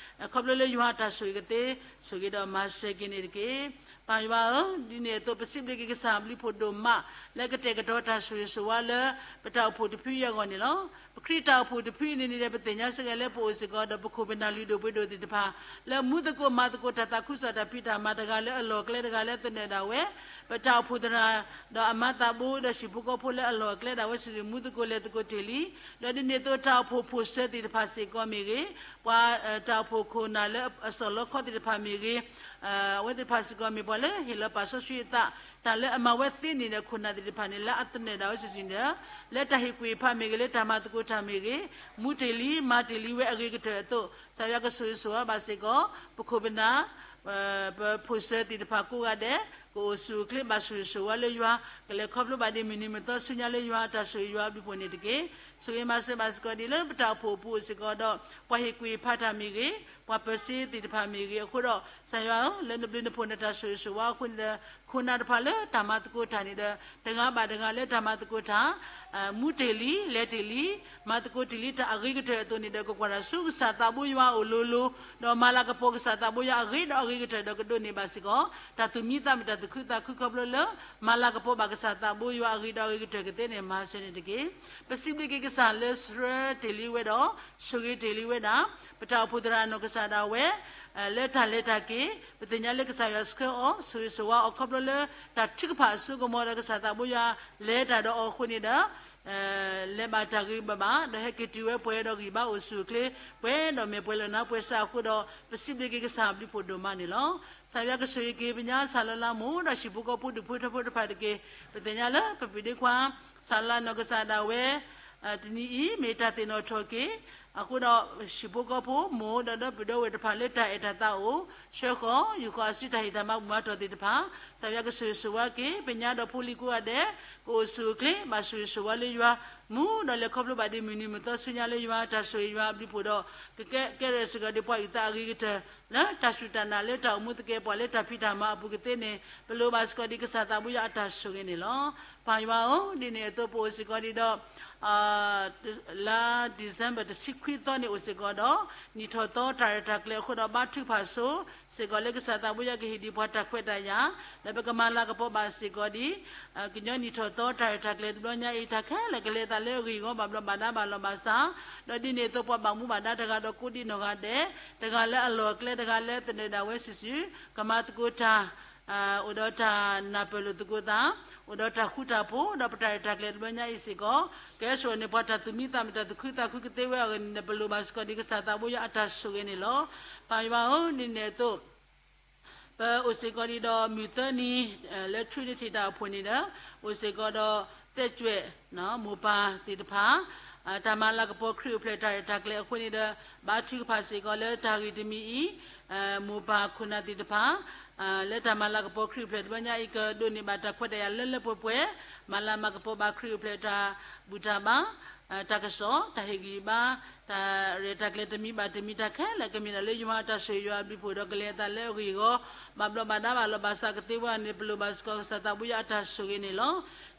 ခီဖျိလၢယွၤအတၢ်ဆိၣ်ဂ့ၤကသ့, ဆိၣ်ဂ့ၤဒီးမၤစၢၤက့ၤန့ၣ်တက့ၢ်. ပၢ်ယွၤဧၢ, ဒ်န့ၣ်အသိး ပစံးဘျုးက့ၤကစၢ်ဘျုးဖှိၣ်ဒိၣ်မး လၢကတဲာ်ကတီၤတၢ်ဆိၣ်ဂ့ၤဆိၣ်ဝါလၢ ပတၢ်အိၣ်ဖှိၣ်တဖုအံၤအဂီၢ်န့ၣ်လီၤ. ပခရံာ်တၢ်အိၣ်ဖှိၣ်တဖုအံၤန့ၣ်န့ၣ်ဒီး ပသ့ၣ်ညါစ့ၢ်ကီးလၢပအိၣ်စ့ၢ်ကီးဒီးပခိၣ်ပနၢ်လုၢ်ဒိၣ်ပှ့ၤဒိၣ်သ့ၣ်တဖၣ် လၢမူသကိးမၤသကိးတၢ်သးခုကစီၣ်တၢ်ဖံးတၢ်မၤတဂၤလၢအလီၢ်အကျဲတဂၤလၢအသနၢၣ်ဒၣ်ဝဲ, ပတၢ်အိၣ်ဖှိၣ်သရၣ် ဒီးအမါသးဘိဒီးဟံၣ်ဖိဃီဖိလၢအလီၢ်အကျဲဒၣ်ဝဲစုာ်စုာ် မူသကိးလဲၤသကိးတ့ၢ်လံ, ဒီးဒ်န့ၣ်အသိးတၢ်အိၣ်ဖှိၣ်ဖိၣ်စၢၤသ့ၣ်တဖၣ်စ့ၢ်ကီးမ့ၢ်ဂ့ၤ, ပှၤတၢ်အိၣ်ဖှိၣ်ခိၣ်နၢ်လၢအစီၣ်လီခီသ့ၣ်တဖၣ်မ့ၢ်ဂ့ၤ, အဝဲသ့ၣ်တဖၣ်စ့ၢ်ကီးမ့ၢ်ပှၤလၢဟ့ၣ်လီၤပာ်စီဆှံအသး, တၢ်လၢအမၤဝဲသ့န့ၣ်ဒီးခိၣ်နၢ်သ့ၣ်တဖၣ်န့ၣ် လၢအသနၢၣ်ဒၣ်ဝဲစုာ်စုာ်န့ၣ်ဒီး, လၢတၢ်ဟ့ၣ်ကွံာ်ဖးမ့ၢ်ဂ့ၤ လၢတၢ်မၤသကိးတၢ်မ့ၢ်ဂ့ၤ, မူတ့ၢ်လံမၤတ့ၢ်လံဝဲအဂ့ၤကတၢၢ်အသိး ကစၢ်ယွၤကဆိၣ်ဂ့ၤဆိၣ်ဝါဘၣ်စ့ၢ်ကီး ပခိၣ်ပနၢ် ပဖိၣ်စၢၤသ့ၣ်တဖၣ်ကိးဂၤဒဲး, ကအိၣ်ဆူၣ်အိၣ်ချ့ဘၣ်ဆိၣ်ဂ့ၤဆိၣ်ဝါလၢယွၤ, ကလဲၤခီဖျိဘၣ်ဒ်မုၢ်နံၤမုၢ်သီဆူညါလၢယွၤအတၢ်ဆိၣ်ဂ့ၤယွၤအဘျုးအဖှိၣ်န့ၣ်တက့ၢ်. ဆိၣ်ဂ့ၤမၤစၢၤဘၣ်စ့ၢ်ကီးဒ်လၢပတၢ်အိၣ်ဖှိၣ်အပူၤအိၣ်စ့ၢ်ကီးဒီး ပှၤဟ့ၣ်ကူၣ်ဟ့ၣ်ဖးတၢ်မ့ၢ်ဂ့ၤ, ပှၤပၢၤစ့သ့ၣ်တဖၣ်မ့ၢ်ဂ့ၤ, အဃိဒီး ကစၢ်ယွၤဧၢ, လၢနဘျုးနဖှိၣ်နတၢ်ဆိၣ်ဂ့ၤဆိၣ်ဝါအဃိန့ၣ်ဒီး ခိၣ်နၢ်တဖၣ်လၢတၢ်မၤသကိးတၢ်န့ၣ်ဒီး တဂၤဘၣ်တဂၤလၢတၢ်မၤသကိးတၢ် မူတ့ၢ်လံ, လဲၤတ့ၢ်လံ, မၤသကိးတ့ၢ်လံတၢ်အဂ့ၤကတၢၢ်အသိးန့ၣ်ဒီး ကကွၢ်တၢ်ဆူကစၢ်သးဘိယွၤအအိၣ်လိၤလိၤ, ဒီးမၤလၤကပီၤကစၢ်သးဘိယွၤအဂ့ၤဒီးအဂ့ၤကတၢၢ်ဒီးကဒိးန့ၢ်ဘၣ်စ့ၢ်ကီး တၢ်သူၣ်မံသးမုာ်တၢ်သူၣ်ခုသးခုခီဖျိလၢ မၤလၤကပီၤဘၣ်ကစၢ်သးဘိယွၤအဂ့ၤဒီးအဂ့ၤကတၢၢ်ကသ့န့ၣ် မၤစၢၤန့ၣ်တက့ၢ်. ပစံးဘျုးက့ၤကစၢ်လၢဆှၢတ့ၢ်လံဝဲဒီး ဆိၣ်ဂ့ၤတ့ၢ်လံဝဲဒၣ် ပတၢ်အိၣ်ဖှိၣ်သရၣ်နီၢ်ကစၢ်ဒၣ်ဝဲ လၢတၢ်လဲၤတၢ်က့ၤ, ပသ့ၣ်ညါလၢကစၢ်ယွၤဆှၢအီၤ ဆိၣ်ဂ့ၤဆိၣ်ဝါအီၤခီဖျိလၢ တၢ်ထုကဖၣ်အစိကမီၤဒီးကစၢ်သးဘိယွၤလဲၤတၢ်ဒီးအီၤအဃိန့ၣ်ဒီး လဲၤဘၣ်တၢ်ဂ့ၤဘၣ်ဘၣ် ဒီးဟဲက့ၤတုၤဝဲပှဲၤဒီးဂံၢ်ဘါအိၣ်ဆူၣ်အိၣ်ချ့ ပှဲၤဒီးမဲာ်ပှဲၤလီၤနါပှဲၤစးအဃိဒီး ပစံးဘျုးက့ၤကစၢ်အဘျုးဖှိၣ်ဒိၣ်မးန့ၣ်လီၤ. ကစၢ်ယွၤကဆိၣ်ဂ့ၤက့ၤပညါစၢ်လီၤလးမိၢ်ဒီးဟံၣ်ဖိဃီဖိဒူၣ်ဖိထၢဖိတဖၣ်တက့ၢ်. ပသ့ၣ်ညါလၢပပုၢ်ဒ့ခွါ စၢ်လီၤလးနီၢ်ကစၢ်ဒၣ်ဝဲ တနံၤအံၤ မ့ၢ်တၢ်သ့ၣ်နီၣ်ထီၣ်က့ၤ အဃိဒီး ဟံၣ်ဖိဃီဖိမိၢ်ဒီးဒီပုၢ်ဒီဝဲၢ်တဖၣ်လၢတၢ်အဲၣ်တၢ်သးအိၣ် ဆှၢဃီၤ ယူာ်ဃီၤအစုတၢ်ဟ့ၣ်တၢ်မၤဘူၣ်မၤတီၢ်သ့ၣ်တဖၣ် ကစၢ်ယွၤကဆိၣ်ဂ့ၤဆိၣ်ဝါက့ၤ ပညါဒီးဖိလံၤကိးဂၤဒဲး ကအိၣ်ဆူၣ်အိၣ်ချ့ ဘၣ်ဆိၣ်ဂ့ၤဆိၣ်ဝါလၢယွၤ မူဒီးလဲၤခီဖျိဘၣ်ဒ်မုၢ်နံၤမုၢ်သီဆူညါလၢယွၤတၢ်ဆိၣ်ဂ့ၤယွၤအဘျုးဖှိၣ်ဒီး ကကဲကဲရဲၣ်စ့ၢ်ကီးဒ်ပှၤအုၣ်သးအဂ့ၤကတၢၢ် လၢတၢ်စူၢ်တၢ်နာ်လၢတၢ်အိၣ်မူသကဲာ်ပှၤလၢတၢ်ဖံးတၢ်မၤအပူၤကသ့န့ၣ် ပလိၣ်ဘၣ်စ့ၢ်ကီးဒ်ကစၢ်သးဘိယွၤအတၢ်ဆိၣ်ဂ့ၤန့ၣ်လီၤ. ပၢ်ယွၤဧၢ, ဒ်န့ၣ်အသိးပအိၣ်စ့ၢ်ကီးဒ်ဒီး လါ December တဆံခွံသီန့ၣ်အိၣ်စ့ၢ်ကီးဒီး နံၣ်ထီၣ်သီတၢ်ရဲၣ်တၢ်ကျဲၤအဃိဒီး ဘါထုကဖၣ်ဆိ စ့ၢ်ကီးလၢကစၢ်သးဘိယွၤကဟ့ၣ်ဒံးပှၤတၢ်ခွဲးတၢ်ယာ် လၢပကမၤလၤကပီၤဘၣ်စ့ၢ်ကီးဒ် ကညီနံၣ်ထီၣ်သီတၢ်ရဲၣ်တၢ်ကျဲၤတဘျီညါအံၤ တၢ်ခဲလၢာ်ကလဲၤအသးလၢအဂ့ၢ်အဂီၢ်ဘၣ်ဘျီးဘၣ်ဒါဘၣ်လီၤဘၣ်စး, ဒီးဒ်န့ၣ်အသိးပှၤဘၣ်မူဘၣ်ဒါတဂၤဒီးကိးဒံးနီၢ်ဂၤဒဲး, တဂၤလၢအလီၢ်အကျဲ တဂၤလၢသနၢၣ်ဒၣ်ဝဲစုာ်စုာ်, ကမၤသကိးတၢ် အိၣ်ဒီးတၢ်နၢ်ပၢၢ်လိာ်သကိးသး, အိၣ်ဒီးတၢ်ဃူတၢ်ဖိး, ဒီးပတၢ်ရဲၣ်တၢ်ကျဲၤတဘျီညါအံၤစ့ၢ်ကီး, ကဲစိာ်န့ၢ်ပှၤတၢ်သူၣ်မံသးမုာ်တၢ်သူၣ်ခုသးခုကသ့ဝဲအဂ့ၢ်န့ၣ် ပလိၣ်ဘၣ်စ့ၢ်ကီးဒ်ကစၢ်သးဘိယွၤအတၢ်ဆိၣ်ဂ့ၤန့ၣ်လီၤ. ပၢ်ယွၤဧၢ, ဒ်န့ၣ်အသိး ပအိၣ်စ့ၢ်ကီးဒ်ဒီးမုၢ်သၢနံၤ လၢ Trinity တၢ်အိၣ်ဖှိၣ်န့ၣ်ဒီး အိၣ်စ့ၢ်ကီးဒီး သဲးကွဲး မိၢ်ပၢ်သ့ၣ်တဖၣ် တၢ်မၤလၤကပီၤခရံာ်အိၣ်ဖျဲၣ်တၢ်ရဲၣ်တၢ်ကျဲၤအဃိန့ၣ်ဒီး ဘါထုကဖၣ်စ့ၢ်ကီးလၢတၢ်ဂ့ၢ်တမံၤအံၤ မိၢ်ပၢ်ခိၣ်နၢ်သ့ၣ်တဖၣ် လၢတၢ်မၤလၤကပီၤခရံာ်အိၣ်ဖျဲၣ်တဘျီညါအံၤ ကဒိးန့ၢ်ဘၣ်တၢ်ခွဲးတၢ်ယာ်လၢလၢပှဲၤပှဲၤ, မၤလၤမၤကပီၤဘၣ်ခရံာ်အိၣ်ဖျဲၣ်တၢ်ဘူၣ်တၢ်ဘါ တၢ်ကစီၣ်, တၢ်ဟ့ၣ်ဂံၢ်ဘါ, တၢ်ရဲၣ်တၢ်ကျဲၤတမံၤဘၣ်တမံၤ တၢ်ခဲလၢာ်ကမ့ၢ်ဒၣ်လၢယွၤအတၢ်ဆိၣ်ဂ့ၤယွၤအဘျုးဖှိၣ်ဒီးကလဲၤအသးလၢအဂ့ၢ်အဂီၢ် ဘၣ်ဘျီးဘၣ်ဒါဘၣ်လီၤဘၣ်စးကသ့ဝဲအဂ့ၢ်န့ၣ် ပလိၣ်ဘၣ်စ့ၢ်ကီးကစၢ်သးဘိယွၤအတၢ်ဆိၣ်ဂ့ၤန့ၣ်လီၤ.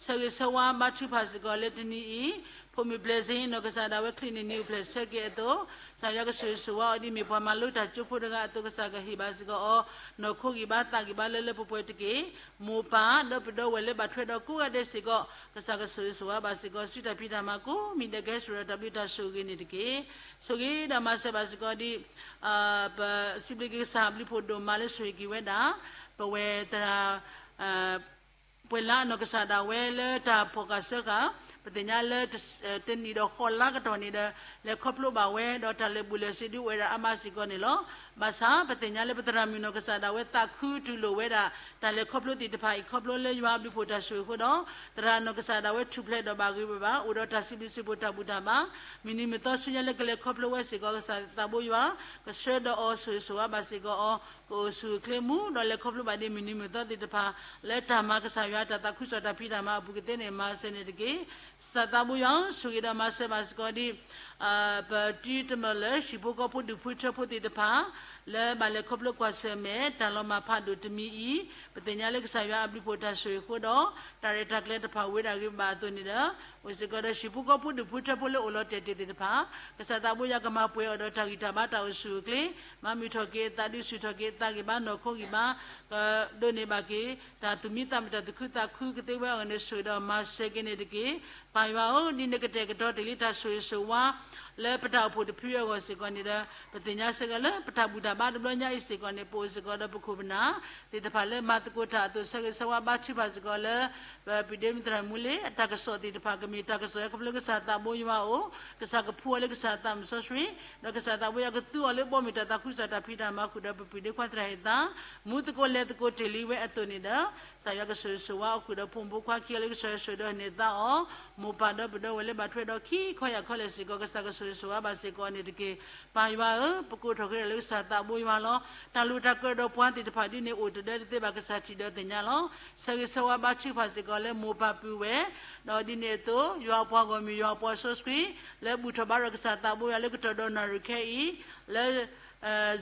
ဆၢဂ့ၤဆၢဝါဘါထုကဖၣ်စ့ၢ်ကီးလၢတနံၤအံၤ ဖိမုၣ်ပျဲၢ်စ့နီၢ်ကစၢ်ဒၣ်ဝဲချံးန့ၢ်နံၤအိၣ်ဖျဲၣ်ဆၢက့ၤအသိး ကစၢ်ယွၤကဆိၣ်ဂ့ၤဆိၣ်ဝါအီၤဒ်မ့ၢ်ပှၤမၤလိတၢ်ကၠိဖိတဂၤအသိး ကစၢ်ကဟ့ၣ်ဘၣ်စ့ၢ်ကီးအီၤ နီၢ်ခိဂံၢ်ဘါသးဂံၢ်ဘါလၢလၢပှဲၤပှဲၤတက့ၢ်. မိၢ်ပၢ်ဒီပုၢ်ဒီဝဲၢ်လၢဘၣ်ထွဲဒီးကိးဂၤဒဲးစ့ၢ်ကီး ကစၢ်ကဆိၣ်ဂ့ၤဆိၣ်ဝါဘၣ်စ့ၢ်ကီး စုတၢ်ဖံးတၢ်မၤကိးမံၤဒဲးကဟဲစိာ်ဒီးတၢ်ဘျုးတၢ်ဆိၣ်ဂ့ၤန့ၣ်တက့ၢ်. ဆိၣ်ဂ့ၤဒီးမၤစၢၤဘၣ်စ့ၢ်ကီးဒ် ပစံးဘျုးက့ၤကစၢ်ဘျုးဖှိၣ်ဒိၣ်မးလၢဆိၣ်ဂ့ၤက့ၤဝဲဒၣ် ပဝဲသရၣ် ပှဲၤလါအနီၢ်ကစၢ်ဒၣ်ဝဲလၢတၢ်ဖီၣ်ဃာ်စၢဃာ် ပသ့ၣ်ညါလၢ တနံၣ်ဒီးဃိးလါကတီၢ်န့ၣ်ဒီး လဲၤခီဖျိဘၣ်ဝဲဒီးတၢ်လဲၤဘူးလဲၤစ့ဒုးအိၣ်ဝဲဒၣ်အါမးစ့ၢ်ကီးန့ၣ်လီၤ. ဘၣ်ဆၣ်ပသ့ၣ်ညါလၢပသရၣ်မုၣ်နီၢ်ကစၢ်ဒၣ်ဝဲသးခုတူၢ်လိာ်ဝဲဒၣ် တၢ်လဲၤခီဖျိသ့ၣ်တဖၣ်အံၤခီဖျိလၢယွၤအဘျုးဖှိၣ်တၢ်ဆိၣ်ဂ့ၤအဃိဒီး သရၣ်နီၢ်ကစၢ်ဒၣ်ဝဲထူၣ်ဖျဲးဒီးဘၣ်ဂ့ၤဝဲဘၣ် အိၣ်ဒီးတၢ်စံးဘျုးစံးဖှိၣ်တၢ်ဘူၣ်တၢ်ဘါ မုၢ်နံၤမုၢ်သီဆူညါလၢကလဲၤခီဖျိဝဲစ့ၢ်ကီး ကစၢ်သးဘိယွၤ ကဆှၢဒီးအီၤဆိၣ်ဂ့ၤဆိၣ်ဝါဘၣ်စ့ၢ်ကီးအီၤ ကအိၣ်ဆူၣ်အိၣ်ချ့မူဒီးလဲၤခီဖျိဘၣ်ဒ်မုၢ်နံၤမုၢ်သီသ့ၣ်တဖၣ် လၢတၢ်မၤကစၢ်ယွၤတၢ်သးခုကစီၣ်တၢ်ဖံးတၢ်မၤအပူၤကသ့န့ၣ် မၤစၢၤန့ၣ်တက့ၢ်. ကစၢ်သးဘိယွၤဧၢ, ဆိၣ်ဂ့ၤဒီးမၤစၢၤဘၣ်စ့ၢ်ကီးဒ် ပတုၤတမၢၢ်လၢဟံၣ်ဖိဃီဖိဒူၣ်ဖိထၢဖိသ့ၣ်တဖၣ် လၢဘၣ်လဲၤခီဖျိကွၢ်ဆၢၣ်မဲာ် တၢ်လီၤမၢ်ဖးဒိၣ်တမံၤအံၤ ပသ့ၣ်ညါလၢကစၢ်ယွၤအဘျုးဖှိၣ်တၢ်ဆိၣ်ဂ့ၤအဃိဒီး တၢ်ရဲၣ်တၢ်ကျဲၤတဖၣ်အိၣ်ဝဲဒၣ်ဂ့ၤဘၣ်အသိးန့ၣ်ဒီး အိၣ်စ့ၢ်ကီးဒီးဟံၣ်ဖိဃီဖိဒူၣ်ဖိထၢဖိလၢအိၣ်လီၤတဲာ်တ့ၢ်သ့ၣ်တဖၣ် ကစၢ်သးဘိယွၤကမၤပှဲၤအီၤဒီးတၢ်ဂံၢ်တၢ်ဘါတၢ်အိၣ်ဆူၣ်အိၣ်ချ့ မၤမုာ်ထီၣ်က့ၤအသးဒုးဆူၣ်ထီၣ်က့ၤအသးဂံၢ်ဘါနီၢ်ခိဂံၢ်ဘါ ကဒိးန့ၢ်ဘၣ်က့ၤ တၢ်သူၣ်မံသးမုာ်တၢ်သူၣ်ခုသးခုကသ့ဝဲအဂီၢ်န့ၣ် ဆိၣ်ဂ့ၤဒီးမၤစၢၤက့ၤန့ၣ်တက့ၢ်. ပၢ်ယွၤဧၢ, ဒ်နကတဲာ်ကတီၤတ့ၢ်လံတၢ်ဆိၣ်ဂ့ၤဆိၣ်ဝါ လၢပတၢ်အိၣ်ဖှိၣ်တဖုအဂီၢ်စ့ၢ်ကီးန့ၣ်ဒီး ပသ့ၣ်ညါစ့ၢ်ကီးလၢပတၢ်ဘူၣ်တၢ်ဘါတဘျီညါအံၤစ့ၢ်ကီးန့ၣ် ပအိၣ်စ့ၢ်ကီးဒီးပခိၣ်ပနၢ်သ့ၣ်တဖၣ်လၢမၤသကိးတၢ်အသိး ဆၢဂ့ၤဆၢဝါဘါထုကဖၣ်စ့ၢ်ကီးလၢ ပပုၢ်ဒ့မုၣ်သရၣ်မူလ့ အတၢ်ကစီၣ်သ့ၣ်တဖၣ် ကမ့ၢ်တၢ်ကစီၣ်ဟဲခီဖျိကစၢ်သးဘိယွၤအအိၣ်, ကစၢ်ကဖှူအီၤလၢကစၢ်သးစီဆှံ, ဒီးကစၢ်သးဘိယွၤကသူအီၤလၢဘီမုၢ်တၢ်သးခုကစီၣ်တၢ်ဖံးတၢ်မၤဃုာ်ဒီးပပုၢ်ဒ့ခွါသရၣ်ဟ့ၣ်သး မူသကိးလဲၤသကိးတ့ၢ်လံဝဲအသိးန့ၣ်ဒီး ကစၢ်ယွၤကဆိၣ်ဂ့ၤဆိၣ်ဝါအီၤဃုာ်ဒီးဖိမုၣ်ဖိခွါခံဂၤလၢကစၢ်ယွၤဆိၣ်ဒီးန့ၢ်သါအီၤ, မိၢ်ပၢ်ဒီပုၢ်ဒီဝဲၢ်လၢဘၣ်ထွဲဒီးခံခီယၢ်ခီလဲၣ်စ့ၢ်ကီး ကစၢ်ကဆိၣ်ဂ့ၤဆိၣ်ဝါဘၣ်စ့ၢ်ကီးန့ၣ်တက့ၢ်. ပၢ်ယွၤဧၢ, ပကိးထီၣ်ဃ့လၢကစၢ်သး သးဘိယွၤလီၤ. တၢ်လိၣ်တၢ်ကၢၣ်ဒီးပှၤသ့ၣ်တဖၣ်ဒ်န့ၣ်အိၣ်တဒၢတသ့ဘၣ် ကစၢ်ထံၣ်ဒီးသ့ၣ်ညါလီၤ. ဆၢဂ့ၤဆၢဝါဘါထုကဖၣ်စ့ၢ်ကီးလၢမိၢ်ပၢ်ပုၢ်ဝဲၢ်, ဒီးဒ်န့ၣ်အသိး ယွၤအပှၤဂီၢ်မုၢ် ယွၤအပှၤစီဆှံ လၢဘူၣ်ထီၣ်ဘါထီၣ်ကစၢ်သးဘိယွၤလၢကတီၢ်ဒီးနၣ်ရံၣ်ခဲအံၤ လၢ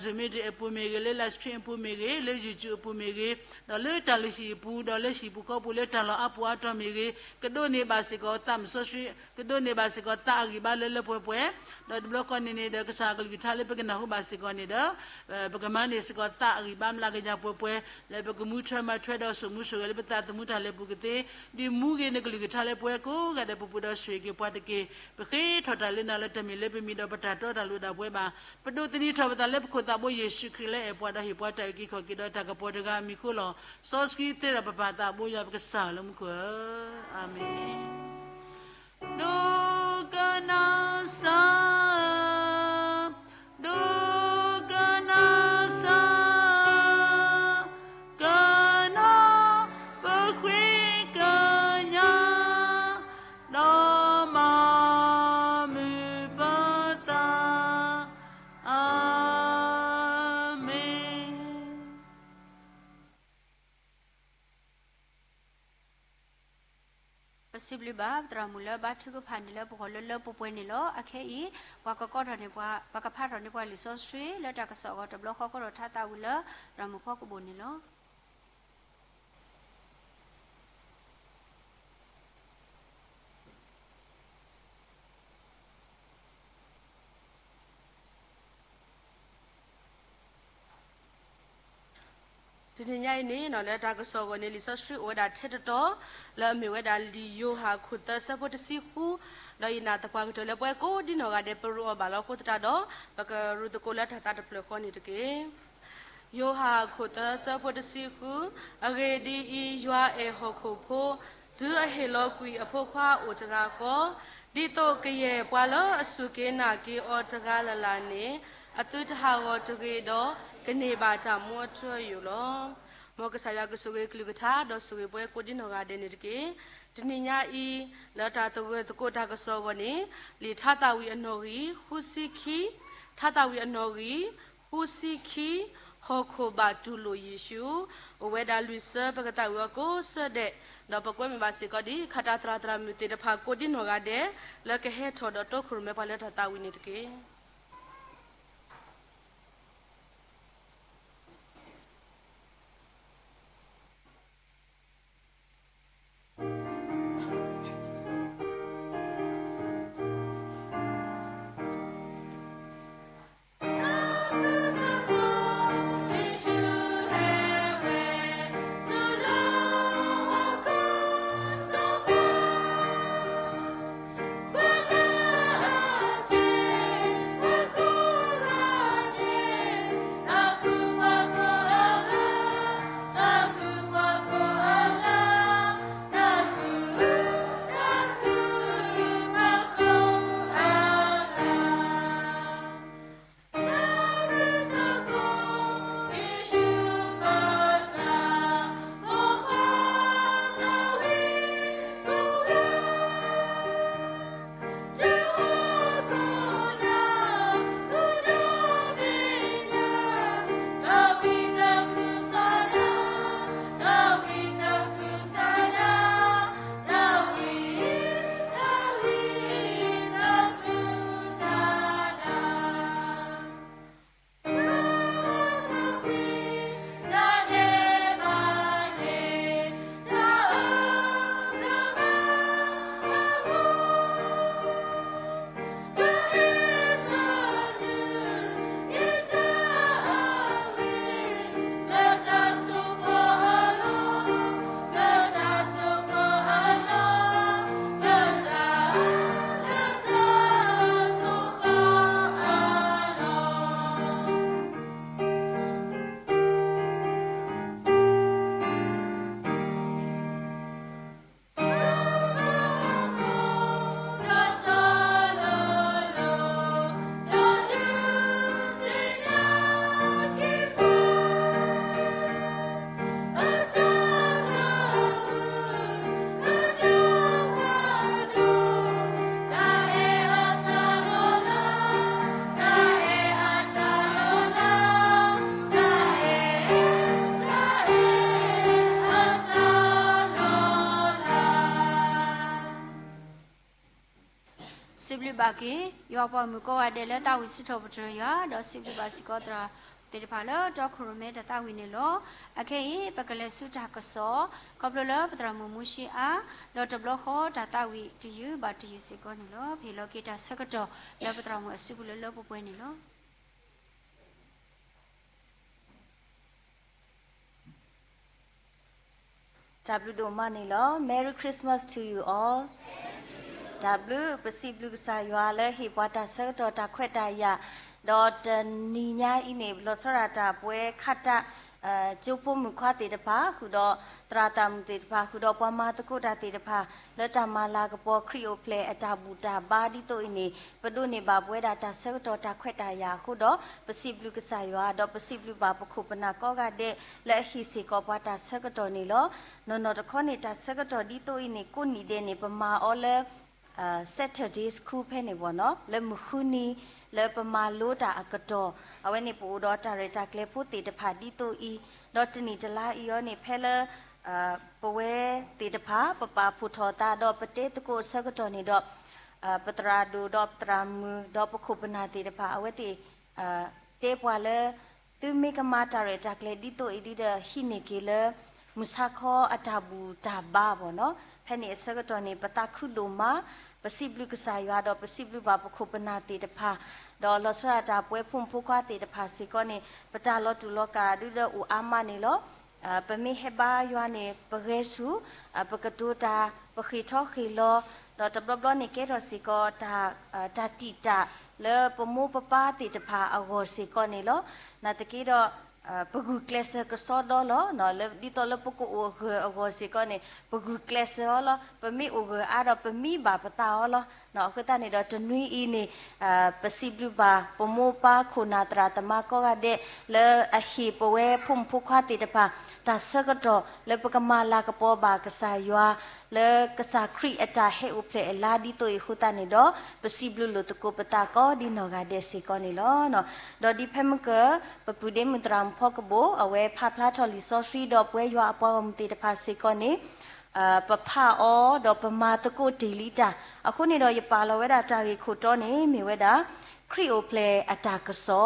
Zoom meeting အပူၤမ့ၢ်ဂ့ၤ, လၢ live stream အပူၤမ့ၢ်ဂ့ၤ, လၢ YouTube အပူၤမ့ၢ်ဂ့ၤ, ဒီးလၢတၢ်လုၢ်ဟံၣ်အပူၤ, ဒီးလၢဟံၣ်ပူၤဃီပူၤ လၢတၢ်လီၢ်အါပူၤအါတီၤမ့ၢ်ဂ့ၤ, ကဒိးန့ၢ်ဘၣ်စ့ၢ်ကီးသးစီဆှံ, ကဒိးန့ၢ်ဘၣ်စ့ၢ်ကီးသးအဂံၢ်ဘါလၢလၢပှဲၤပှဲၤ, ဒီးတဘျီဃီန့ၣ်န့ၣ်ဒီးကစၢ်ကလုၢ်ကထါလၢပကနၢ်ဟူဘၣ်စ့ၢ်ကီးန့ၣ်ဒီး ပကမၤန့ၢ်စ့ၢ်ကီးသးအဂံၢ်ဘါမျးကယၤပှဲၤပှဲၤ, လၢပကမူထွဲမၤထွဲဒီးစိာ်မူစိာ်ဂဲၤလၢပသးသမူတၢ်လဲၤပူၤကသ့, ဒုးမူဂ့ၤနကလုၢ်ကထါလၢပှၤကိးဂၤဒဲး ပူၤပူၤဒီးဆိၣ်ဂ့ၤက့ၤပှၤတက့ၢ်. ပဃ့ထီၣ်တၢ်လၢနၤလၢတမ့ၢ်လၢပမံၤဒီးပတၢ်တီတၢ်လိၤဒၣ်ပဝဲဘၣ်. ပဒိးသန့ၤထီၣ်ပသးလၢပခိၣ်သးဘိယ့ၣ်ၡူးခရံာ်လၢအဲၣ်ပှၤဒီးဟ့ၣ်ပှၤတၢ်အုၣ်က့ၤခီၣ်က့ၤဒီးတၢ်ကပီၤတဂၤအမံၤအဃိလီၤ. စီဆှံသ့ဒီးပပၢ်သးဘိယွၤပကစၢ်လၢမူခိၣ်ဧၢ, အၤမ့ၣ်. ဒိကနၣ်စၢ်, ဒိကနၣ်စၢ်, ကနၣ်ပဃ့ကညး, ဒီးမၤမုာ်ပသး, အၤမ့ၣ်. ပစံးဘျုးဘၣ် သရၣ်မုၣ်လၢဘါထုကဖၣ်န့ၣ်လၢပဂီၢ်လၢလၢပှဲၤပှဲၤန့ၣ်လီၤ. အခဲအံၤ ပှၤကကိးထီၣ်န့ၢ်ပှၤ, ပှၤကဖးထီၣ်န့ၢ်ပှၤလံာ်စီဆှံလၢတၢ်ကစီၣ်အဂီၢ်တဘျီဃီ ကိးထီၣ်ထါသးဝံၤလၢ သရၣ်မုၣ်ဖီကဘိၣ်န့ၣ်လီၤ. တနံၤညါအံၤန့ၣ် လၢတၢ်ကစီၣ်အဂီၢ်န့ၣ် လံာ်စီဆှံအိၣ်ဝဲဒၣ်ထဲတတီၤ လၢအမ့ၢ်ဝဲဒၣ်လံာ်ယိၤဟၣ်ခိၣ်သၢဆၢဖိတဆံဃု, ဒီးယနာ်သပှၢ်ကတၢၢ်လၢပဝဲကိးဒ်နီၢ်ဂၤဒဲး ပရူးအီၤဘၣ်လီၤအဃိသတးဒီး ပကရူးသကိးလၢတၢ်သးတဖျၢၣ်ဃီန့ၣ်တက့ၢ်. ယိၤဟၣ်ခိၣ်သၢဆၢဖိတဆံဃု, အဂ့ၢ်ဒ်အံၤ, ယွၤအဲၣ်ဟီၣ်ခိၣ်ဖိ, တုၤအဟ့ၣ်လီၤကွံာ်အဖိခွါအိၣ်တဂၤဃီ, ဒ်သိးကယဲၢ်ပှၤလၢအစူၢ်က့ၤနာ်က့ၤအီၤတဂၤလၢ်လၢ်န့ၣ် အသုတဟးဂီၤတဂ့ၤဒီး ကန့ၢ်ဘၣ်တၢ်မူအထူအယိာ်လီၤ. မ်ကစၢ်ယွၤကဆိၣ်ဂ့ၤကလုၢ်ကထါ ဒီးဆိၣ်ဂ့ၤပဝဲကိးဒ်နီၢ်ဂၤဒဲးန့ၣ်တက့ၢ်. တနံၤညါအံၤ လၢတၢ်သဂၢၢ်သကိးတၢ်ကစီၣ်အဂီၢ်န့ၣ် လံာ်ထါသးဝံၣ်အနီၣ်ဂံၢ်ဃုဆံခံ, ထါသးဝံၣ်အနီၣ်ဂံၢ် ဃုဆံခံ, ဟီၣ်ခိၣ်ဘၣ်တူၢ်လိာ်ယ့ၣ်ၡူး, အိၣ်ဝဲဒၣ်လွံၢ်ဆၢ ပကသးဝံၣ်အီၤကိးဆၢဒဲး, ဒီးပကွဲမုာ်ဘၣ်စ့ၢ်ကီးဒ် ခးတၢ်သရၣ်သရၣ်မုၣ်သ့ၣ်တဖၣ်ကိးဒ်နီၢ်ဂၤဒဲး လၢကဟဲထီၣ်ဒီးတိခိၣ်ရိၣ်မဲပှၤလၢတၢ်သးဝံၣ်န့ၣ်တက့ၢ်. စံးဘျုးဘၣ်က့ၤ ယွၤပှၤမုၣ်ကိးဂၤဒဲးလၢတၢ်ဝံၣ်စံးထီၣ်ပတြၢၤယွၤ ဒီးစံးဘျုးဘၣ်စ့ၢ်ကီးသရၣ်သ့ၣ်တဖၣ်လၢတီခိၣ်ရိၣ်မဲတၢ်သးဝံၣ်န့ၣ်လီၤ. အခဲအံၤ ပကလဲၤဆူတၢ်ကစီၣ် ခီဖျိလၢပသရၣ်မုၣ်မူၡ့အါ ဒီးတဘျီဃီတၢ်သးဝံၣ်တယုၢ်ဘၣ်တယုၢ်စ့ၢ်ကီးန့ၣ်လီၤ. ပဟ့ၣ်လီၤက့ၤတၢ်ဆၢကတီၢ်လၢပသရၣ်မုၣ်အစုပူၤလၢလၢပှဲၤပှဲၤန့ၣ်လီၤ. တၢ်ဘျုးဒိၣ်မးန့ၣ်လီၤ. Merry Christmas to you all. တၢ်ဘျုး ပစံးဘျုးကစၢ်ယွၤလၢဟ့ၣ်ပှၤတၢ်ဆၢကတီၢ်တၢ်ခွဲးတၢ်ယာ်, ဒီးတနံၤညါအံၤန့ၣ် လီၤဆီဒၣ်တၢ်ပဝဲခးတၢ် ကၠိဖိမုၣ်ခွါသ့ၣ်တဖၣ် ဃုာ်ဒီးသရၣ်သးမုၣ်သ့ၣ်တဖၣ် ဃုာ်ဒီးပှၤမၤသကိးတၢ်သ့ၣ်တဖၣ် လၢတၢ်မၤလၤကပီၤခရံာ်အိၣ်ဖျဲၣ်အတၢ်ဘူၣ်တၢ်ဘါဒ်သိးအံၤန့ၣ် ပဒိးန့ၢ်ဘၣ်ပဝဲဒၣ်တၢ်ဆၢကတီၢ်တၢ်ခွဲးတၢ်ယာ်အဃိဒီး ပစံးဘျုးကစၢ်ယွၤ ဒီးပစံးဘျုးဘၣ်ပခိၣ်ပနၢ်ကိးဂၤဒဲး လၢအဟ့ၣ်စ့ၢ်ကီးပှၤတၢ်ဆၢကတီၢ်န့ၣ်လီၤ. နီၢ်နီၢ်တခီန့ၣ် တၢ်ဆၢကတီၢ်ဒ်သိးအံၤန့ၣ် ကိးနံၣ်ဒဲးန့ၣ် ပမၤအီၤလၢ Saturday School ဖဲန့ၣ်ဘၣ်နီၤ လၢမုၢ်ဃုနံၤ လၢပမၤလိတၢ်အကတီၢ် အဝဲန့ၣ်ပအိၣ်ဒီးတၢ်ရဲၣ်တၢ်ကျဲၤဖိသ့ၣ်တဖၣ်ဒ်သိးအံၤ, ဒီးတနံၣ်တလါအံၤအီၤန့ၣ် ဖဲလၢ ပဝဲသ့ၣ်တဖၣ် ပပာ်ဖှိၣ်ထီၣ်သးဒီးပတဲသကိးအဆၢကတီၢ်န့ၣ်ဒီး ပသရၣ်ဒိၣ်ဒီးပသရၣ်မုၣ် ဒီးပခိၣ်ပနၢ်သ့ၣ်တဖၣ် အဝဲသ့ၣ် တဲပှၤလၢ သုမ့ၢ်ကမၤတၢ်ရဲၣ်တၢ်ကျဲၤဒ်သိးအံၤဒုဒီး ဟံးန့ၢ်က့ၤလၢ မုၢ်ဆါခီအတၢ်ဘူၣ်တၢ်ဘါဘၣ်နီၤ. ဖဲန့ၣ်အဆၢကတီၢ်န့ၣ် ပသးခုဒိၣ်မး, ပစံးဘျုးကစၢ်ယွၤဒီးပစံးဘျုးဘၣ်ပခိၣ်ပနၢ်သ့ၣ်တဖၣ်, ဒီးလီၤဆီဒၣ်တၢ်ပဝဲဖိမုၣ်ဖိခွါသ့ၣ်တဖၣ်စ့ၢ်ကီးန့ၣ် ပတၢ်လီၤတူာ်လီၤကာ်ဒုဒီးအိၣ်အါမးန့ၣ်လီၤ. ပမ့ၢ်ဟဲဘါယွၤန့ၣ် ပဂဲၤဆူၣ်, ပကတိၤတၢ်, ပဃ့ၢ်ထီၣ်ဃ့ၢ်လီၤ, ဒီးတဘျီဘျီန့ၣ်ကဲထီၣ်စ့ၢ်ကီး တၢ်တံာ်တာ်လၢပမိၢ်ပပၢ်သ့ၣ်တဖၣ်အဂီၢ်စ့ၢ်ကီးန့ၣ်လီၤ. နာ်သက့ဒီး ပဂုာ်ကျဲးစၢးကစီဒီလီၤ. ဒ်သိးလၢပကအိၣ်အဂၢၢ်အဂီၢ်စ့ၢ်ကီးန့ၣ် ပဂုာ်ကျဲးစၢးအီၤလီၤ. ပမ့ၢ်အိၣ်ဂၢၢ်အါဒီးပမံဘၣ်ပသးအီၤလီၤ. အဃိသတးန့ၣ်ဒီးတနွံအံၤန့ၣ် ပစံးဘျုးဘၣ် ပမိၢ်ပၢ်ခိၣ်နၢ်သရၣ်သမါကိးဂၤဒဲး လၢအဟ့ၣ်ပဝဲဖိမုၣ်ဖိခွါသ့ၣ်တဖၣ် တၢ်ဆၢကတီၢ်လၢပကမၤလၤကပီၤဘၣ်ကစၢ်ယွၤ လၢကစၢ်ခရံာ်အတၢ်ဟဲအိၣ်ဖျဲၣ်အလါဒ်သိးအံၤအဃိသတးန့ၣ်ဒီး ပစံးဘျုးလိာ်သကိးပသးကိးဒ်နီၢ်ဂၤဒဲးစ့ၢ်ကီးန့ၣ်လီၤ. ဒီးဒ်ဖဲမုၢ်ကၢၢ် ပပုၢ်ဒ့မုၣ်သရၣ်မုၣ်ဖီကဘိၣ် အဝဲဖးဖျါထီၣ်လံာ်စီဆှံဒီးပဝဲယွၤအပှၤဂီၢ်မုၢ်သ့ၣ်တဖၣ်စ့ၢ်ကီးန့ၣ် ပဖးအီၤဒီးပမၤသကိးတ့ၢ်လံတၢ် အဃိန့ၣ်ဒီး ယပာ်လီၤဝဲဒၣ်တၢ်ဂ့ၢ်ခိၣ်တီန့ၣ် မ့ၢ်ဝဲဒၣ် ခရံာ်အိၣ်ဖျဲၣ်အတၢ်ကစီၣ်,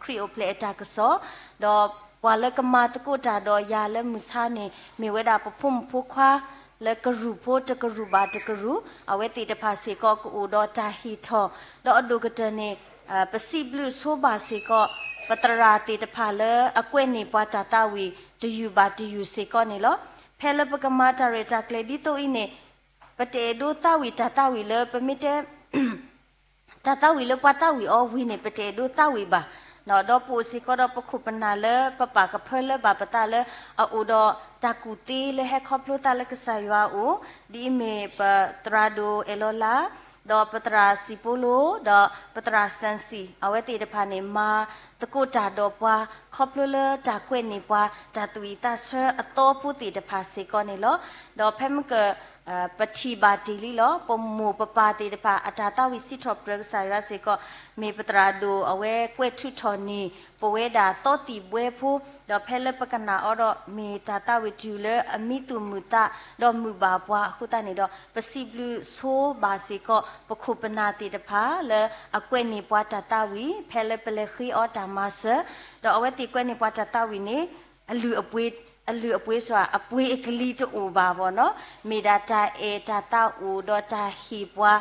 ခရံာ်အိၣ်ဖျဲၣ်အတၢ်ကစီၣ်, ဒီးပှၤလၢကမၤသကိးတၢ်ဒီးယၤလၢမုၢ်ဆါန့ၣ် မ့ၢ်ဝဲဒၣ်ပဖိမုၣ်ဖိခွါ လၢကရူၢ်ဖိတကရူၢ်ဘၣ်တကရူၢ် အဝဲသ့ၣ်တဖၣ်စ့ၢ်ကီးကအိၣ်ဒီးတၢ်ဟ့ၣ်ထီၣ်, ဒီးအဒိၣ်ကတၢၢ်န့ၣ် ပစံးဘျုးဆိဘၣ်စ့ၢ်ကီး ပသရၣ်သ့ၣ်တဖၣ်လၢအကွဲးန့ၢ်ပှၤတၢ်သးဝံၣ်တယုၢ်ဘၣ်တယုၢ်စ့ၢ်ကီးန့ၣ်လီၤ. ဖဲလၢပကမၤတၢ်ရဲၣ်တၢ်ကျဲၤဒ်သိးအံၤန့ၣ် ပတအဲၣ်ဒိးသးဝံၣ်တၢ်သးဝံၣ်လၢပမ့ၢ်တဲ တၢ်သးဝံၣ်လၢပှၤသးဝံၣ်အီၤဝံၤန့ၣ် ပတအဲၣ်ဒိးသးဝံၣ်ဘၣ်. ဒီးပအိၣ်စ့ၢ်ကီးဒီးပခိၣ်ပနၢ်လၢပပာ်ကဖၢလၢဘၣ်ပသးလၢအအိၣ်ဒီးတၢ်ကူၣ်သ့လၢဟဲခီဖျိသးလၢကစၢ်ယွၤအအိၣ်, ဒ်အမ့ၢ်ပသရၣ်ဒိၣ်အဲၣ်လီၤလါ, ဒီးပသရၣ်စံၣ်ပီလိ, ဒီးပသရၣ်စၣ်စံၣ် အဝဲသ့ၣ်တဖၣ်န့ၣ် မၤသကိးတၢ်ဒီးပှၤ ခီဖျိလၢတၢ်ကွဲးန့ၢ်ပှၤ တၢ်သူၣ်ဝံၣ်သးဆၢအသီဖိသ့ၣ်တဖၣ်စ့ၢ်ကီးန့ၣ်လီၤ. ဒီးဖဲမုၢ်ကၢၢ် ပထံၣ်ဘၣ်တ့ၢ်လံလီၤ. ပမိၢ်ပပၢ်သ့ၣ်တဖၣ် အတၢ်သးဝံၣ်စံးထီၣ်ပတြၢၤကစၢ်ယွၤစ့ၢ်ကီး, မ့ၢ်ပသရၣ်ဒိၣ်အဝဲကွဲးထုးထီၣ်န့ၢ် ပဝဲဒၣ်သီသံၣ်ဘှဲဖိ, ဒီးဖဲလၢပကနၣ်အီၤဒီး မ့ၢ်တၢ်သးဝံၣ်တယုၢ်လၢအမံသူၣ်မုာ်သး ဒီးမုာ်ဘၣ်ပှၤအဃိသတးန့ၣ်ဒီး ပစံးဘျုးဆိဘၣ်စ့ၢ်ကီး ပခိၣ်ပနၢ်သ့ၣ်တဖၣ် လၢအကွဲးန့ၢ်ပှၤတၢ်သးဝံၣ် ဖဲလၢပလဲၤဃ့အီၤတၢ်မၤစၢၤ, ဒီးအဝဲသ့ၣ်ကွဲးန့ၢ်ပှၤတၢ်သးဝံၣ်န့ၣ် အလုၢ်အပှ့ၤ, အလုၢ်အပှ့ၤစ့ၢ် အပှ့ၤအကလံၤတအိၣ်ဘၣ်ဘၣ်နီၤ, မ့ၢ်ဒၣ်တၢ်အဲၣ်တၢ်သးအိၣ်ဒီးတၢ်ဟ့ၣ်ပှၤ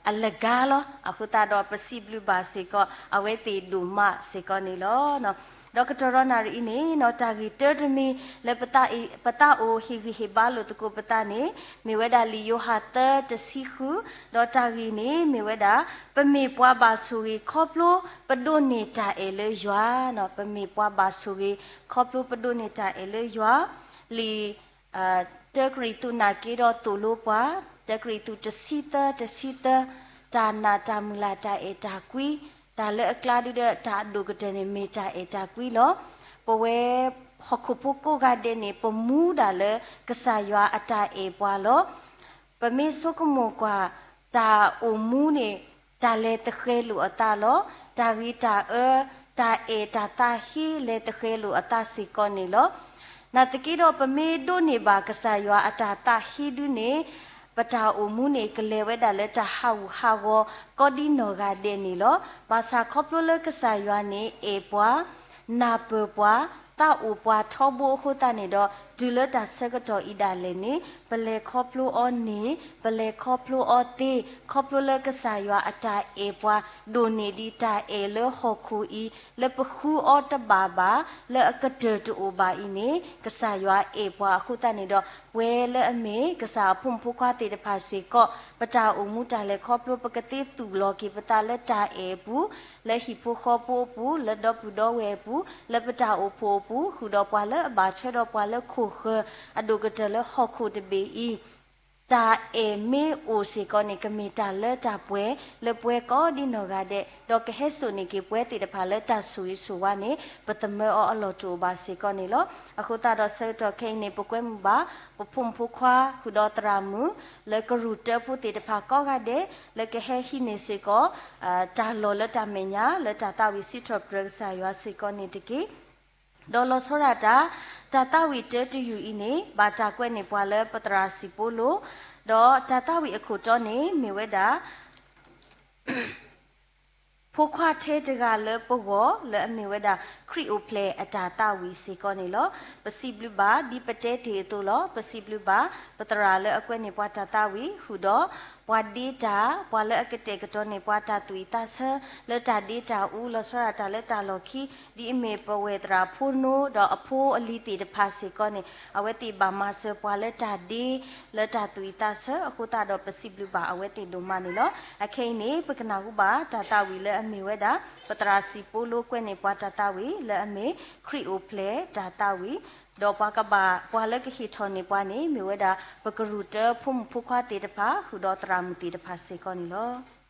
အလဂၤလီၤ. အဃိသတးဒီးပစံးဘျုးဘၣ်စ့ၢ်ကီး အဝဲသ့ၣ်ဒိၣ်မးစ့ၢ်ကီးန့ၣ်လီၤ. ဒီးကတီၢ်ဒီးနၣ်ရံၣ်အံၤန့ၣ်နီၤ တၢ်ဂ့ၢ်တၢတမံၤလၢပသးအံၤ ပသးအိၣ်ဟ့ၣ်ဂံၢ်ဟ့ၣ်ဘါလိာ်သကိးပသးန့ၣ် မ့ၢ်ဝဲဒၣ်လံာ်ယိၤဟၣ်သၢတဆံဃု, ဒီးတၢ်ဂ့ၢ်န့ၣ်မ့ၢ်ဝဲဒၣ် ပမ့ၢ်ပှၤဘၣ်ဆိၣ်ဂ့ၤခီဖျိ ပဒိးန့ၢ်တၢ်အဲၣ်လၢယွၤ, ပမ့ၢ်ပှၤဘၣ်ဆိၣ်ဂ့ၤခီဖျိပဒိးန့ၢ်တၢ်အဲၣ်လၢယွၤ, လံာ် တၢကရံၣ်သူးနာ်က့ဒီးသိၣ်လိပှၤ, တၢကရံၣ်သူးတဆံသၢတဆံသၢ, တၢ်နာ်တၢ်မုၢ်လၢ်တၢ်အဲၣ်တၢ်ကွံ, တၢ်လၢအကျါဒုဒီးတၢ်အဒိၣ်ကတၢၢ်န့ၣ်မ့ၢ်တၢ်အဲၣ်တၢ်ကွံလီၤ. ပဝဲဟီၣ်ခိၣ်ဖိကိးဂၤဒဲးန့ၣ် ပမူဒၣ်လၢကစၢ်ယွၤအတၢ်အဲၣ်ပှၤလီၤ. ပမ့ၢ်ဆိကမိၣ်ကွၢ် တၢ်အိၣ်မူန့ၣ် တၢ်လဲၤသဃဲၤလိာ်အသးလီၤ. တၢ်ဂ့ၤတၢ်အၢ တၢ်အဲၣ်တၢ်သးဟ့လဲၤသဃဲၤလိာ်အသးစ့ၢ်ကီးန့ၣ်လီၤ. နာ်သက့ဒီးပမ့ၢ်ဒိးန့ၢ်ဘၣ်ကစၢ်ယွၤအတၢ်သးဟ့ဒုန့ၣ် ပတၢ်အိၣ်မူန့ၣ် ကလဲၤဝဲဒၣ်လၢတၢ်ဟးဂူာ်ဟးဂီၤ ကိးဒ်နီၢ်ဂၤဒဲးန့ၣ်လီၤ. ဘၣ်ဆၣ်ခီဖျိလၢကစၢ်ယွၤန့ၣ် အဲၣ်ပှၤ, နၢ်ပၢၢ်ပှၤ, သးအိၣ်ပှၤထီဘိအဃိသတးန့ၣ်ဒီး တုၤလၢတၢ်ဆၢကတီၢ်အံၤဒၣ်လဲာ်န့ၣ် ပလဲၤခီဖျိအီၤန့ၣ် ပလဲၤခီဖျိအီၤသ့, ခီဖျိလၢကစၢ်ယွၤအတၢ်အဲၣ်ပှၤ ဒိၣ်န့ၢ်ဒံးတၢ်အဲၣ်လၢဟီၣ်ခိၣ်အံၤ လၢပဃုအီၤတဘၣ်ဘၣ်, လၢအကတၢၢ်တအိၣ်ဘၣ်အံၤန့ၣ် ကစၢ်ယွၤအဲၣ်ပှၤအဃိသတးန့ၣ်ဒီး ပဝဲလၢအမ့ၢ် ကစၢ်အဖိမုၣ်ဖိခွါသ့ၣ်တဖၣ်စ့ၢ်ကီး ပတၢ်အိၣ်မူတၢ်လဲၤခီဖျိ ပကသ့သူၣ်လီၤက့ၤပသးလၢတၢ်အဲၣ်အပူၤ, လၢဟံၣ်ဖိဃီဖိအပူၤ, လၢဒီပုၢ်ဒီဝဲၢ်အပူၤ, လၢပတၢ်အိၣ်ဖှိၣ်အပူၤ, ဃုာ်ဒီးပှၤလၢအဘၣ်ထွဲဒီးပှၤလၢခိၣ်ဃၢၤ အဒိၣ်ကတၢၢ်လၢဟီၣ်ခိၣ်တဘ့ၣ်အံၤ တၢ်အဲၣ်မ့ၢ်အိၣ်စ့ၢ်ကီးန့ၣ် ကမ့ၢ်တၢ်လၢတၢ်ပှဲၤ လၢပှၤကိးဒ်နီၢ်ဂၤဒဲး, ဒီးကဟဲစိာ်န့ၢ်က့ၤပှၤသ့ၣ်တဖၣ်လၢတၢ်ဆိၣ်ဂ့ၤဆိၣ်ဝါန့ၣ် ပသမၢအီၤအလီၢ်တအိၣ်ဘၣ်စ့ၢ်ကီးန့ၣ်လီၤ. အဃိသတးဒီးဆၢကတီၢ်ခဲအံၤန့ၣ် ပကွဲမုာ်ဘၣ် ပဖိမုၣ်ဖိခွါ ဃုာ်ဒီးသရၣ်မုၣ် လၢကရူၢ်တၢဖိသ့ၣ်တဖၣ်ကိးဂၤဒဲး လၢကဟဲဟံးန့ၢ်စ့ၢ်ကီး တၢ်လီၢ်လၢတၢ်မဲာ်ညါ လၢတၢ်သးဝံၣ်စံးထီၣ်ပတြၢၤကစၢ်ယွၤစ့ၢ်ကီးန့ၣ်တက့ၢ်. ဒီးလီၤဆီဒၣ်တၢ် တၢ်သးဝံၣ်တၢတယုၢ်အံၤန့ၣ် ဘၣ်တၢ်ကွဲးန့ၢ်ပှၤလၢပသရၣ်စံၣ်ပိလိ, ဒီးတၢ်သးဝံၣ်အခိၣ်တီန့ၣ် မ့ၢ်ဝဲဒၣ် ဖိခွါထဲတဂၤလၢပဂီၢ် လၢအမ့ၢ်ဝဲဒၣ် ခရံာ်အိၣ်ဖျဲၣ်အတၢ်သးဝံၣ်စ့ၢ်ကီးန့ၣ်လီၤ. ပစံးဘျုးဘၣ် ဒ်ပတဲတ့ၢ်အသိးလီၤ. ပစံးဘျုးဘၣ် ပသရၣ်လၢအကွဲးန့ၢ်ပှၤတၢ်သးဝံၣ် ဃုာ်ဒီး ပှၤဒ့တၢ်, ပှၤလၢအကတဲာ်ကတီၤန့ၢ်ပှၤတၢ်သူၣ်ဝံၣ်သးဆၢ လၢတၢ်ဒ့တၢ်အူ လီၤဆီဒၣ်တၢ်လၢတၢ်လီၢ်ခံ ဒ်အမ့ၢ်ပဝဲၢ်သရၣ်ဖိနိ ဒီးအဖိအလံၤသ့ၣ်တဖၣ်စ့ၢ်ကီးန့ၣ် အဝဲသ့ၣ်ဘၣ်မၤစၢၤပှၤလၢတၢ်ဒ့ လၢတၢ်သူၣ်ဝံၣ်သးဆၢအဃိသတးဒီး ပစံးဘျုးဘၣ်အဝဲသ့ၣ်ဒိၣ်မးန့ၣ်လီၤ. အခဲအံၤန့ၣ် ပကနၢ်ဟူဘၣ်တၢ်သးဝံၣ်လၢအမ့ၢ်ဝဲဒၣ် ပသရၣ်စံၣ်ပိလိကွဲးန့ၢ်ပှၤတၢ်သးဝံၣ် လၢအမ့ၢ် ခရံာ်အိၣ်ဖျဲၣ်တၢ်သးဝံၣ်, ဒီးပှၤကဘၣ် ပှၤလၢကဟ့ၣ်ထီၣ်န့ၢ်ပှၤန့ၣ် မ့ၢ်ဝဲဒၣ်ပကရူၢ်တၢဖိမုၣ်ဖိခွါသ့ၣ်တဖၣ် ဃုာ်ဒီးသရၣ်မုၣ်သ့ၣ်တဖၣ်စ့ၢ်ကီးန့ၣ်လီၤ.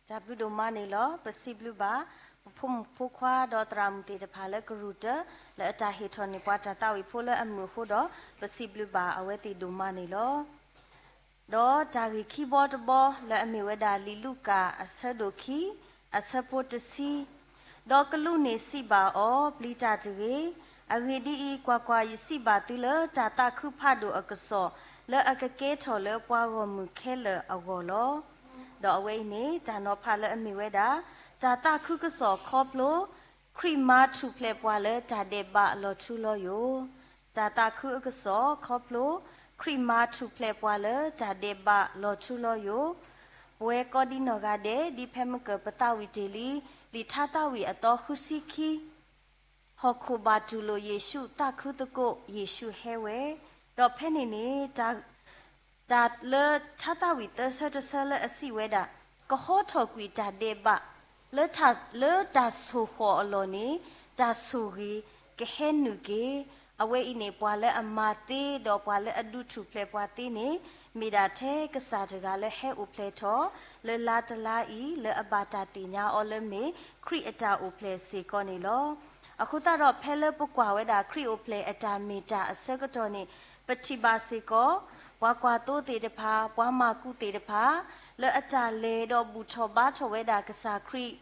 တၢ်ဘျုးဒိၣ်မးန့ၣ်လီၤ. ပစံးဘျုးဘၣ် ပဖိမုၣ်ဖိခွါဒီးသရၣ်မုၣ်သ့ၣ်တဖၣ်လၢကရူၢ်တၢၢ် လၢအတၢ်ဟ့ၣ်ထီၣ်န့ၢ်ပှၤတၢ်သးဝံၣ်ဖိလၢအမုာ်အဃိဒီး ပစံးဘျုးဘၣ်အဝဲသ့ၣ်ဒိၣ်မးန့ၣ်လီၤ. ဒီးတၢ်ဂ့ၢ်ခံဘီတဘီလၢအမ့ၢ်ဝဲဒၣ်လံာ်လူၤကၣ်အဆၢဒိၣ်ခံ အဆၢဖိတဆံ, ဒီးကလူးန့ၣ်စံးဘၣ်အီၤ, ပျံၤတၢ်တဂ့ၤ. အဂ့ၢ်ဒ်အံၤ, ကွၢ်ကွၢ်, ယစံးဘၣ်သုလၢတၢ်သးခုဖးဒိၣ်အကစီၣ် လၢအကကဲထီၣ်လၢပှၤဂီၢ်မုၢ်ခဲလၢာ်အဂီၢ်လီၤ. ဒီးအဝဲအံၤန့ၣ် တၢ်နီၤဖးလၢအမ့ၢ်ဝဲဒၣ် တၢ်သးခုကစီၣ်ခီဖျိ ခရံာ်မၤထူၣ်ဖျဲးပှၤလၢတၢ်ဒဲးဘးလီၤထူလီၤယိာ်, တၢ်သးခုအကစီၣ်ခီဖျိ ခရံာ်မၤထူၣ်ဖျဲးပှၤလၢတၢ်ဒဲးဘးလီၤထူလီၤယိာ်, ပဝဲကိးဒံနီၢ်ဂၤဒဲး ဒ်ဖဲမုၢ်ကၢၢ်ပသးဝံၣ်တ့ၢ်လံ လံာ်ထါသးဝံၣ်အသီဃုဆံခံ ဟီၣ်ခိၣ်ဘၣ်တူၢ်လိာ်ယ့ၣ်ၡူး သးခုသကိးယ့ၣ်ၡူးဟဲဝဲ, ဒီးဖဲန့ၣ်န့ၣ် တၢ်လၢထါသးဝံၣ်သၢဆၢတဆၢလၢအစံးဝဲဒၣ် ကဟီထီၣ်ကွံာ်တၢ်ဒဲးဘး လၢတၢ်ဆိၣ်ဃီၣ်အလီၢ်န့ၣ် တၢ်ဆိၣ်ဂ့ၤကဟဲနုာ်က့ၤ, အဝဲအံၤန့ၣ် ပှၤလၢအမၤသ့ဒီးပှၤလၢအဒုးထူၣ်ဖျဲးပှၤသ့န့ၣ် မ့ၢ်ဒၣ်ထဲကစၢ်တဂၤလၢဟဲအိၣ်ဖျဲၣ်ထီၣ် လၢလါတလါအံၤ လၢအဘၣ်တၢ်သ့ၣ်ညါအီၤလၢမ့ၢ်ခရံာ်အတၢ်အိၣ်ဖျဲၣ်စ့ၢ်ကီးန့ၣ်လီၤ. အဃိသတးဒီး ဖဲလၢပကွၢ်ဝဲဒၣ်ခရံာ်အိၣ်ဖျဲၣ်အတၢ်မ့ၢ်တၢ်အဆၢကတီၢ်န့ၣ် ပထံၣ်ဘၣ်စ့ၢ်ကီး ပှၤကွၢ်သိသ့ၣ်တဖၣ် ပှၤမၤကူၣ်သ့ၣ်တဖၣ် လၢအတၢ်လဲၤဒီးဘူၣ်ထီၣ်ဘါထီၣ်ဝဲဒၣ်ကစၢ်ခရံာ်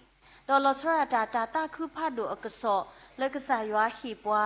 ဒီးလီၤဆီဒၣ်တၢ် တၢ်သးခုဖးဒိၣ်အကစီၣ် လၢကစၢ်ယွၤဟ့ၣ်ပှၤ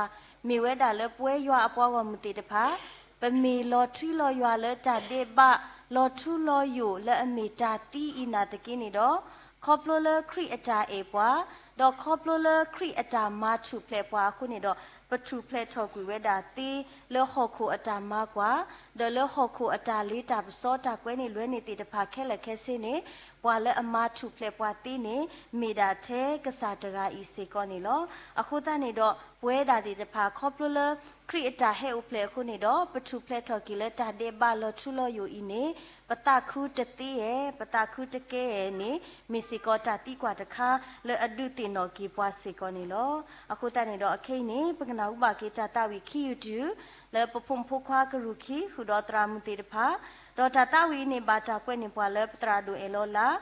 မ့ၢ်ဝဲဒၣ်လၢပဝဲယွၤအပှၤဂီၢ်မုၢ်သ့ၣ်တဖၣ် ပမ့ၢ်လီၤထွံလီၤယွၤလၢတၢ်ဒဲးဘး လီၤထူလီၤယိာ်လၢအမ့ၢ်တၢ်သံအံၤနာ်သက့န့ၣ်ဒီး ခီဖျိလၢခရံာ်အတၢ်အဲၣ်ပှၤ ဒီးခီဖျိလၢခရံာ်အတၢ်မၤထူၣ်ဖျဲးပှၤအဃိန့ၣ်ဒီး ပထူၣ်ဖျဲးထီၣ်ကွံာ်ဝဲဒၣ်သ့လၢဟီၣ်ခိၣ်အတၢ်မၤကွၢ် ဒီးလၢဟီၣ်ခိၣ်အတၢ်လ့တၢ်ပစီတၢ်ကွဲန့ၢ်လွဲန့ၢ်သ့ၣ်တဖၣ်ခဲလၢာ်ခဲဆ့န့ၣ် ပှၤလၢအမၤထူၣ်ဖျဲးပှၤသ့န့ၣ် မ့ၢ်ဒၣ်ထဲကစၢ်တဂၤအံၤစ့ၢ်ကီးန့ၣ်လီၤ. အဃိသတးန့ၣ်ဒီး ပဝဲဒၣ်သ့ၣ်တဖၣ် ခီဖျိလၢခရံာ်အတၢ်ဟဲအိၣ်ဖျဲၣ်အဃိန့ၣ်ဒီး ပထူၣ်ဖျဲးထီၣ်က့ၤလၢတၢ်ဒဲးဘးလီၤထူလီၤယိာ်အံၤန့ၣ် ပသးခုတသ့ဧါ, ပသးခုတကဲဧါန့ၣ် မ့ၢ်စ့ၢ်ကီးတၢ်သံကွၢ်တခါလၢအဒုးသ့ၣ်နီၣ်က့ၤပှၤစ့ၢ်ကီးန့ၣ်လီၤ. အဃိသတးန့ၣ်ဒီး အခဲအံၤန့ၣ် ပကနၢ်ဟူဘၣ်က့ၤတၢ်သးဝံၣ်ခံယုၢ်တယုၢ် လၢပဖိမုၣ်ဖိခွါကရူၢ်ခံ ဃုာ်ဒီးသရၣ်မုၣ်သ့ၣ်တဖၣ်, ဒီးတၢ်သးဝံၣ်အံၤန့ၣ် ဘၣ်တၢ်ကွဲးန့ၢ်ပှၤလၢပသရၣ်ဒိၣ်အဲၣ်လီၤလး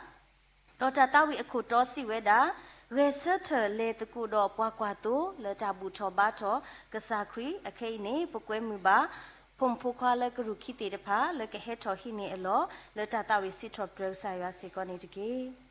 ဒီးတၢ်သးဝံၣ်အခိၣ်တီစံးဝဲဒၣ်, ဂဲၤဆၢထၢၣ်လဲၤသကိးဒီးပှၤကွၢ်သိလၢတၢ်ဘူၣ်ထီၣ်ဘါထီၣ်ကစၢ်ခရံာ်, အခဲအံၤန့ၣ် ပကွဲမုာ်ဘၣ် ဖိမုၣ်ဖိခွါလၢကရူၢ်ခံသ့ၣ်တဖၣ် လၢကဟဲထီၣ်ဟံးန့ၢ်အလီၢ် လၢတၢ်သးဝံၣ်စံးထီၣ်ပတြၢၤကစၢ်ယွၤစ့ၢ်ကီးန့ၣ်တက့ၢ်.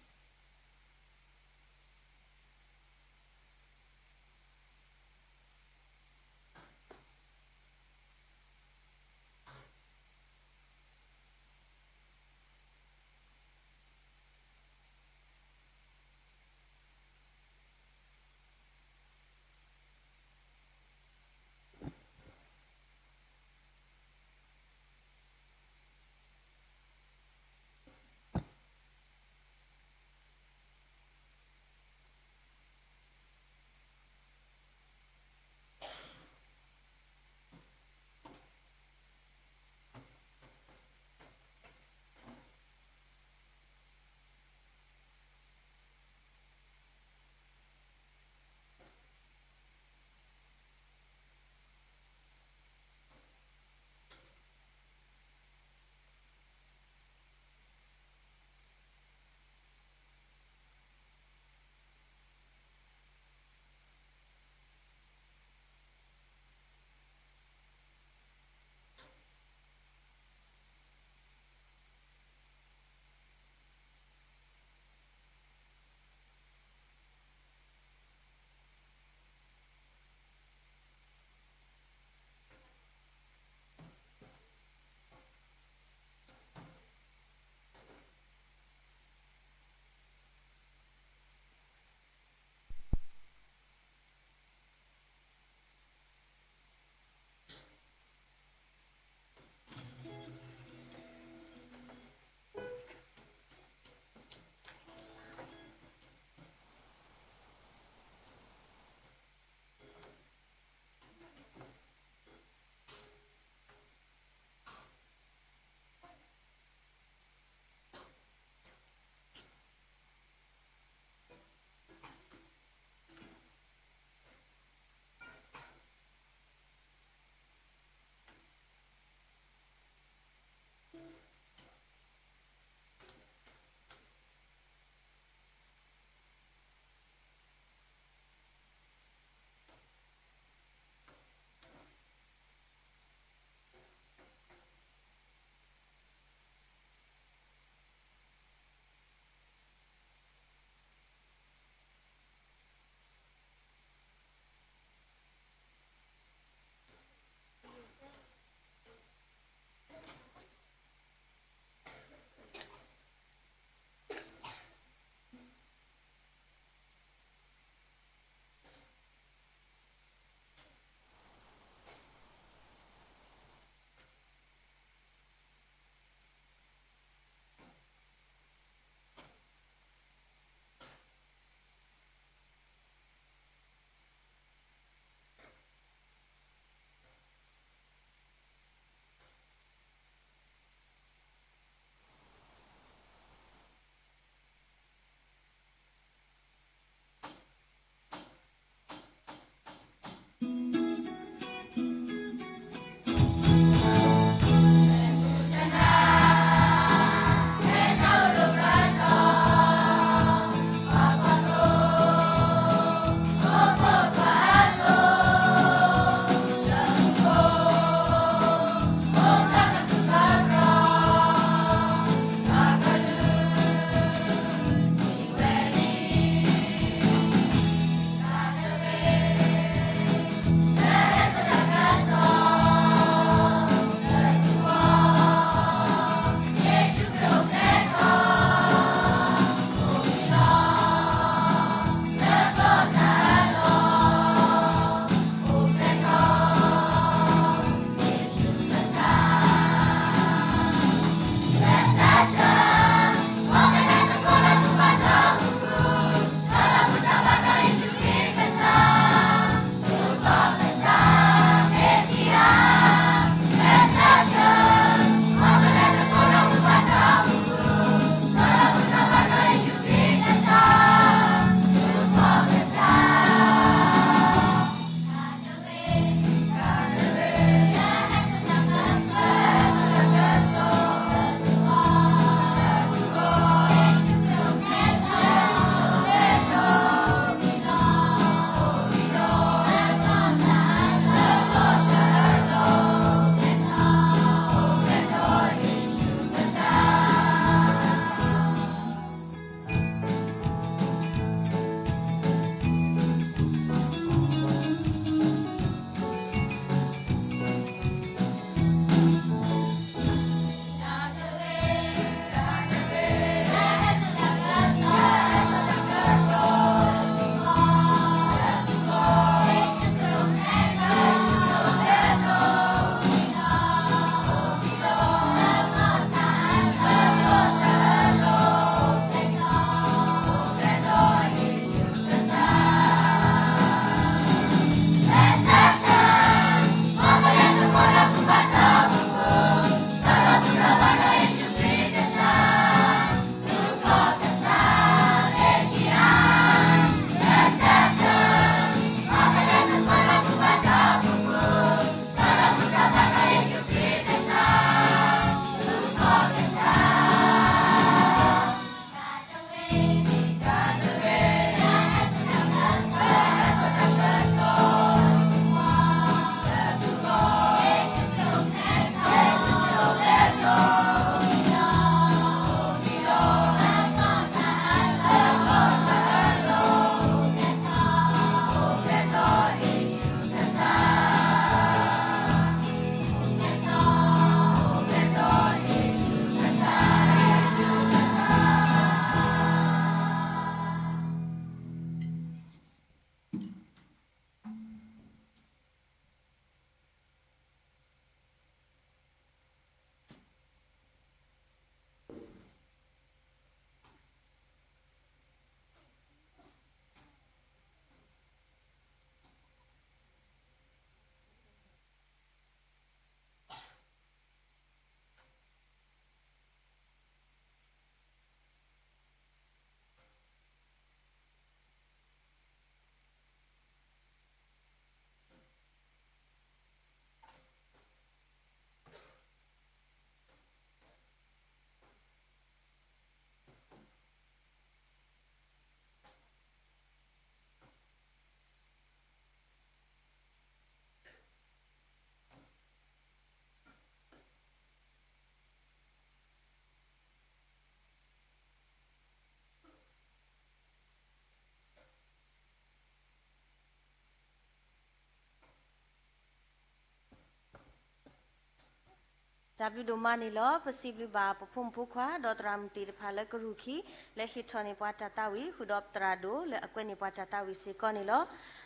တၢ်ဘျုးဒိၣ်မးန့ၣ်လီၤ. ပစံးဘျုးဘၣ်ပဖိမုၣ်ဖိခွါ ဒီးသရၣ်မုၣ်သ့ၣ်တဖၣ်လၢကရူၢ်ခံ လၢဟ့ၣ်ထီၣ်န့ၢ်ပှၤတၢ်သးဝံၣ် ဃုာ်ဒီးပသရၣ်ဒိၣ်လၢအကွဲးန့ၢ်ပှၤတၢ်သးဝံၣ်စ့ၢ်ကီးန့ၣ်လီၤ.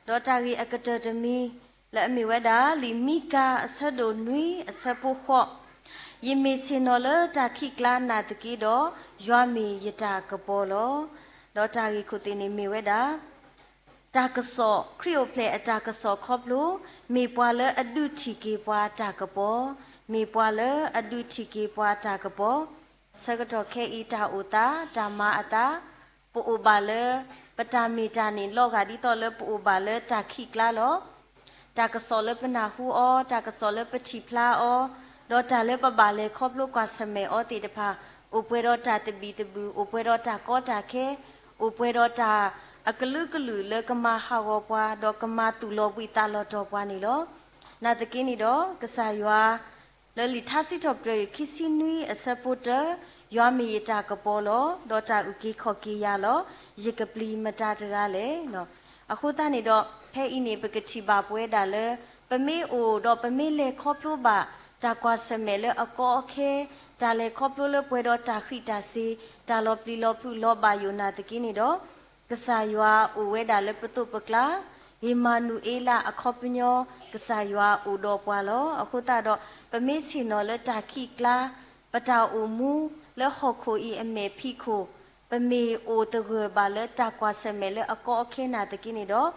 ဒီးတၢ်ဂ့ၢ်အကတၢၢ်တမံၤ လၢအမ့ၢ်ဝဲဒၣ် လံာ်မံကၤအဆၢဒိၣ်နွံအဆၢဖိဃိး, ယမ့ၢ်ဆ့ၣ်နီၤလၢတၢ်ခံးကျါနာ်သက့ဒီး, ယွၤမ့ၢ်ယတၢ်ကပီၤလီၤ. ဒီးတၢ်ဂ့ၢ်ခိၣ်သ့ၣ်န့ၣ်မ့ၢ်ဝဲဒၣ် တၢ်ကစီၣ်, ခရံာ်အိၣ်ဖျဲၣ်အတၢ်ကစီၣ်ခီဖျိ မ့ၢ်ပှၤလၢအဒုးထံၣ်က့ၤပှၤတၢ်ကပီၤ, မ့ၢ်ပှၤလၢအဒုးထံၣ်က့ၤပှၤတၢ်ကပီၤ. ဆၢကတီၢ်ခဲအံၤတၢ်အိၣ်သး, တၢ်မၤအသး, ပအိၣ်ဘၣ်လၢ ပတၢ်မ့ၢ်တၢ်န့ၣ် လီၤဂာ်ဒ်သိးလၢပအိၣ်ဘၣ်လၢတၢ်ခံးကျါလီၤ. တၢ်ကစီၣ်လၢပနၢ်ဟူအီၤ, တၢ်ကစီၣ်လၢပထံၣ်ဖျါအီၤ, ဒီးတၢ်လၢပဘၣ်လဲၤခီဖျိကွၢ်ဆၢၣ်မဲာ်အီၤသ့ၣ်တဖၣ်, အိၣ်ပှဲၤဒီးတၢ်သဘံၣ်သဘုၣ်, အိၣ်ပှဲၤဒီးတၢ်ကီတၢ်ခဲ, အိၣ်ပှဲၤဒီးတၢ်အကလုာ်ကလုာ်လၢကမၤဟးဂီၤပှၤ, ဒီးကမၤသူၣ်လီၤဘှံးသးလီၤတီၤပှၤန့ၣ်လီၤ. နာ်သက့န့ၣ်ဒီး ကစၢ်ယွၤ လၢလံာ်ထါစံးထီၣ်ပတြၢၤ ခံဆံနွံအဆၢဖိတၢ, ယွၤမ့ၢ်ယတၢ်ကပီၤလီၤ. ဒီးတၢ်အုၣ်က့ၤခီၣ်က့ၤယၤလီၤ. ယကပျံၤမတၤတဂၤလဲၣ်. အဃိသတးန့ၣ်ဒီး ဖဲအံၤန့ၣ် ပကထံၣ်ဘၣ်ပဝဲဒၣ်လၢ ပမ့ၢ်အိၣ်ဒီးပမ့ၢ်လဲၤခီဖျိဘၣ် တၢ်ကွၢ်ဆၢၣ်မဲာ်လၢအကီအခဲ, တၢ်လဲၤခီဖျိလၢပှဲၤဒီးတၢ်ဃံးတၢ်စ့ၤ, တၢ်လီၤပျံၤလီၤဖုးလီၤဘၣ်ယိၣ်နာ်သက့န့ၣ်ဒီး ကစၢ်ယွၤအိၣ်ဝဲဒၣ်လၢပသိးပကျါ, ဧ့မၤနူၤအ့လးအခီပညီ, ကစၢ်ယွၤအိၣ်ဒီးပှၤလီၤ. အဃိသတးဒီး ပမ့ၢ်ဆ့ၣ်နီၤလၢတၢ်ခံးကျါ, ပတၢ်အိၣ်မူလၢဟီၣ်ခိၣ်အံၤအမဲာ်ဖံးခိၣ်, ပမ့ၢ်အိၣ်သဂၢၢ်ဘၣ်လၢတၢ်ကွၢ်ဆၢၣ်မဲာ်လၢအကီအခဲနာ်သက့န့ၣ်ဒီး,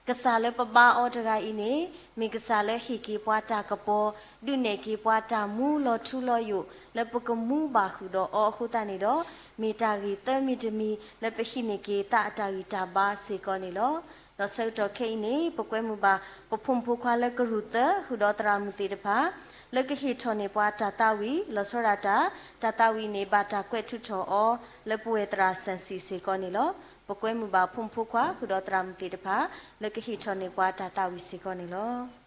ကစၢ်လၢပဘါအီၤတဂၤအံၤန့ၣ် မ့ၢ်ကစၢ်လၢဟ့ၣ်က့ၤပှၤတၢ်ကပီၤ, ဒုးနဲၣ်က့ၤပှၤတၢ်မူလီၤထူလီၤယိာ် လၢပကမူဘၣ်ဃုာ်ဒီးအီၤအဃိသတးန့ၣ်ဒီး, မ့ၢ်တၢ်ဂ့ၢ်သၢမံၤတမံၤ လၢပဟံးန့ၢ်က့ၤသးအတၢ်ဂံၢ်တၢ်ဘါစ့ၢ်ကီးန့ၣ်လီၤ. ဒီးဆၢကတီၢ်ခဲအံၤန့ၣ် ပကွဲမုာ်ဘၣ် ပဖိမုၣ်ဖိခွါလၢကရူၢ်သၢ ဃုာ်ဒီးသရၣ်မုၣ်သ့ၣ်တဖၣ် လၢကဟ့ၣ်ထီၣ်န့ၢ်ပှၤတၢ်သးဝံၣ် လီၤဆီဒၣ်တၢ်, တၢ်သးဝံၣ်န့ၣ် ဘၣ်တၢ်ကွဲးထုးထီၣ်အီၤ လၢပဝဲၢ်သရၣ်စၣ်စံၣ်စ့ၢ်ကီးန့ၣ်လီၤ. ပကွဲမုာ်ဘၣ်ဖိမုၣ်ဖိခွါ ဃုာ်ဒီးသရၣ်မုၣ်သ့ၣ်တဖၣ် လၢကဟ့ၣ်ထီၣ်န့ၢ်ပှၤတၢ်သးဝံၣ်စ့ၢ်ကီးန့ၣ်လီၤ.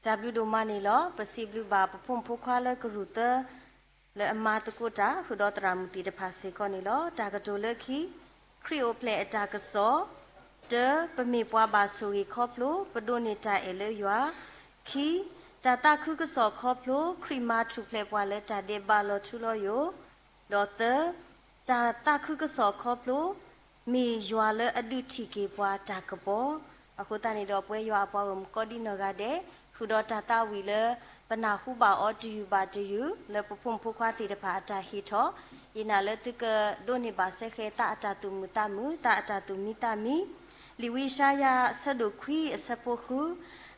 တၢ်ဘျုးဒိၣ်မးန့ၣ်လီၤ. ပစံးဘျုးဘၣ်ပဖိမုၣ်ဖိခွါလၢကရူၢ်သၢ လၢအမၤသကိးတၢ် ဃုာ်ဒီးသရၣ်မုၣ်သ့ၣ်တဖၣ်စ့ၢ်ကီးန့ၣ်လီၤ. တၢ်ကတိၤလၢခံ, ခရံာ်အိၣ်ဖျဲၣ်အတၢ်ကစီၣ်, တၢ, ပမ့ၢ်ပှၤဘၣ်ဆိၣ်ဂ့ၤခီဖျိ ပဒိးန့ၢ်တၢ်အဲၣ်လၢယွၤ, ခံ, တၢ်သးခုကစီၣ်ခီဖျိ ခရံာ်မၤထူၣ်ဖျဲးပှၤလၢတၢ်ဒဲးဘးလီၤထူလီၤယိာ် ဒီးသၢ, တၢ်သးခုကစီၣ်ခီဖျိ မ့ၢ်ယွၤလၢအဒုးထံၣ်က့ၤပှၤတၢ်ကပီၤ. အဃိသတးန့ၣ်ဒီး ပဝဲယွၤအပှၤဂီၢ်မုၢ်ကိးဒံနီၢ်ဂၤဒဲး ဃုာ်ဒီးတၢ်သးဝံၣ်လၢ ပနၢ်ဟူဘၣ်အီၤတယုၢ်ဘၣ်တယုၢ် လၢပဖိမုၣ်ဖိခွါသ့ၣ်တဖၣ်အတၢ်ဟ့ၣ်ထီၣ်, ယနာ်လၢသုကဒိးန့ၢ်ဘၣ်စဲဃဲ သးအတၢ်သူၣ်မုာ်သးမုာ် သးအတၢ်သူၣ်မံသးမံ လံာ်ဝံယၡါယၤ အဆၢဒိၣ်ခွံ အဆၢဖိဃု,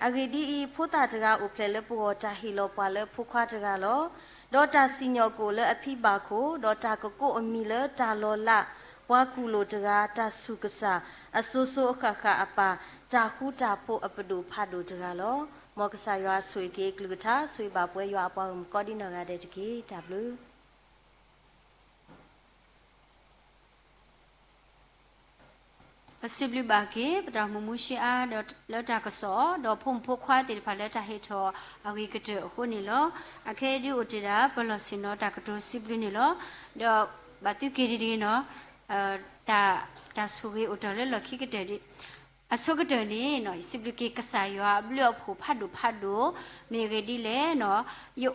အဂ့ၢ်ဒ်အံၤ, ဖိသၣ်တဂၤအိၣ်ဖျဲၣ်လၢပဂီၢ် တၢ်ဟ့ၣ်လီၤပှၤလၢဖိခွါတဂၤလီၤ. ဒီးတၢ်စံၣ်ညီၣ်ကွီၢ်လၢအဖံဘၣ်ခိၣ်, ဒီးတၢ်ကကိးအမံၤလၢတၢ်လီၤလး, ပှၤကူၣ်လိာ်တဂၤ, တၢ်ဆူၣ်ကစၢ်, အစိၤစိၤအဃၣ်ဃၣ်အပၢ်, တၢ်ဃူတၢ်ဖိးအပဒိၣ်ဖးဒိၣ်တဂၤလီၤ. မ်ကစၢ်ယွၤဆိၣ်ဂ့ၤက့ၤကလုၢ်ကထါ, ဆိၣ်ဂ့ၤဘၣ်ပဝဲယွၤအပှၤဂီၢ်မုၢ်ကိးဒံနီၢ်ဂၤဒဲးတက့ၢ်. တၢ်ဘျုး ပစံးဘျုးဘၣ်က့ၤ ပသရၣ်မုၣ်မူၡ့အါ ဒီးလၢတၢ်ကစီၣ်, ဒီးဖိမုၣ်ဖိခွါသ့ၣ်တဖၣ်လၢတၢ်ဟ့ၣ်ထီၣ်အဂ့ၤကတၢၢ်အဃိန့ၣ်လီၤ. အခဲအံၤဒုးအိၣ်တ့ၢ်ဒၣ် ပလီၢ်ဆ့ၣ်နီၤတၢ်ကတိၤစံးဘျုးန့ၣ်လီၤ. ဒီးဘၣ်သုက့ၤဒ်တဂ့ၤနီၤ, တၢ်, တၢ်ဆိၣ်ဂ့ၤအိၣ်တ့ၢ်လၢလီၢ်ခံကတၢၢ်ဒ် အဆိကတၢၢ်န့ၣ်နီၤ, ယစံးဘျုးက့ၤကစၢ်ယွၤအဘျုးအဖှိၣ်ဖးဒိၣ်ဖးဒိၣ်, မ့ၢ်အဂ့ၢ်ဒ်လဲၣ်နီၤ, ယ,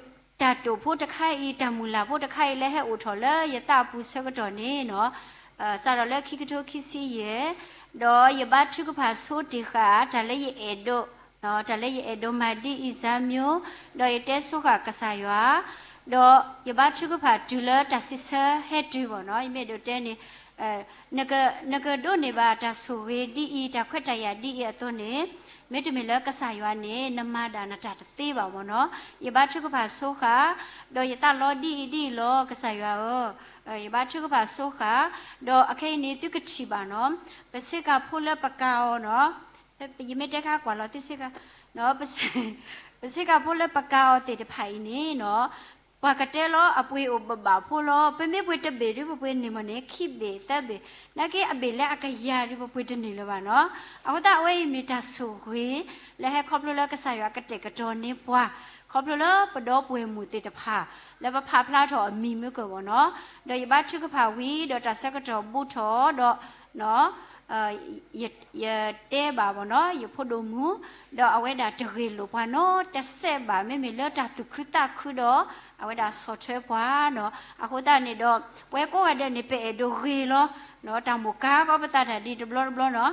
တၢ်တိာ်ဖိတခါအံၤ, တၢ်မုၢ်လၢ်ဖိတခါအံၤ လၢဟဲအိၣ်ထီၣ်လၢယသးအပူၤဆၢကတီၢ်န့ၣ်နီၤ, စးထီၣ်လၢခံကထိခံဆံယဲၢ်, ဒီးယဘါထုကဖၣ်ဆိတ့ၢ်ဃာ် တၢ်လၢယအဲၣ်ဒိး, တၢ်လၢယအဲၣ်ဒိးမၤဒ်အံၤစၢ်မၠိ, ဒီးယတဲဆိဃာ်ကစၢ်ယွၤ, ဒီးယဘါထုကဖၣ်တုၤလၢတၢ်စံးဆၢဟဲတုၤဘၣ်နီၤ, ယမ့ၢ်ဒိးတဲန့ၣ် နက, နကဒိးန့ၢ်ဘၣ်တၢ်ဆိၣ်ဂ့ၤဒ်အံၤ, တၢ်ခွဲးတၢ်ယာ်ဒ်အံၤအသိးန့ၣ်, မ့တမ့ၢ်လၢကစၢ်ယွၤန့ၣ် နမၤဒၣ်နတၢ်တသ့ဘၣ်မ့ၢ်နီၤ. ယဘါထုကဖၣ်ဆိဃာ်, ဒီးယသးလီဒ်အံၤဒ်အံၤလီၤ ကစၢ်ယွၤဧၢ, ယဘါထုကဖၣ်ဆိဃာ်, ဒီးအခဲအံၤန့ၣ် သုကထံၣ်ဘၣ်နီၤ, ပဆ့ကၤဖိလၢပကၤအီၤနီၤ, ယမ့ၢ်တဲခါကွၢ်လီၤသုဆ့ကၤ, ပဆ့, ပဆ့ကၤဖိလၢပကၤအီၤသ့ၣ်တဖၣ်အံၤန့ၣ်နီၤ ပှၤကတဲလီၤအပှ့ၤအိၣ်ဘၣ်ဘၣ်ဖိလီၤ. ပမ့ၢ်ပှ့ၤတဘ့ၣ်ဒုး ပပှ့ၤန့ၢ်မ့ၢ်န့ၣ် ခံဘ့ၣ်သၢဘ့ၣ်, နာ်က့အဘ့ၣ်လၢအကယၤဒုး ပပှ့ၤတန့ၢ်လၢၤဘၣ်နီၤ. အဃိသတးအဝဲအံၤမ့ၢ်တၢ်ဆိၣ်ဂ့ၤ လၢဟဲခီဖျိလၢကစၢ်ယွၤကတဲာ်ကတီၤန့ၢ်ပှၤ, ခီဖျိလၢပဒီပုၢ်ဝဲၢ်မုၣ်သ့ၣ်တဖၣ် လၢပဖးဖျါထီၣ်အမံၤမ့ၢ်ကၢၢ်ဘၣ်နီၤ. ဒီးယဘါထုကဖၣ်ဝံၤ ဒီးတၢ်ဆၢကတီၢ်ဘူးထီၣ်ဒီး ယ, ယတဲဘၣ်ဘၣ်နီၤ ယဖိဒိၣ်မုၣ်, ဒီးအဝဲဒၣ်တဂ့ၢ်လိာ်ပှၤနီတစဲးဘၣ်, မ့မ့ၢ်လၢတၢ်သူၣ်ခုသးခုဒီး အဝဲဒၣ်ဆီၣ်ထွဲပှၤနီၤ. အဃိသတးန့ၣ်ဒီး ပဝဲကိးဂၤဒဲးန့ၣ် ပအဲၣ်ဒိးဂ့ၤလီၤ, တၢ်မိၢ်ကၤကီပသးတၢ်ဒ်တဘျီတဘျီနီ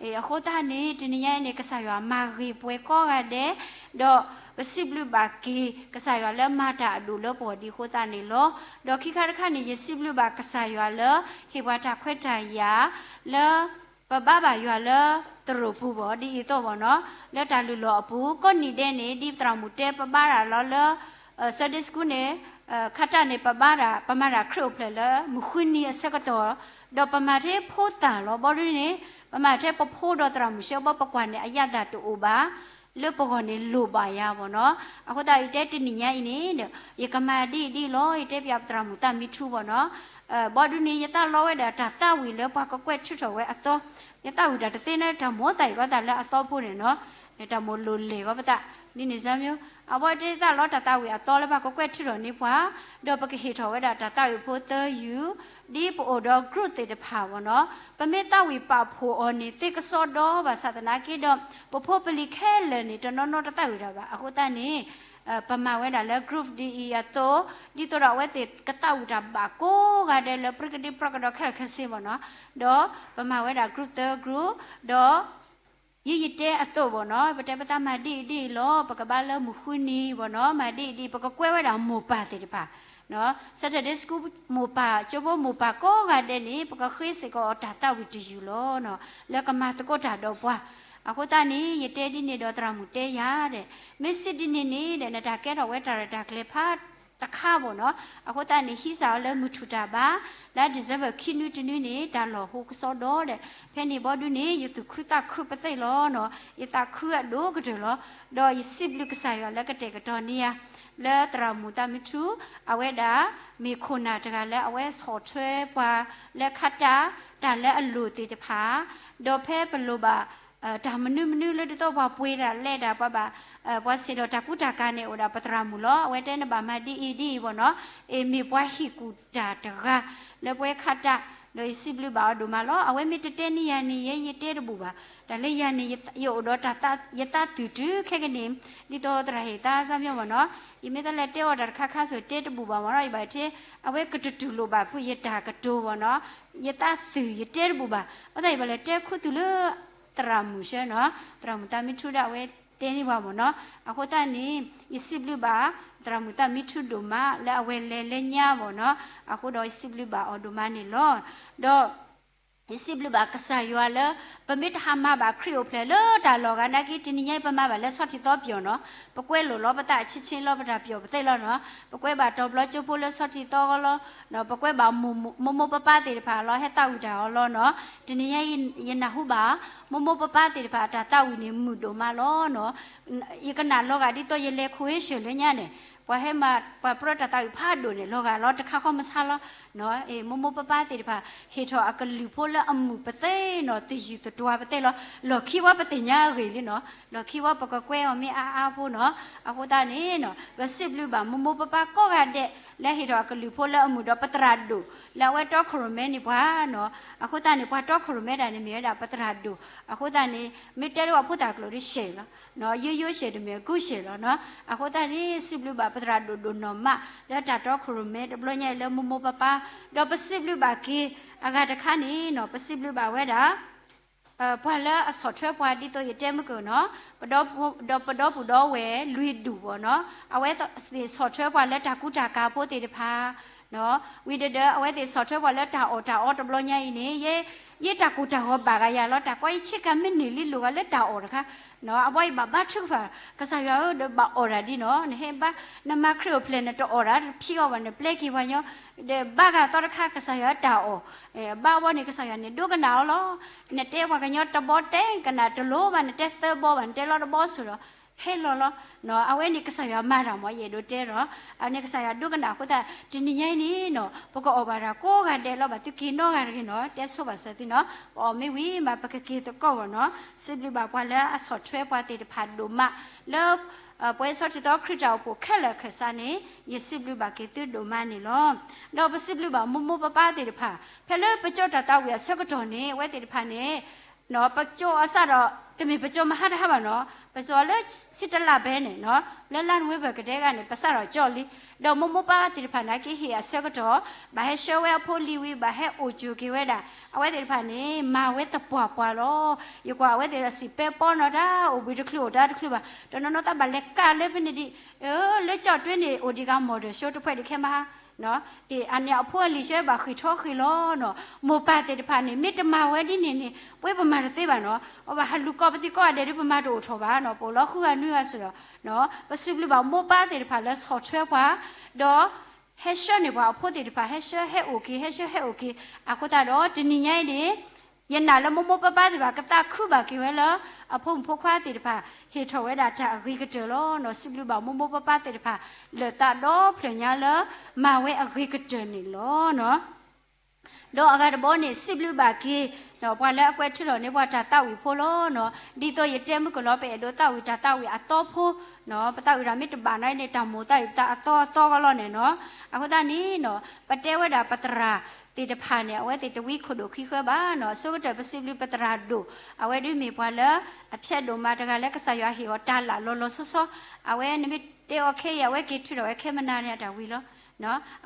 ၤ. အဃိသတးန့ၣ် တနံၤညါအံၤန့ၣ် ကစၢ်ယွၤမၤဂ့ၤပှၤကိးဂၤဒဲး, ဒီးပစံးဘျုးဘၣ်က့ၤ ကစၢ်ယွၤလၢမၤတၢ်အဒိၣ်လၢပဂီၢ်ဒ်အဃိသတးန့ၣ်လီၤ. ဒီးခံခါတခါန့ၣ် ယစံးဘျုးဘၣ်ကစၢ်ယွၤလၢ ဟ့ၣ်ပှၤတၢ်ခွဲးတၢ်ယာ် လၢ ပဘါဘၣ်ယွၤလၢသရိာ်ပူၤဘၣ် ဒ်အံၤအသိးဘၣ်နီၤ, လၢတၢ်လုၢ်လီၢ်အပူၤ, ကိးနံၤဒဲးန့ၣ် ဒ်ပသရၣ်မုၣ်တဲ ပဘါတၢ်လီၤလၢ Sunday School န့ၣ်, ခါတၢ်န့ၣ် ပဘါတၢ် ပမၤတၢ်ခရံာ်အိၣ်ဖျဲၣ်လၢ မုၢ်ဃုနံၤအဆၢကတီၢ် ဒီးပမၤထဲဖိသၣ်လီၤ. ဘီဒုန့ၣ် ပမၤထဲပဖိဒီးသရၣ်မုၣ်ဆၢဘီ ပကွၢ်န့ၣ် အရသာတအိၣ်ဘၣ်, လၢပဂီၢ်န့ၣ်လိၣ်ဘၣ်ယၤဘၣ်နီၤ. အဃိသတး ယတဲတနံၤညါအံၤန့ၣ်ဒီး ယကမၤဒ်အံၤဒ်အံၤလီၤ. ယတဲပၠးပသရၣ်မုၣ်သးမံထူဘၣ်နီၤ. ဘီဒုန့ၣ် ယသးလီဝဲဒၣ်တၢ်သးဝံၣ်လၢပှၤကကွဲးထုးထီၣ်ဝဲအသီ, ယသးဝံၣ်တၢ်တသ့န့ၣ် တၢ်မိၣ်သးအံၤကီသးလၢအသီဖိန့ၣ်နီၤ, တၢ်မိၣ်လိၣ်လဲၢ်ကီပသး, ဒ်န့ၣ်စၢ်မၠိ, အဝဲတဲသးလီတၢ်သးဝံၣ်အသီလၢပှၤကကွဲးထုးထီၣ်န့ၢ်ပှၤ, ဒီးပကဟ့ၣ်ထီၣ်ဝဲဒၣ်တၢ်သးဝံၣ်ဖိသၢယုၢ်, ဒ်ပအိၣ်ဒီး group သ့ၣ်တဖၣ်ဘၣ်နီၤ, ပမ့ၢ်သးဝံၣ်ပာ်ဖှိၣ်အီၤန့ၣ် သ့ကစီဒီဘၣ်ဆၣ်သနာ်က့ဒီး ပဖိပလံၤခဲလၢာ်န့ၣ် တနီၤနီၤတသးဝံၣ်တၢ်ဘၣ်. အဃိသတးန့ၣ် ပမၤဝဲဒၣ်လၢ group ဒ်အံၤအသိး, ဒ်သိးဒီးအဝဲသ့ၣ်ကသးဝံၣ်တၢ်ဘၣ်ကိးဂၤဒဲးလၢ ပြံကဒ့ပြံကဒီခဲလၢာ်ခဲဆ့ဘၣ်နီၤ, ဒီးပမၤဝဲဒၣ် group သၢ group, ဒီး ယံယတဲအသိးဘၣ်နီၤ, ပတဲပသးမၤဒ်အံၤဒ်အံၤလီၤ, ပကဘၣ်လၢမုၢ်ဃုနံၤဘၣ်နီၤ, မၤဒ်အံၤဒ်အံၤ, ပကကွဲဝဲဒၣ်မိၢ်ပၢ်သ့ၣ်တဖၣ်, Saturday School မိၢ်ပၢ်, ကၠိဖိမိၢ်ပၢ်ကိးဂၤဒဲးန့ၣ် ပကဃ့စ့ၢ်ကီးတၢ်သးဝံၣ်တယုၢ်လီၤနီၤ, လၢကမၤသကိးတၢ်ဒီးပှၤ. အဃိသတးန့ၣ် ယတဲဒ်န့ၣ်ဒီးသရၣ်မုၣ်တဲယၤဒီး, မ့ၢ်စံးဒ်န့ၣ်န့ၣ်ဒီး နတၢ်ကဲထီၣ်ဝဲတၢ်ရဲၣ်တၢ်ကျဲၤဖး တခါဘၣ်နီၤ. အဃိသတးန့ၣ် ဟံးစၢ်အီၤလၢမုၢ်ထူၣ်တၢ်ဘါ, လၢ December ခံနွံတနွံန့ၣ် တၢ်လီၢ်ဟိကစီဒီဒီး, ဖဲန့ၣ်ဘီဒုန့ၣ် ယသူၣ်ခုသးခုပသ့ၣ်လီၤနီၤ, ယသးခုအဒိၣ်ကတၢၢ်လီၤ. ဒီးယစံးဘျုးကစၢ်ယွၤလၢကတဲာ်ကတီၤန့ၢ်ယၤ လၢသရၣ်မုၣ်သးမံထူ, အဝဲဒၣ်မ့ၢ်ခိၣ်နၢ်တဂၤလၢအဝဲဆီၣ်ထွဲပှၤလၢခါတၢ်, တၢ်လၢအလိၣ်သ့ၣ်တဖၣ်, ဒီးဖဲပလိၣ်ဘၣ် တၢ်မနုၤမနုၤလၢဒ်သိးပှၤပှ့ၤတၢ်လဲၤတၢ် ပှၤဘၣ်, ပှၤဆ့ၣ်ဒီးတၢ်ကူတၢ်ကၤန့ၣ် အိၣ်ဒၣ်ပသရၣ်မုၣ်လီၤ. အဝဲတဲန့ၣ်ဘၣ်မၤဒ်အံၤဒ်အံၤဘၣ်နီၤ, အ့ၣ်မ့ၢ်ပှၤဟ့ၣ်ကူၣ်တၢ်တဂၤ လၢပဝဲခါတၢ်, ဒီးယစံးဘျုးဘၣ်အီၤဒိၣ်မးလီၤ. အဝဲမ့ၢ်တတဲန့ၢ်ယၤန့ၣ် ယဲယတဲတဘူၣ်ဘၣ်. တၢ်လၢယၤန့ၣ် ယအိၣ်ဒီးတၢ်သး, ယသးသူၣ်တုၤခဲကနံၣ်, ဒ်သိးသရၣ်ဟ့ၣ်သးစၢ်မၠိဘၣ်နီၤ, ယမ့ၢ်တလဲၤတဲအီၤတၢ်တခါခါဆိၣ် တဲတဘူၣ်ဘၣ်မၢ်နီၤ, ယဘၣ်ထဲ, အဝဲကတတူၢ်လိာ်ဘၣ်ဖုးယတၢ်ကတိၤဘၣ်နီၤ, ယသးသူၣ်ယတဲတဘူၣ်ဘၣ်. အဃိသတးယဘၣ်လဲၤတဲခူသူၣ်လၢ သရၣ်မုၣ်ဆၢနီၤ, သရၣ်မုၣ်သးမံထူဒၣ်အဝဲတဲန့ၢ်ပှၤမၢ်နီၤ. အဃိသတးန့ၣ် ယစံးဘျုးဘၣ် သရၣ်မုၣ်သးမံထူဒိၣ်မး လၢအဝဲလဲၤလၢညါမၢ်နီၤ, အဃိဒီးယစံးဘျုးဘၣ်အီၤဒိၣ်မးန့ၣ်လီၤ. ဒီး ယစံးဘျုးဘၣ်ကစၢ်ယွၤလၢ ပမ့ၢ်တဟးမၤဘၣ်ခရံာ်အိၣ်ဖျဲၣ်လၢတၢ်လီၢ်ဂၤနာ်က့ တနံၤညါအံၤပမၤဘၣ်လၢဆီၣ်ထံသီပျီၢ်နီၤ, ပကွဲလိာ်လီၤပသးအဆံဆ့လီၤ ပတၢ်ပျီၢ်ပသ့လီၤနီၤ, ပကွဲဘၣ်တီၤဘျီကၠိဖိလၢဆီၣ်ထံသီဂီၢ်လီၤ, ပကွဲဘၣ်မိၢ်မိၢ်ပၢ်ပၢ်သ့ၣ်တဖၣ်လီၤ ဟဲသးဝံၣ်တၢ်အီၤလီၤနီၤ. တနံၤညါအံၤ ယနၢ်ဟူဘၣ် မိၢ်မိၢ်ပၢ်ပၢ်သ့ၣ်တဖၣ်အတၢ်သးဝံၣ်န့ၣ် မုာ်ဒိၣ်မးလီၤနီၤ. ယကနၣ်လီၤဂာ်ဒ်သိးယလဲၤခိၣ်ဟ့ၣ်ဆၢၣ်လၢညါန့ၣ်, ပှၤဟဲမၤ ပှၤပြၢတၢ်သးဝံၣ်ဖးဒိၣ်န့ၣ် လီၤဂာ်လီၤတခါဃီမဆါလီၤ. မိၢ်မိၢ်ပၢ်ပၢ်သ့ၣ်တဖၣ် ဟ့ၣ်ထီၣ်အကလုၢ်ဖိလၢအမုာ်ပသ့နီၤ, သယုၢ်သတွၤပသ့လီၤ. လီၢ်ခံဝဲပသ့ၣ်ညါအဂ့ၢ်လံနီၤ, လီၢ်ခံဝဲပကကွဲအီၤမ့ၢ်အါအါဖိနီၤ. အဃိသတးန့ၣ်နီၤ ပစံးဘျုးဘၣ်မိၢ်မိၢ်ပၢ်ပၢ်ကိးဂၤဒဲး လၢဟ့ၣ်ထီၣ်အကလုၢ်ဖိလၢအမုာ်ဒီးပသရၣ်ဒိၣ် လၢအဝဲတီခိၣ်ရိၣ်မဲန့ၣ်ပှၤနီၤ. အဃိသတးန့ၣ် ပှၤတီခိၣ်ရိၣ်မဲတၢ်န့ၣ်မ့ၢ်ဝဲဒၣ်ပသရၣ်ဒိၣ်. အဃိသတးန့ၣ် မ့ၢ်တဲလၢပှၤဖိသၣ်ကျိာ်ဒီးရှဲၣ်လီၤ. ယိယိရှဲၣ်တမ့ၢ်ကူရှဲၣ်လီၤနီၤ. အဃိသတးန့ၣ် စံးဘျုးဘၣ်ပသရၣ်ဒိၣ်ဒိၣ်နီၢ်မး လၢတၢ်တီခိၣ်ရိၣ်မဲတဘျီညါအံၤလၢမိၢ်မိၢ်ပၢ်ပၢ်, ဒီးပစံးဘျုးဘၣ်က့ၤ အဂၤတခါန့ၣ်နီၤ ပစံးဘျုးဘၣ်ဝဲဒၣ် ပှၤလၢအဆီၣ်ထွဲပှၤ ဒ်သိးယတဲမုၢ်ကၢၢ်နီၤ, ဒီးပဒီပုၢ်ဒီဝဲၢ်လွံၢ်ဒူၣ်ဘၣ်နီၤ, အဝဲသ့ၣ်ဆီၣ်ထွဲပှၤလၢတၢ်ကူတၢ်ကၤဖိသ့ၣ်တဖၣ်, ဝံၤဒီး အဝဲသ့ၣ်ဆီၣ်ထွဲပှၤလၢတၢ်အီၣ်တၢ်အီတဘျီညါအံၤန့ၣ်, ယဲတၢ်ကိၢ်တၢ်ဂီၤဘၣ်ဂၤယၤလီၤ, တၢ်ကွၢ်ယဆ့ကၤမ့ၢ်န့ၢ်လံလိၣ်ဂၤလၢတၢ်အီၣ်တခါ, အဘီယဘၣ်ဘါထုကဖၣ် ကစၢ်ယွၤဧၢ ဒီးဘၣ်အီၣ်တၢ်ဒ်နီၤ, နဟဲဘါ နမၤခရံာ်အိၣ်ဖျဲၣ် နတအီၣ်တၢ်တဖံးအီၤဘၣ် နပျဲက့ၤပှၤကညီ, ဒီးဘါဂၤသီတခါ ကစၢ်ယွၤတၢ်အီၣ်, ဘါဘီန့ၣ် ကစၢ်ယွၤန့ၣ်ဒိကနၣ်အီၤလီၤ. နတဲပှၤကညီတဘီတဲကနၣ်တလိၤဘၣ်, နတဲသၢဘီဘၣ်, နတဲလီၤတဘီဆိၣ်ဒီး ဟဲလီၤလီၤ. အဝဲန့ၣ်ကစၢ်ယွၤမၤတၢ်မၢ် ယအဲၣ်ဒိးတဲဒီး, အန့ၣ်ကစၢ်ယွၤဒိကနၣ်အဃိသတး တနံၤညါအံၤန့ၣ်နီၤ ပကအီၣ်ဘၣ်တၢ်ကိးဂၤဒဲးလီၤ, ဘၣ်သုက့ၤနီတဂၤတဂ့ၤနီၤ, တဲဆိဘၣ်စၢၤသုနီၤ, ပအီၣ်မ့ၢ်ဝံၤမး ပကက့ၤသကိးဘၣ်နီၤ. စံးဘျုးဘၣ်ပှၤလၢအဆီၣ်ထွဲပှၤသ့ၣ်တဖၣ်ဒိၣ်မး လၢ ပဝဲဆီၣ်ထံသီခရံာ်တၢ်အိၣ်ဖှိၣ်ခဲလၢာ်ခဲဆ့န့ၣ် ယစံးဘျုးဘၣ်က့ၤသုဒိၣ်မးန့ၣ်လီၤ. ဒီးပစံးဘျုးဘၣ်မိၢ်မိၢ်ပၢ်ပၢ်သ့ၣ်တဖၣ် ဖဲလၢပကၠိတၢ်သးဝံၣ်အဆၢကတီၢ်န့ၣ် အဝဲသ့ၣ်တဖၣ်န့ၣ် ပကၠိအစးဒီး တမ့ၢ်ပကၠိမဟါတဟါဘၣ်နီၤ, ပကၠိလၢဆံတလးဘဲန့ၣ်နီၤ, လၢလါနိၣ်ဝ့ဘၢၣ်ကဒဲဂၤန့ၣ် ပစးထီၣ်ကၠိလံ. ဒီးမိၢ်မိၢ်ပၢ်ပၢ်သ့ၣ်တဖၣ်နာ်က့ဟ့ၣ်အဆၢကတီၢ် ဘၣ်ဟဲဆှၢဝဲအဖိလံၤဝံၤ ဘၣ်ဟဲအိၣ်ကၠိၤက့ၤဝဲဒၣ် အဝဲသ့ၣ်တဖၣ်န့ၣ် မၤဝဲသပှၢ်ပှၢ်လီၤ. ယကွၢ်အဝဲသ့ၣ်အစံာ်ပဲပီနီၤ တၢ်အိၣ်ဘှံးတချုးအိၣ်တၢ်တချုးဘၣ်, တနီၤနီၤသးဘၣ်လဲၤကးလၢဖဲန့ၣ်ဒံး, လၢကၠီၣ်တွ့န့ၣ် အိၣ်ဒံးကၤမီၣ်ဒၢၣ် show တဖှဲးဒံးခဲမဟါ အန့ၣ်အဖိအလံၤဆၢဘၣ်ဃ့ၢ်ထီဃ့ၢ်လီၤနီၤ. မိၢ်ပၢ်သ့ၣ်တဖၣ်န့ၣ် မ့ၢ်တမၤဝဲဒ်န့ၣ်န့ၣ် ပဝဲပမၤတသ့ဘၣ်နီၤ. အဘၣ်ဟးလူၤကိးပသံကိးဂၤဒဲးဒီး ပမၤတအိၣ်ထီၣ်ဘၣ်နီၤ, ပအိၣ်လီၤဃုဂၤနွံဂၤစ့ၢ်ကီး. ပစံးဘျုးဘၣ်မိၢ်ပၢ်သ့ၣ်တဖၣ်လၢဆီၣ်ထွဲပှၤ, ဒီး ဟဲဆှၢန့ၢ်ပှၤအဖိသ့ၣ်တဖၣ် ဟဲဆှၢဟဲအိၣ်က့ၤ ဟဲဆှၢဟဲအိၣ်က့ၤ. အဃိသတးဒီး တနံၤညါအံၤန့ၣ် ယနာ်လၢမိၢ်မိၢ်ပၢ်ပၢ်သ့ၣ်တဖၣ် ကသးခုဘၣ်က့ၤဝဲလၢ အဖိမုၣ်ဖိခွါသ့ၣ်တဖၣ် ဟ့ၣ်ထီၣ်ဝဲဒၣ်တၢ်အဂ့ၤကတၢၢ်လီၤ. စံးဘျုးဘၣ်မိၢ်မိၢ်ပၢ်ပၢ်သ့ၣ်တဖၣ် လၢာ်သးဒီဖျၢၣ်ညါလၢ မၤဝဲအဂ့ၤကတၢၢ်န့ၣ်လီၤ. ဒီးအဂၤတဘီန့ၣ် စံးဘျုးဘၣ်က့ၤ ပှၤလၢအကွဲးထုးထီၣ်န့ၢ်ပှၤတၢ်သးဝံၣ်ဖိလီၤ. ဒ်သိးယတဲမုၢ်ကလီၤ ပအဲၣ်ဒိးသးဝံၣ်တၢ်သးဝံၣ်အသီဖိ, ပသးဝံၣ်တၢ်မ့ၢ်တဘၣ်န့ၣ် တၢ်မိၣ်သးဝံၣ်ပသးအသီအသီကလီန့ၣ်နီၤ. အဃိသတးန့ၣ်နီၤ ပတဲဝဲဒၣ်ပသရၣ်သ့ၣ်တဖၣ်န့ၣ် အဝဲသ့ၣ်တဝံခိၣ်ဒိၣ်ခံဃၢဘၣ်နီၤ. အဆိကတၢၢ်ပစံးဘျုးပသရၣ်ဒိၣ် အဝဲဒၣ်မ့ၢ်ပှၤလၢအဖျဲးဒိၣ်မးတဂၤလၢကစၢ်ယွၤဟ့ၣ်အီၤတၢ်လၢလီၤလီၤဆီဆီ, အဝဲန့ၣ်မ့ၢ်တဲအီၤခဲအံၤ အဝဲက့ၤထုးထီၣ်ဝဲခဲမနၤန့ၣ်အတၢ်ဝံၤလီၤ.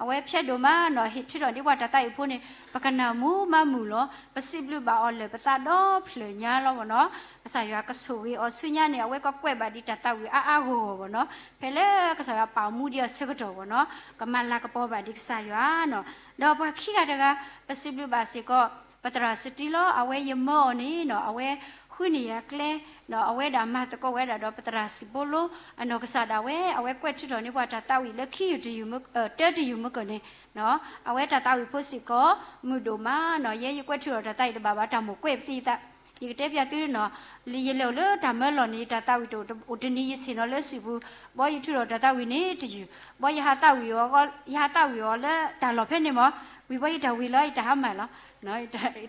အဝဲဖျဲးဒိၣ်မးနီၤ ဟ့ၣ်ထုးထီၣ်ဒ်ပှၤတၢ်သးဝံၣ်ဖိန့ၣ် ပကနၣ်မုာ်မးမုာ်လီၤ. ပစံးဘျုးဘၣ်အီၤလၢာ်ပသးဒီဖျၢၣ်ညါလီၤဘၣ်နီၤ. ကစၢ်ယွၤကဆိၣ်ဂ့ၤအီၤဆူညါန့ၣ် အဝဲကကွဲးဘၣ်ဒ်တၢ်သးဝံၣ်အါအါဂီၢ်ဂီၢ်ဘၣ်နီၤ. ဖဲလၢကစၢ်ယွၤပာ်မူဒံးအဆၢကတီၢ်ဘၣ်နီၤ ကမၤလၤကပီၤဘၣ်ဒံးကစၢ်ယွၤနီၤ. ဒီးပှၤခံဂၤတဂၤ ပစံးဘျုးဘၣ်စ့ၢ်ကီး ပသရၣ်စတံလီၤ. အဝဲယမၢအီၤန့ၣ်နီၤ အဝဲဃုန့ၢ်ယၤကျဲ အဝဲဒၣ်မၤသကိးဝဲဒၣ်ဒီးပသရၣ်စံၣ်ဖိလိ အနီၢ်ကစၢ်ဒၣ်ဝဲ အဝဲကွဲးထုးထီၣ်န့ၢ်ပှၤတၢ်သးဝံၣ်လၢခံယူၢ်တယူၢ်မုၢ် တၢတယူၢ်မုၢ်ကၢၢ်န့ၣ် အဝဲတၢ်သးဝံၣ်ဖိစ့ၢ်ကီး မုာ်ဒိၣ်မးနီၤ. ယဲယကွဲးထုးထီၣ်တၢ်သးဝံၣ်တဘၣ်ဘၣ် တၢ်မိၣ်ကွဲးပသံယသး ယကတဲပျးသုနီၤ ယလဲၤအိၣ်လၢတၢ်မၢလီၢ်န့ၣ် ယတၢ်သးဝံၣ်တအိၣ်တနံၤယဆ့ၣ်နီၤလၢစုပူၤ ဘီယထုးထီၣ်တၢ်သးဝံၣ်န့ၣ်တယူၢ် ဘီယဟးသးဝံၣ်အီၤ ယဟးသးဝံၣ်အီၤလၢတၢ်လီၢ်ဖဲန့ၣ်မး ဝံၤဘီယတၢ်ဝံၤလီၤ ယတၢ်ဟါမၢ်လီၤ.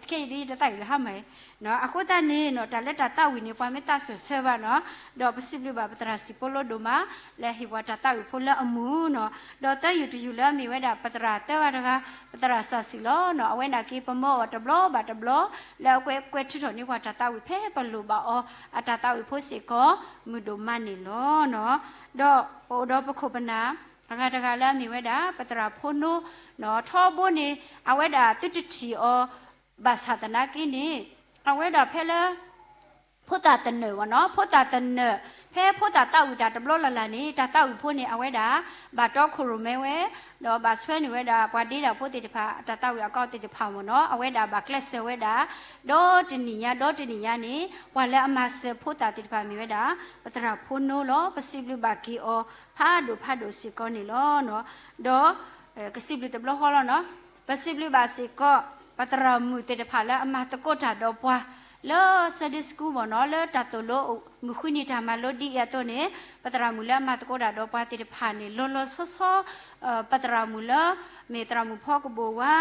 ခဲအံၤဒ်ယတသးဝံၣ်လၢဟါမၢ်အံၤ အဃိသတးန့ၣ်နီၤ တၢ်လၢတၢ်သးဝံၣ်န့ၣ် ပှၤမ့ၢ်သးစၢၢ်ဆၢဘၣ်နီၤ ဒီးပစံးဘျုးဘၣ်ပသရၣ်စံၣ်ဖိလိဒိၣ်မး လၢဟ့ၣ်ပှၤတၢ်သးဝံၣ်ဖိလၢအမုာ်နီၤ. ဒီးသၢယူၢ်တယူၢ်လၢအမ့ၢ်ဝဲဒၣ်ပသရၣ်သၢဂၤတဂၤ ပသရၣ်စၢ်စံၣ်လီၤနီၤ အဝဲန့ၣ်က့ၤပမၢအီၤတဘျီဘၣ်တဘျီ လၢအကွဲးကွဲးထုးထီၣ်န့ၢ်ပှၤတၢ်သးဝံၣ်ဖဲပလိၣ်ဘၣ်အီၤ အတၢ်သးဝံၣ်ဖိစ့ၢ်ကီး မုာ်ဒိၣ်မးန့ၣ်လီၤနီၤ. ဒီးပအိၣ်ဒီးပခိၣ်ပနၢ် အဂၤတဂၤလၢအမ့ၢ်ဝဲဒၣ် ပသရၣ်ဖိနိ ထီဘိန့ၣ် အဝဲဒၣ်သုတထံၣ်အီၤ ဘၣ်ဆၣ်သနာ်က့န့ၣ် အဝဲဒၣ်ဖဲလၢ ဖိသၣ်သနၢၣ်ဝဲနီၤ ဖိသၣ်သနၢၣ် ဖဲဖိသၣ်သးဝံၣ်တၢ်တဘျီလၢ်လၢ်န့ၣ် တၢ်သးဝံၣ်ဖိန့ၣ် အဝဲဒၣ် ဘၣ်တီခိၣ်ရိၣ်မဲဝဲ ဒီးဘၣ်ဆွဲန့ၢ်ဝဲဒၣ် ပှၤဒ့တၢ်ဖိသ့ၣ်တဖၣ် တၢ်သးဝံၣ်အကီသ့ၣ်တဖၣ်မ့ၢ်နီၤ အဝဲဒၣ်ဘၣ်ကျဲးစၢးဝဲဒၣ် ဒီတနံၣ်ညါ ဒီတနံၣ်ညါန့ၣ် ပှၤလၢအမၤစၢၤဖိသၣ်သ့ၣ်တဖၣ်မ့ၢ်ဝဲဒၣ် ပသရၣ်ဖိနိလီၤ. ပစံးဘျုးဘၣ်က့ၤအီၤ ဖးဒိၣ်ဖးဒိၣ်စ့ၢ်ကီးန့ၣ်လီၤ. ဒီး ကစံးဘျုးတဘျီဃီလီၤနီၤ. ပစံးဘျုးဘၣ်စ့ၢ်ကီး ပသရၣ်မုၣ်သ့ၣ်တဖၣ်လၢအမၤသကိးတၢ်ဒီးပှၤ လၢ Sunday School မ့ၢ်နီၤ လၢတၢ်သိၣ်လိ မုၢ်ဃုနံၤတၢ်မၤလိဒ်အံၤအသိးန့ၣ် ပသရၣ်မုၣ်လၢအမၤသကိးတၢ်ဒီးပှၤသ့ၣ်တဖၣ်န့ၣ် လီၤလီၤဆီဆီ ပသရၣ်မုၣ်လၢ မ့ၢ်သရၣ်မုၣ်ဖီကဘိၣ်ဝါ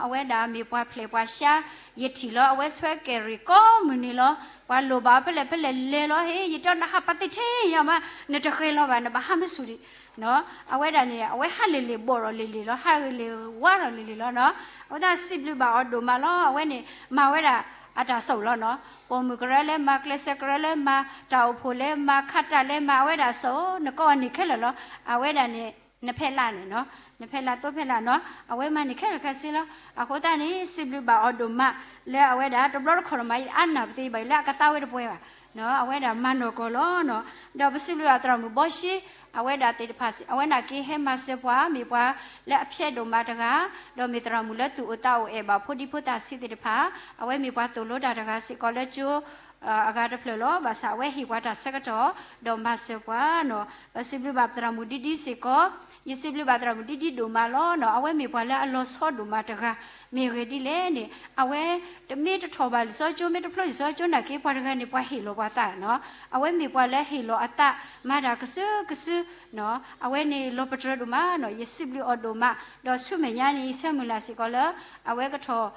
အဝဲဒၣ်မ့ၢ်ပှၤဖျဲးပှၤရှါ ယထံၣ်လီၤ အဝဲဆွဲကဲၤရံၣ်ကိးမုၢ်နံၤလီၤ. ပှၤလိၣ်ဘၣ်ဖဲလဲၣ်ဖဲလဲၣ်လဲၤလီၤ ဟ့ၣ် ယတဲနဟးပာ်သ့ၣ်ထဲယၤမး နတဃဲၤလီၤဘၣ် နဘၣ်ဟးမ့ၢ်ဆူၣ်ဒံး အဝဲဒၣ်န့ၣ် အဝဲဟးလ့ၣ်လ့ၣ်ဘီၣ်ထီၣ်လ့ၣ်လ့ၣ်လီၤ ဟးလ့ၣ်လ့ၣ်ဝါထီၣ်လ့ၣ်လ့ၣ်လီၤနီၤ. အဝဲဒၣ်စံးဘျုးဘၣ်အီၤဒိၣ်မးလီၤ အဝဲန့ၣ် မၤဝဲဒၣ် အတၢ်ဆိၣ်လီၤနီၤ ပိာ်မုၣ်ကရၢလၢမၤ ကျဲးစၢးကရၢလၢမၤ တၢ်အိၣ်ဖှိၣ်လဲၤမၤ ခးတၢ်လဲၤမၤ အဝဲဒၣ်ဆိၣ် နကိးအီၤန့ၢ်ခဲလၢာ်လီၤ အဝဲဒၣ်န့ၣ် နဖဲလၢ်န့ၣ်နီၤ နဖဲလၢ်သိဖဲလၢ်နီၤ အဝဲမၤန့ၢ်ခဲလၢာ်ခဲဆ့လီၤ. အဃိသတးန့ၣ် စံးဘျုးဘၣ်အီၤဒိၣ်မး လၢအဝဲဒၣ် တဘျီတခီၣ်လီၤမး ယအါနၢ်ပသ့ဘၣ် ယလၢအကသါဝဲတပှဲၤဘၣ် အဝဲဒၣ်မၤနီၢ်ကီၢ်လီၤနီၤ. ဒီးပစံးဘျုးဘၣ်သရၣ်မုၣ်ဘီရှ့ အဝဲဒၣ်သ့ၣ်တဖၣ် အဝဲနာ်က့ဟဲမၤစၢၤပှၤ မ့ၢ်ပှၤလၢအဖျဲးဒိၣ်မးတဂၤ ဒီးမ့ၢ်သရၣ်မုၣ်လၢသူၣ်အိၣ်သးအိၣ်အဲၣ်ဘၣ်ဖိဒံဖိသၣ်ဆံးသ့ၣ်တဖၣ် အဝဲမ့ၢ်ပှၤသိၣ်လိတၢ်တဂၤစ့ၢ်ကီးလၢကၠိ အဂၤတဖျၢၣ်လီၤ. ဘၣ်ဆၣ်အဝဲဟ့ၣ်ပှၤတၢ်ဆၢကတီၢ် ဒီးမၤစၢၤပှၤနီၤ. ပစံးဘျုးဘၣ်သရၣ်မုၣ်ဒံဒံစ့ၢ်ကီး ယစံးဘျုးဘၣ်သရၣ်မုၣ်ဒံဒံဒိၣ်မးလီၤနီၤ. အဝဲမ့ၢ်ပှၤလၢအလီၤဆီဒိၣ်မးတဂၤ မ့ၢ်ဂ့ၢ်ဒ်လဲၣ်န့ၣ် အဝဲတမ့ၢ်တထီၣ်ဘၣ်လံာ်စီဆှံကၠိ မ့ၢ်တဖျိလံာ်စီဆှံကၠိနာ်က့ ပှၤတဂၤန့ၣ် ပှၤဟ့ၣ်လီၤပှၤသးနီၤ. အဝဲမ့ၢ်ပှၤလၢဟ့ၣ်လီၤအသး မၤတၢ်ကစုကစု အဝဲန့ၣ်လီၤပတြၢၤဒိၣ်မးနီၤ. ယစံးဘျုးအီၤဒိၣ်မး ဒီးဆူမဲာ်ညါန့ၣ် ယဆၢမုၢ်လၢ်စ့ၢ်ကီးလၢ အဝဲကထီၣ်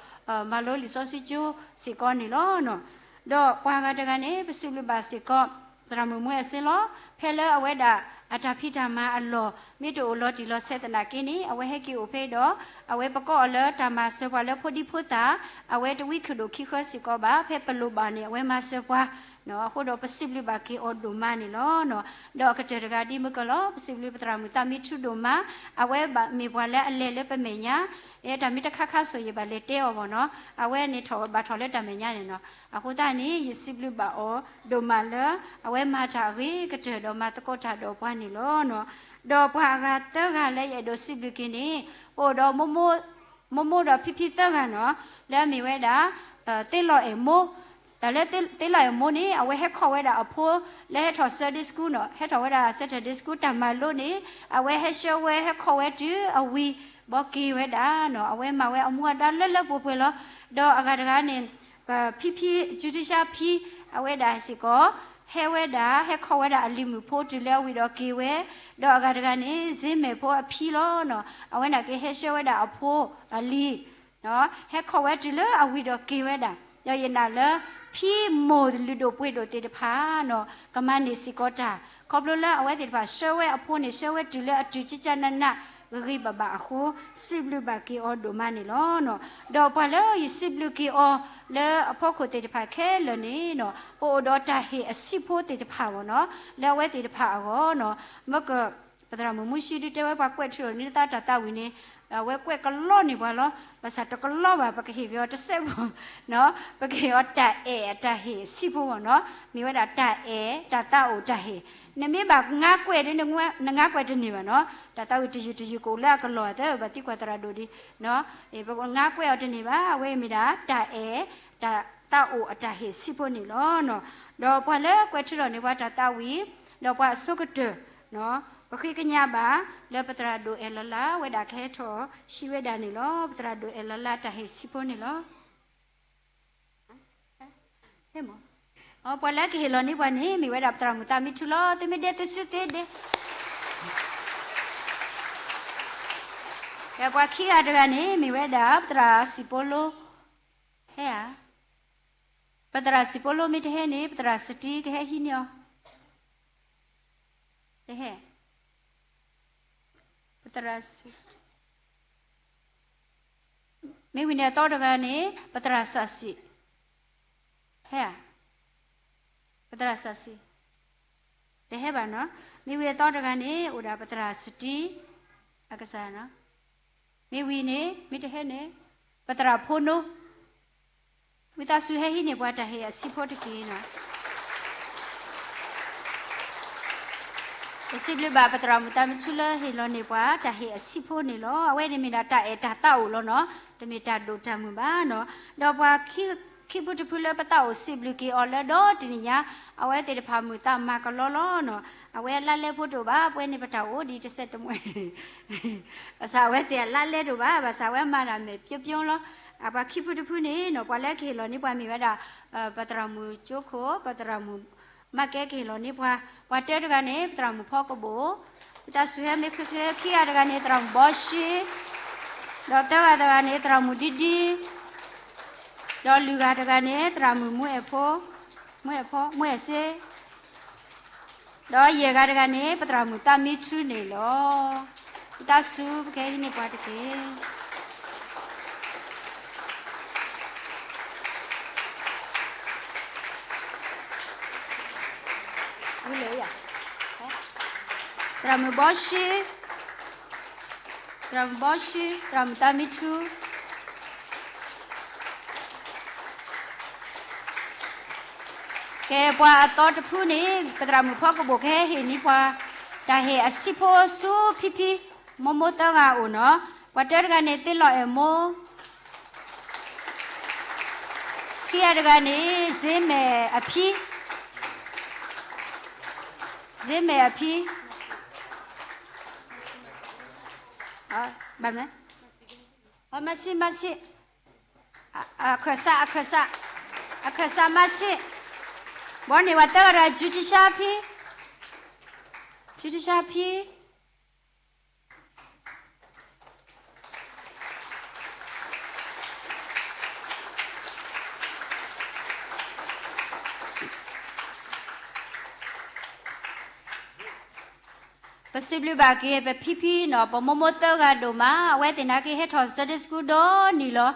မၤလိလံာ်စီဆှံကၠိစ့ၢ်ကီးန့ၣ်လီၤနီၤ. ဒီးပှၤဂၤတဂၤန့ၣ် ပစံးဘျုးဘၣ်စ့ၢ်ကီး သရၣ်မုၣ်မွဲအစ့လီၤ. ဖဲလၢအဝဲဒၣ်အတၢ်ဖံးတၢ်မၤအလီၢ် မ့ၢ်တအိၣ်လီၤတံၢ်လီၤဆဲးသနာ်က့န့ၣ် အဝဲဟဲက့ၤအိၣ်ဖဲဒီး အဝဲပကိးအီၤလၢတၢ်မၤစၢၤပှၤလၢဖိဒံဖိသၣ် အဝဲတဝံခိၣ်ဒိၣ်ခံဃၢစ့ၢ်ကီးဘၣ် ဖဲပလိၣ်ဘၣ်န့ၣ် အဝဲမၤစၢၤပှၤ အဃိဒီးပစံးဘျုးဘၣ်က့ၤအီၤဒိၣ်မးန့ၣ်လီၤ. ဒီးအကတၢၢ်တဂၤဒ်မုၢ်ကလီၤ ပစံးဘျုးပသရၣ်မုၣ်သးမံထူဒိၣ်မး အဝဲဘၣ်မ့ၢ်ပှၤလၢအလဲၤလၢပမဲာ်ညါ အဲ တၢ်မ့ၢ်တခါခါဆိၣ်ယဘၣ်လဲၤတဲအီၤဘၣ်နီၤ အဝဲန့ၣ်ထီၣ်ဘၣ်ထီၣ်လၢတၢ်မဲာ်ညါန့ၣ်နီၤ. အဃိသတးန့ၣ် ယစံးဘျုးဘၣ်အီၤဒိၣ်မးလၢ အဝဲမၤတၢ်အဂ့ၤကတၢၢ်ဒီးမၤသကိးတၢ်ဒီးပှၤန့ၣ်လီၤ. ဒီးပှၤအဂၤသၢဂၤလၢယအဲၣ်ဒိးစံးဘျုးက့ၤန့ၣ် ပအိၣ်ဒီး မိၢ်မိၢ်ဒီးဖံဖံသၢဂၤနီၤ လၢအမ့ၢ်ဝဲဒၣ် သ့လီၤအဲၣ်မိၢ် တၢ်လၢသ့လီၤအဲၣ်မိၢ်န့ၣ် အဝဲဟဲခီၣ်ဝဲဒၣ်အဖိ လၢဟဲထီၣ် Sunday School နီၤ, ဟဲထီၣ်ဝဲဒၣ် Saturday School တၢ်မၤလိန့ၣ် အဝဲဟဲဆှၢဝဲ ဟဲခီၣ်ဝဲတုၤအဝံၤ ဘီက့ၤဝဲဒၣ်နီၤ, အဝဲမၤဝဲအမူအဒါလၢလၢပှဲၤပှဲၤလီၤ. ဒီးအဂၤတဂၤန့ၣ် ပဖံဖံ ကၠူတၡါဖံ အဝဲဒၣ်စ့ၢ်ကီး ဟဲဝဲဒၣ် ဟဲခီၣ်ဝဲဒၣ်အလံၤမုၣ်ဖိတုၤလၢအဝံၤဒီးက့ၤဝဲ, ဒီးအဂၤတဂၤန့ၣ် စ့မဲာ်ဖိအဖံလီၤနီၤ, အဝဲန့ၣ်က့ၤဟဲဆှၢဝဲဒၣ်အဖိအလံၤ ဟဲခီၣ်ဝဲတုၤလၢအဝံၤဒီးက့ၤဝဲဒၣ်, ဒီးယနာ်လၢ ဖံမိၢ်လုၢ်ဒိၣ်ပှ့ၤဒိၣ်သ့ၣ်တဖၣ်နီၤ ကမၤန့ၢ်စ့ၢ်ကီးတၢ်, ခီဖျိလၢအဝဲသ့ၣ်တဖၣ်ဆှၢဝဲအဖိန့ၣ် ဆှၢဝဲတုၤလၢအတုၤကကနန ဂ့ၤဂ့ၤဘၣ်ဘၣ်အဃိ စံးဘျုးဘၣ်က့ၤအီၤဒိၣ်မးန့ၣ်လီၤ. ဒီးပှၤလၢယစံးဘျုးက့ၤအီၤလၢအဖီခိၣ်သ့ၣ်တဖၣ်ခဲလၢာ်န့ၣ်နီၤ ပအိၣ်ဒီးတၢ်ဟ့ၣ်အဆံးဖိသ့ၣ်တဖၣ်ဘၣ်နီၤ လၢအဝဲသ့ၣ်တဖၣ်အဂီၢ်နီၤ မ့ၢ်က ပသရၣ်မုၣ်မူၡံဒုတဲဝဲပှၤကွဲးထုးထီၣ်န့ၢ်သးတၢ်သးဝံၣ်န့ၣ် အဝဲကွဲးကလီန့ၢ်ပှၤလီၤ. ဘၣ်ဆၣ်တကလီဘၣ် ပကဟ့ၣ်က့ၤအီၤတစဲးဖိ ပကဟ့ၣ်အီၤတၢ်အဲၣ်အတၢ်ဟ့ၣ်ဆံးဖိဂီၢ်နီၤ မ့ၢ်ဝဲဒၣ်တၢ်အဲၣ်တၢ်သးအိၣ်တၢ်ဟ့ၣ်, နမ့ၢ်ဘၣ်ငါကွဲးဒီး နငါကွဲးတန့ၢ်ဘၣ်နီၤ တၢ်သးဝံၣ်တယုၢ်တယုၢ်ကအိၣ်လၢအကလီၤအသး ဘၣ်သံကွၢ်သရၣ်ဒိၣ်ဒံး ပငါကွဲးအီၤတန့ၢ်ဘၣ် အဝဲအံၤမ့ၢ်ဒၣ် တၢ်အဲၣ်တၢ်သးအိၣ်အတၢ်ဟ့ၣ်ဆံးဖိန့ၣ်လီၤ. ဒီးပှၤလၢကွဲးထုးထီၣ်န့ၢ်ပှၤတၢ်သးဝံၣ် ဒီးပှၤအဆိကတၢၢ် ပဃ့ကညးဘၣ်လၢပသရၣ်ဒိၣ်အဲၣ်လီၤလါဝဲဒၣ်ကဟဲထီၣ်ဟံးဝဲဒၣ်န့ၣ်လီၤ. ပသရၣ်ဒိၣ်အဲၣ်လီၤလါတၢ်ဟ့ၣ်ဆံးဖိန့ၣ်လီၤ. ပှၤလၢကဟ့ၣ်လီၤန့ၢ်ပှၤန့ၣ် မ့ၢ်ဝဲဒၣ်ပသရၣ်မုၣ်သးမံထူလီၤ. သုမ့ၢ်ဒဲသုစုသ့ဒဲ ကဲပှၤခံဂၤတဂၤန့ၣ် မ့ၢ်ဝဲဒၣ်ပသရၣ်စံၣ်ပိလိ ဟဲဧါ, ပသရၣ်စံၣ်ပိလိမ့ၢ်တဟဲန့ၣ် ပသရၣ်စတံကဟဲဟံးန့ၢ်အီၤ တဟဲ, ပသရၣ်စံၣ်, မ့ၢ်ဝံၤန့ၣ်အသီတဂၤန့ၣ် ပသရၣ်စးစံး, ဟဲဧါ, ပသရၣ်စးစံး, တဟဲဘၣ်နီၤ, မ့ၢ်ဝံၤအသီတဂၤန့ၣ် အိၣ်ဒၣ်ပသရၣ်စတံ, အကစၢ်နီၤ, မ့ၢ်ဝံၤန့ၣ် မ့ၢ်တဟဲန့ၣ် ပသရၣ်ဖိနိ ဝံသးစူၤဟဲဟံးန့ၢ်ပှၤတၢ်ဟ့ၣ်အဆံးဖိတက့ၢ်နီၤ. ပစံးဘျုးဘၣ်ပသရၣ်မုၣ်သးမံထူလၢဟ့ၣ်လီၤန့ၢ်ပှၤတၢ်ဟ့ၣ်အဆံးဖိန့ၣ်လီၤ. အဝဲန့ၣ်မ့ၢ်ဒၣ်တၢ်အဲၣ်တၢ်သးအိၣ်လီၤနီၤ, တမ့ၢ်တၢ်ဒိၣ်တၢ်မုၢ်ဘၣ်နီၤ. ဒီးပှၤခံဖုတဖုလၢပသးအိၣ်စံးဘျုးက့ၤအီၤလၢဒီတနံၣ်ညါ, အဝဲသ့ၣ်တဖၣ်မုာ်သးမၤကလီလီၤနီၤ. အဝဲအလါလဲဖိတအိၣ်ဘၣ်, ပဝဲန့ၣ်ပတၢ်အိၣ်ဒ်တစဲးတမှဲၤ ဘၣ်ဆၣ်အဝဲသ့ၣ်အလါလဲတအိၣ်ဘၣ်, ဘၣ်ဆၣ်အဝဲမၤတၢ်မဲာ်ပျီပျီလီၤ. ပှၤခံဖုတဖုန့ၣ်နီၤ, ပှၤလၢကဟ့ၣ်လီၤန့ၢ်ပှၤမ့ၢ်ဝဲဒၣ် ပသရၣ်မုၣ်ကၠိခိၣ်, ပသရၣ်မုၣ်မၤကဲကဟ့ၣ်လီၤန့ၢ်ပှၤ, ပှၤတၢတဂၤန့ၣ် ပသရၣ်မုၣ်ဖီကဘိၣ်, ဝံသးစူၤဟဲမ့ၢ်ချ့ချ့, ခံဂၤတဂၤန့ၣ် သရၣ်မုၣ်ဘီရှ့, ဒီးသၢဂၤတဂၤန့ၣ် သရၣ်မုၣ်ဒံဒံ ဒီးလွံၢ်ဂၤတဂၤန့ၣ် သရၣ်မုၣ်မူအဲၣ်ဖိ, မူအဲၣ်ဖိ, မူအဲၣ်စ့, ဒီးယဲၢ်ဂၤတဂၤန့ၣ် ပသရၣ်မုၣ်သးမံထူန့ၣ်လီၤ. ဝံသးစူၤ ပကဟဲဟံးန့ၢ်ပှၤတက့ၢ်. သရၣ်မုၣ်ဘီရှ့, သရၣ်မုၣ်ဘီရှ့, သရၣ်မုၣ်သးမံထူ ကဲပှၤအသီတဖုန့ၣ် ပသရၣ်မုၣ်ဖီကဘိၣ်ကဟဲဟ့ၣ်န့ၢ်ပှၤ တၢ်ဟ့ၣ်အဆံးဖိဆူဖံဖံ, မိၢ်မိၢ်သၢဂၤအိၣ်နီၤ, ပှၤတၢတဂၤန့ၣ် သ့လီၤအဲၣ်မိၢ်, ခံဂၤတဂၤန့ၣ် စ့မဲာ်အဖံ, စ့မဲာ်အဖံ, ဘၣ်မလဲၣ်, မၤစ့မၤစ့ အခၢၣ်စး အခၢၣ်စး အခၢၣ်စးမၤစ့, ဘီန့ၢ်ဝဲသၢဂၤတဂၤ ကၠူတဆါဖံ, ကၠူတဆါဖံ ပစံးဘျုးဘၣ်က့ၤ ပဖံဖံနီၤ, ပမိၢ်မိၢ်သၢဂၤဒိၣ်မး, အဝဲသ့ၣ်နာ်က့ဟဲထီၣ် Sunday School ဒီနံၤလီၤ.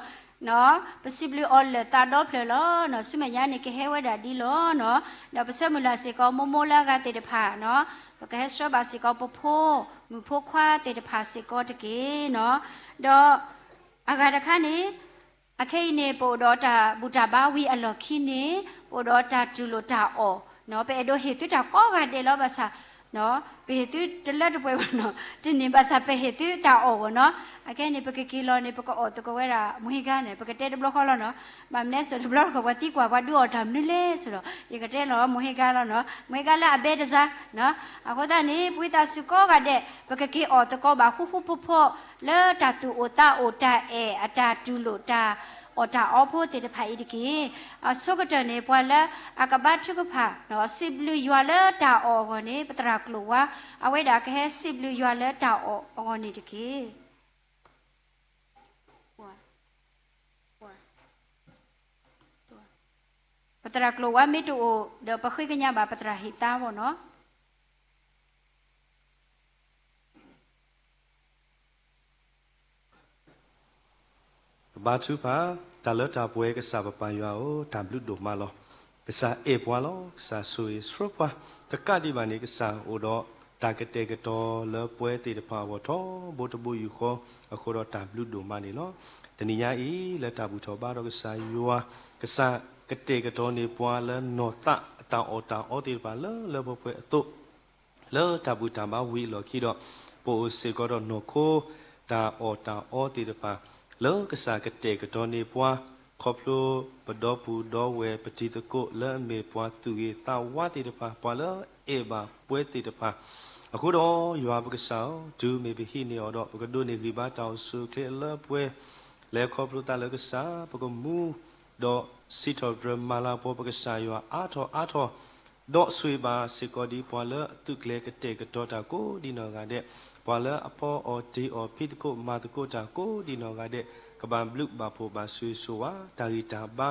ပစံးဘျုးအီၤလၢာ်သးဒီဖျၢၣ်လီၤ. ဆူမဲာ်ညါန့ၣ် ကဟဲဝဲဒၣ်ဒ်လီၤနီၤ. ဒီးပဆၢမုၢ်လၢ်စ့ၢ်ကီး မိၢ်မိၢ်လၢအဂၤသ့ၣ်တဖၣ်နီၤ, ပကဟဲဆှၢဘၣ်စ့ၢ်ကီး ပဖိမုၣ်ဖိခွါသ့ၣ်တဖၣ်စ့ၢ်ကီးတက့ၢ်နီၤ. ဒီးအဂၤတခါန့ၣ် အခဲအံၤန့ၣ် ပအိၣ်ဒီးတၢ်ဘူၣ်တၢ်ဘါဝံၤအလီၢ်ခံန့ၣ် ပအိၣ်ဒီးတၢ်တူၢ်လိာ်တၢ်အီၣ်နီၤ, ပအဲၣ်ဒိးဟ့ၣ်သုတၢ်ကိးဂၤဒဲးလီၤ. ဘၣ်ဆၣ် ပဟ့ၣ်သုတလၢတပှဲၤဘၣ်နီၤ, တန့ၢ်ဘၣ်ဆၣ်ပဟ့ၣ်သုတၢ်အီၣ်အဂီၢ်နီၤ. အခဲအံၤန့ၣ် ပကက့ၤလီၤန့ၣ် ပကအီၣ်သကိးဝဲဒၣ် မူဟ့ဂါ န့ၣ် ပကတဲတဘျီဃီလီၤနီၤ. ဘၣ်မနုၤအဃိတဘျီဃီ ပှၤသံကွၢ်ပှၤဒုးအီၣ်တၢ်မနုၤလဲၣ်ဆိဒီး ယကတဲလီၤ မူဟ့ဂါလီၤနီၤ. မူဟ့ဂါလၢအဘဲတစါ အဃိသတးန့ၣ် ပဝံသးစူၤကိးဂၤဒဲး ပကက့ၤအီၣ်သကိးဘၣ်ဃူဃူဖိးဖိး လၢတၢ်သူၣ်အိၣ်သးအိၣ် တၢ်အဲၣ် အတၢ်တူၢ်လိာ် တၢ်အီၣ်တၢ်အီဖိသ့ၣ်တဖၣ်အံၤတက့ၢ်. အဆိကတၢၢ်န့ၣ် ပှၤလၢအကဘါထုကဖၣ် စံးဘျုးယွၤလၢတၢ်အီၣ်အဂီၢ်န့ၣ် ပသရၣ်ကျိာ်ဝါ အဝဲဒၣ်ကဟဲစံးဘျုးယွၤလၢတၢ်အီၣ်အဂီၢ်န့ၣ်တက့ၢ်. ပသရၣ်ကျိာ်ဝါမ့ၢ်တအိၣ်ဒီး ပဃ့ကညးဘၣ်ပသရၣ်ဟ့ၣ်သါဘၣ်နီၤ. ကဘါထုကဖၣ်, တၢ်လၢတၢ်ပှဲၤကစၢ်ပပၢ်ယွၤဧၢ, တၢ်ဘျုးဒိၣ်မးလီၤ. ကစၢ်အဲၣ်ပှၤလီၤ. ကစၢ်ဆိၣ်ဂ့ၤဆှၢပှၤ, တကးဒံးဘၣ်န့ၣ် ကစၢ်အိၣ်ဒီးတၢ်ကတဲာ်ကတီၤလၢပှဲၤသ့ၣ်တဖၣ်အဂီၢ် ထီဘိတဘိယူၢ်ဃီ, အဃိဒီးတၢ်ဘျုးဒိၣ်မးန့ၣ်လီၤ. တနံၤညါအံၤ လၢတၢ်ဘူၣ်ထီၣ်ဘါထီၣ်ကစၢ်ယွၤ, ကစၢ်ကတဲာ်ကတီၤန့ၢ်ပှၤလၢနီၢ်သးအတၢ်အီၣ်တၢ်အီသ့ၣ်တဖၣ်လၢလၢပှဲၤပှဲၤအသိး လၢတၢ်ဘူၣ်တၢ်ဘါဝံၤအလီၢ်ခံဒီး ပအိၣ်စ့ၢ်ကီးဒီးနီၢ်ခိ တၢ်အီၣ်တၢ်အီသ့ၣ်တဖၣ် လၢကစၢ်ကတဲာ်ကတီၤန့ၢ်ပှၤ, ခီဖျိပဒီပုၢ်ဒီဝဲၢ်ပတံၤသကိး လၢအမ့ၢ်ပှၤသူၣ်ဂ့ၤသးဝါသ့ၣ်တဖၣ်, ပှၤလၢအဲၣ်ဘၣ်ပှဲၤသ့ၣ်တဖၣ်, အဃိဒီးယွၤပကစၢ်ဧၢ, တုၤမ့ၢ်ပဟံးန့ၢ်အီၤဒီး ပကဒိးန့ၢ်ဂံၢ်ဘါတၢ်အိၣ်ဆူၣ်အိၣ်ချ့အလၢပှဲၤ, လဲၤခီဖျိသးလၢကစၢ် ပကမူ ဒီးစံးထီၣ်ပတြၢၤမၤလၤကပီၤပကစၢ်ယွၤအါထီၣ်အါထီၣ်, ဒီးဆိၣ်ဂ့ၤဘၣ်စ့ၢ်ကီးဒ်ပှၤလၢအသုးကျဲၤကတဲာ်ကတီၤတၢ်ကိးဒ်နီၢ်ဂၤဒဲး, ပှၤလၢအဖီအီၣ်တ့ၢ်အီၣ်ဖံးသကိးမၤသကိးတၢ်ကိးဒ်နီၢ်ဂၤဒဲး, ကဘၣ်ဘျုးဘၣ်ဖှိၣ်ဘၣ်ဆိၣ်ဂ့ၤဆိၣ်ဝါ, တၢ်ဂံၢ်တၢ်ဘါ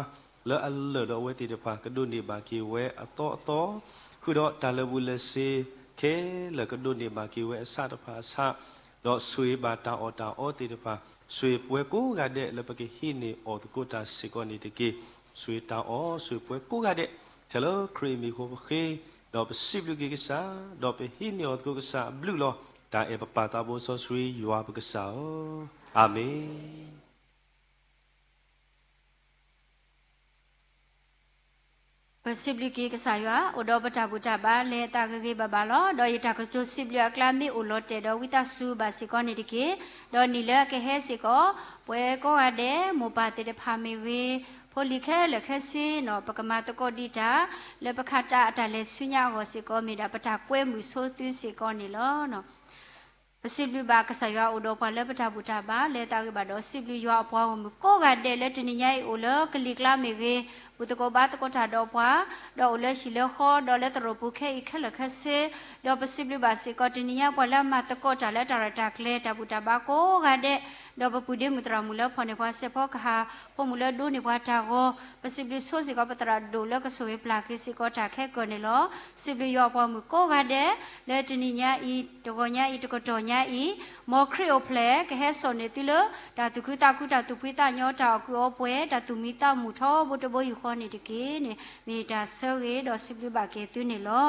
လၢအလၢာ်ဒီးအဝဲသ့ၣ်တဖၣ် ကဒိးန့ၢ်ဘၣ်က့ၤဝဲအသီအသီ, ဃုာ်ဒီးတၢ်လၢာ်ဘူၣ်လၢာ်စ့ၤ ခဲလၢာ်ကဒိးန့ၢ်ဘၣ်က့ၤဝဲအဆးတဖၣ်အဆး, ဒီးဆိၣ်ဂ့ၤဘၣ်တၢ်အီၣ်တၢ်အီသ့ၣ်တဖၣ်, ဆိၣ်ဂ့ၤပှၤကိးဂၤဒဲးလၢပကဟံးန့ၢ်အီၣ်သကိးတၢ်စ့ၢ်ကီးန့ၣ်တက့ၢ်. ဆိၣ်ဂ့ၤတၢ်အီၣ် ဆိၣ်ဂ့ၤပှၤကိးဂၤဒဲး, ထဲလၢခရံာ်အမံၤအဃိပဃ့, ဒီးပစံးဘျုးက့ၤကစၢ်, ဒီးပဟံးန့ၢ်အီၣ်သကိးကစၢ်အဘျုးလီၤ. တၢ်အဲၣ်ပပၢ်သးဘိစီဆှံယွၤပကစၢ်ဧၢ, အၤမ့ၣ်. ပစံးဘျုးက့ၤကစၢ်ယွၤ အိၣ်ဒီးပတၢ်ဘူၣ်တၢ်ဘါလၢအသးဂ့ၤဂ့ၤဘၣ်ဘၣ်လီၤ. ဒီးယတၢ်ကတိၤစံးဘျုးအကျါ မ့ၢ်အိၣ်လီၤတဲာ်ဒီးဝံသးစူၤဘၣ်စ့ၢ်ကီးန့ၣ်တက့ၢ်. ဒီးနံၣ်လၢအကဟဲစ့ၢ်ကီး ပှၤကိးဂၤဒဲး မိၢ်ပၢ်သ့ၣ်တဖၣ်မ့ၢ်ဂ့ၤ, ဖိလံၤခဲလၢာ်ခဲဆ့နီၤ ပကမၤသကိးဒံးတၢ် လၢပခးတၢ်အတၢ်လဲၤဆူညါအဂီၢ်စ့ၢ်ကီး မ့ၢ်ဒၣ်ပတၢ်ကွဲမုာ်ဆိသုစ့ၢ်ကီးန့ၣ်လီၤ. ပစံးဘျုးဘၣ်ကစၢ်ယွၤ အိၣ်ဒီးပှၤလၢပတၢ်ဘူၣ်တၢ်ဘါလၢအသးဂ့ၤဘၣ်ဒီး စံးဘျုးယွၤအပှၤဂီၢ်မုၢ်ကိးဂၤဒဲးလၢတနံၤညါအံၤ အိၣ်လၢကလံၤကျါမ့ၢ်ဂ့ၤ, ဘူၣ်သကိးဘါသကိးတၢ်ဒီးပှၤ, ဒီးအိၣ်လၢဟံၣ်လၢဃီ ဒီးလၢသရိာ်ပူၤခဲအံၤခဲလၢာ်ခဲဆ့, ဒီးပစံးဘျုးဘၣ်စ့ၢ်ကီး တနံၤညါပှၤလၢအမၤသကိးတၢ်လၢတၢ်ရဲၣ်တၢ်ကျဲၤ တၢ်ဘူၣ်တၢ်ဘါကိးဂၤဒဲး, ဒီးပပုၢ်ဒ့မုၣ်သရၣ်မုၣ်လၢဖီၣ်န့ၢ်ပှၤစဲးဖီကဟၣ်, ဖိမုၣ်လၢဒိးန့ၢ်ပှၤတၢ်ဂီၤ, ပစံးဘျုးဆိစ့ၢ်ကီး ပသရၣ်ဒိၣ်လၢကဆိၣ်ဂ့ၤပျၢ်က့ၤစ့ၢ်ကီးတၢ်ခဲကၢၢ်န့ၣ်လီၤ. စံးဘျုးယွၤအပှၤဂီၢ်မုၢ်ကိးဂၤဒဲး လၢတနံၤညါအံၤ တဂီၤညါအံၤ တကတီၢ်ညါအံၤ, မ်ခရံာ်အိၣ်ဖျဲၣ် ကဟဲစိာ်န့ၢ်သုလၢ တၢ်သူၣ်ခုသးခု တၢ်သူၣ်ဖှံသးညီ တၢ်အီၣ်ကုၢ်အီပှဲၤ တၢ်သူၣ်မံသးမုာ်ထီဘိတဘိယူၢ်ဃီန့ၣ်တက့ၢ်န့ၣ် မ့ၢ်တၢ်ဆၢဂ့ၤဒီးစံးဘျုးဘၣ်က့ၤသုန့ၣ်လီၤ.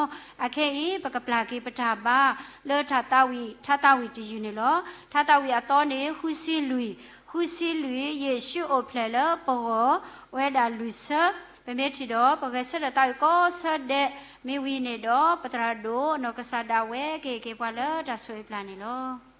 အခဲအံၤ ပကပျၢ်က့ၤပတၢ်ဘါ လၢထါသးဝံၣ် ထါသးဝံၣ်တယုၢ်န့ၣ်လီၤ. ထါသးဝံၣ်အသီန့ၣ် ဃုဆံလွံၢ်, ဃုဆံလွံၢ် ယ့ၣ်ၡူးအိၣ်ဖျဲၣ်လၢပဂီၢ် ဝဲဒၣ်လွံၢ်ဆၢ, ပမ့ၢ်ထံၣ်ဒီး ပဂဲၤဆၢထၢၣ်သးဝံၣ်ကိးဆၢဒဲး, မ့ၢ်ဝံၤန့ၣ်ဒီး ပသရၣ်ဒိၣ် နီၢ်ကစၢ်ဒၣ်ဝဲ ကဟ့ၣ်က့ၤပှၤလၢတၢ်ဆိၣ်ဂ့ၤပျၢ်န့ၣ်လီၤ.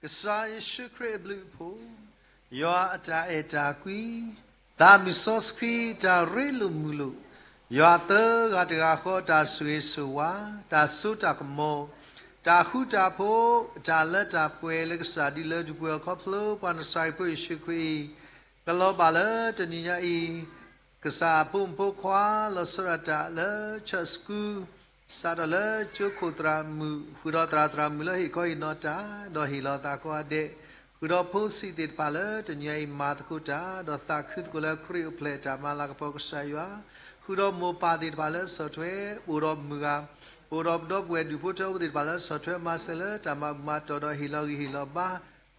ကစၢ်ယ့ၣ်ၡူးခရံာ်အဘျုးအဖှိၣ်, ယွၤအတၢ်အဲၣ်တၢ်ကွံ, သးမုၢ်စီဆှံတၢ်ရ့လိာ်မုာ်လိာ်, ယွၤသၢဂၤတဂၤဃီတၢ်ဆိၣ်ဂ့ၤဆိၣ်ဝါ, တၢ်စိတၢ်ကမီၤ, တၢ်ဃူတၢ်ဖိး, တၢ်လၢတၢ်ပှဲၤလၢကစၢ်ဒုးလၢဒုးပှဲၤအီၤခီဖျိပှၤနစၤရ့းဖိယ့ၣ်ၡူးခရံာ်အံၤ, ကလီၤဘၣ်လၢတနံၤညါအံၤ ကစၢ်အဖိမုၣ်ဖိခွါလီၤဆီဒၣ်တၢ်လၢ church school, စးထီၣ်လၢကၠိခိၣ်သရၣ်မုၣ် ဃုာ်ဒီးသရၣ်သရၣ်မုၣ်လၢဟ့ၣ်ခီဟ့ၣ်နီၤတၢ်, ဒီးဟ့ၣ်လီၤသးကိးဂၤဒဲး, ဃုာ်ဒီးဖိဆံးသ့ၣ်တဖၣ်လၢတနံၤညါအံၤမၤသကိးတၢ်, ဒီးသးခုသကိးလၢခရံာ်အိၣ်ဖျဲၣ်တၢ်မၤလၤကပီၤကစၢ်ယွၤ, ဃုာ်ဒီးမိၢ်ပၢ်သ့ၣ်တဖၣ်လၢဆီၣ်ထွဲ, အိၣ်ဒီးမုၢ်ဂၤ, အိၣ်ဒီးပဒီပုၢ်ဝဲၢ်ဒူၣ်ဖိထၢဖိသ့ၣ်တဖၣ်လၢဆီၣ်ထွဲမၤစၢၤလၢတၢ်မၤဘူၣ်မၤတီၢ်ဒီးဟ့ၣ်လီၤဂံၢ်ဟ့ၣ်လီၤဘါ,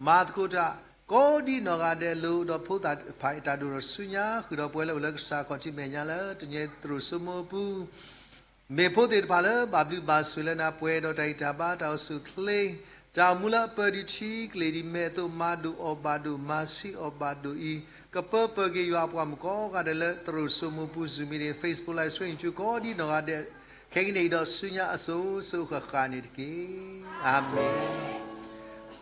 မၤသကိးတၢ်, ကိးဒံနီၢ်ဂၤဒဲးလိၤ, ဒီးဖိသၣ်တဖၣ်အံၤတၢ်ဒိၣ်ထီၣ်ဆူညါ, ဃုာ်ဒီးပဝဲလၢအိၣ်လၢကစၢ်ခီၣ်ထံးမဲာ်ညါလၢတနံၤညါအံၤသရိာ်စိမိၢ်ပူၤ မ့ၢ်ဖိသ့ၣ်တဖၣ်လၢဘၣ်ဘျုးဘၣ်ဆိၣ်လၢနၤပှဲၤဒီးတၢ်ဂံၢ်တၢ်ဘါတၢ်အိၣ်ဆူၣ်အိၣ်ချ့, တၢ်အိၣ်မူလၢအပၢၤဒံးထံကျ့ၤဒံးမဲာ်အသိး မၤဒိၣ်အီၣ်ဘၣ်ဒိၣ်မၤဆံးအီၣ်ဘၣ်ဒိၣ်အံၤ, ကပၢပၢၢ်က့ၤယွၤအပှၤမုၣ်ကိးဂၤဒဲးလၢသရိာ်စိမိၢ်ပူၤ Zoom meeting, Facebook Live Stream ကိးဒံနီၢ်ဂၤဒဲး, ခဲကနံၣ်အံၤဒီးဆူညါအစိၤစိၤဃၣ်ဃၣ်န့ၣ်တက့ၢ်. အၤမ့ၣ်. အၤ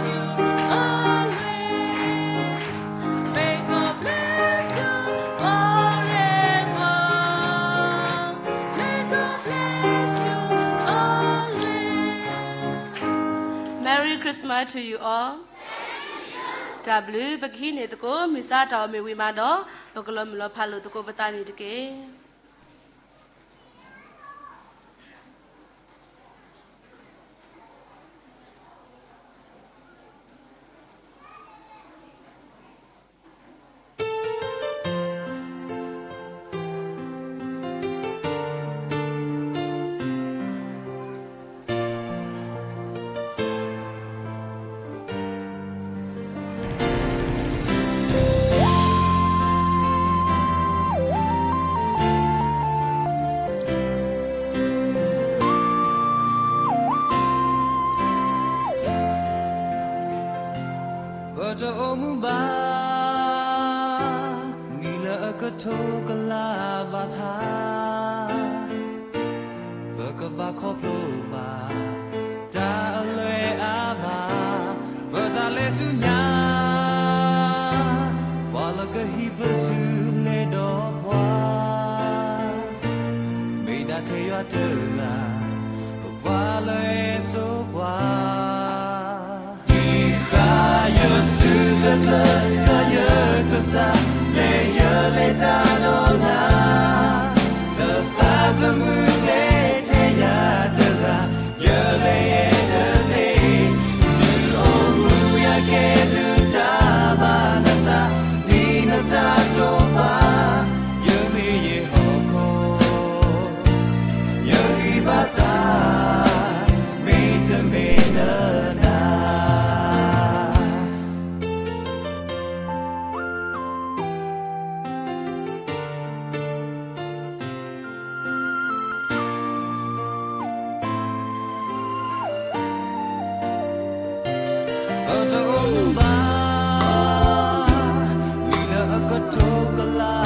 မ့ၣ်, အၤမ့ၣ်, အၤမ့ၣ်. Merry Christmas to you all. တၢ်ဘျုး, ပကဟံးန့ၢ်သကိး မုၢ်ဆါတၢ်အီၣ်မ့ၢ်ဝံၤမးဒီး ပကလီၤမုၢ်လီၤဖးလိာ်သကိးပသးန့ၣ်တက့ၢ်. ပတအိၣ်မူဘၣ် နံၣ်လၢအကထိကလးဘၣ်ဆၣ်, ပကဘၣ်ခီဖျိဘၣ် တၢ်အလွဲၢ်အါမး, ပတၢ်လဲၤဆူညါ ပှၤလၢကဟံးပၢဆူလဲၤဒီးပှၤ, မ့ၢ်ဒၣ်ထဲယွၤတဂၤ ပပှၤလၢအစိပှၤ ဟံးဃာ်ယွၤစုကလၢ ယွၤယကစၢ် လဲၤယလဲၤတၢ်ဒီးနၤ, နသးသမူလဲၤထဲယၤတဂၤ, ယလဲၤယဲတသ့, ဒုးအိၣ်မူယၤကဲ ဒုးတၢ်ဘၣ်နသး, နံၤနတၢ်တိာ်ပာ်, ယမ့ၢ်ယဟီၣ်ခိၣ် ယဂံၢ်ဘါစၢ် မ့တမ့ၢ်လၢနၤ. တလါ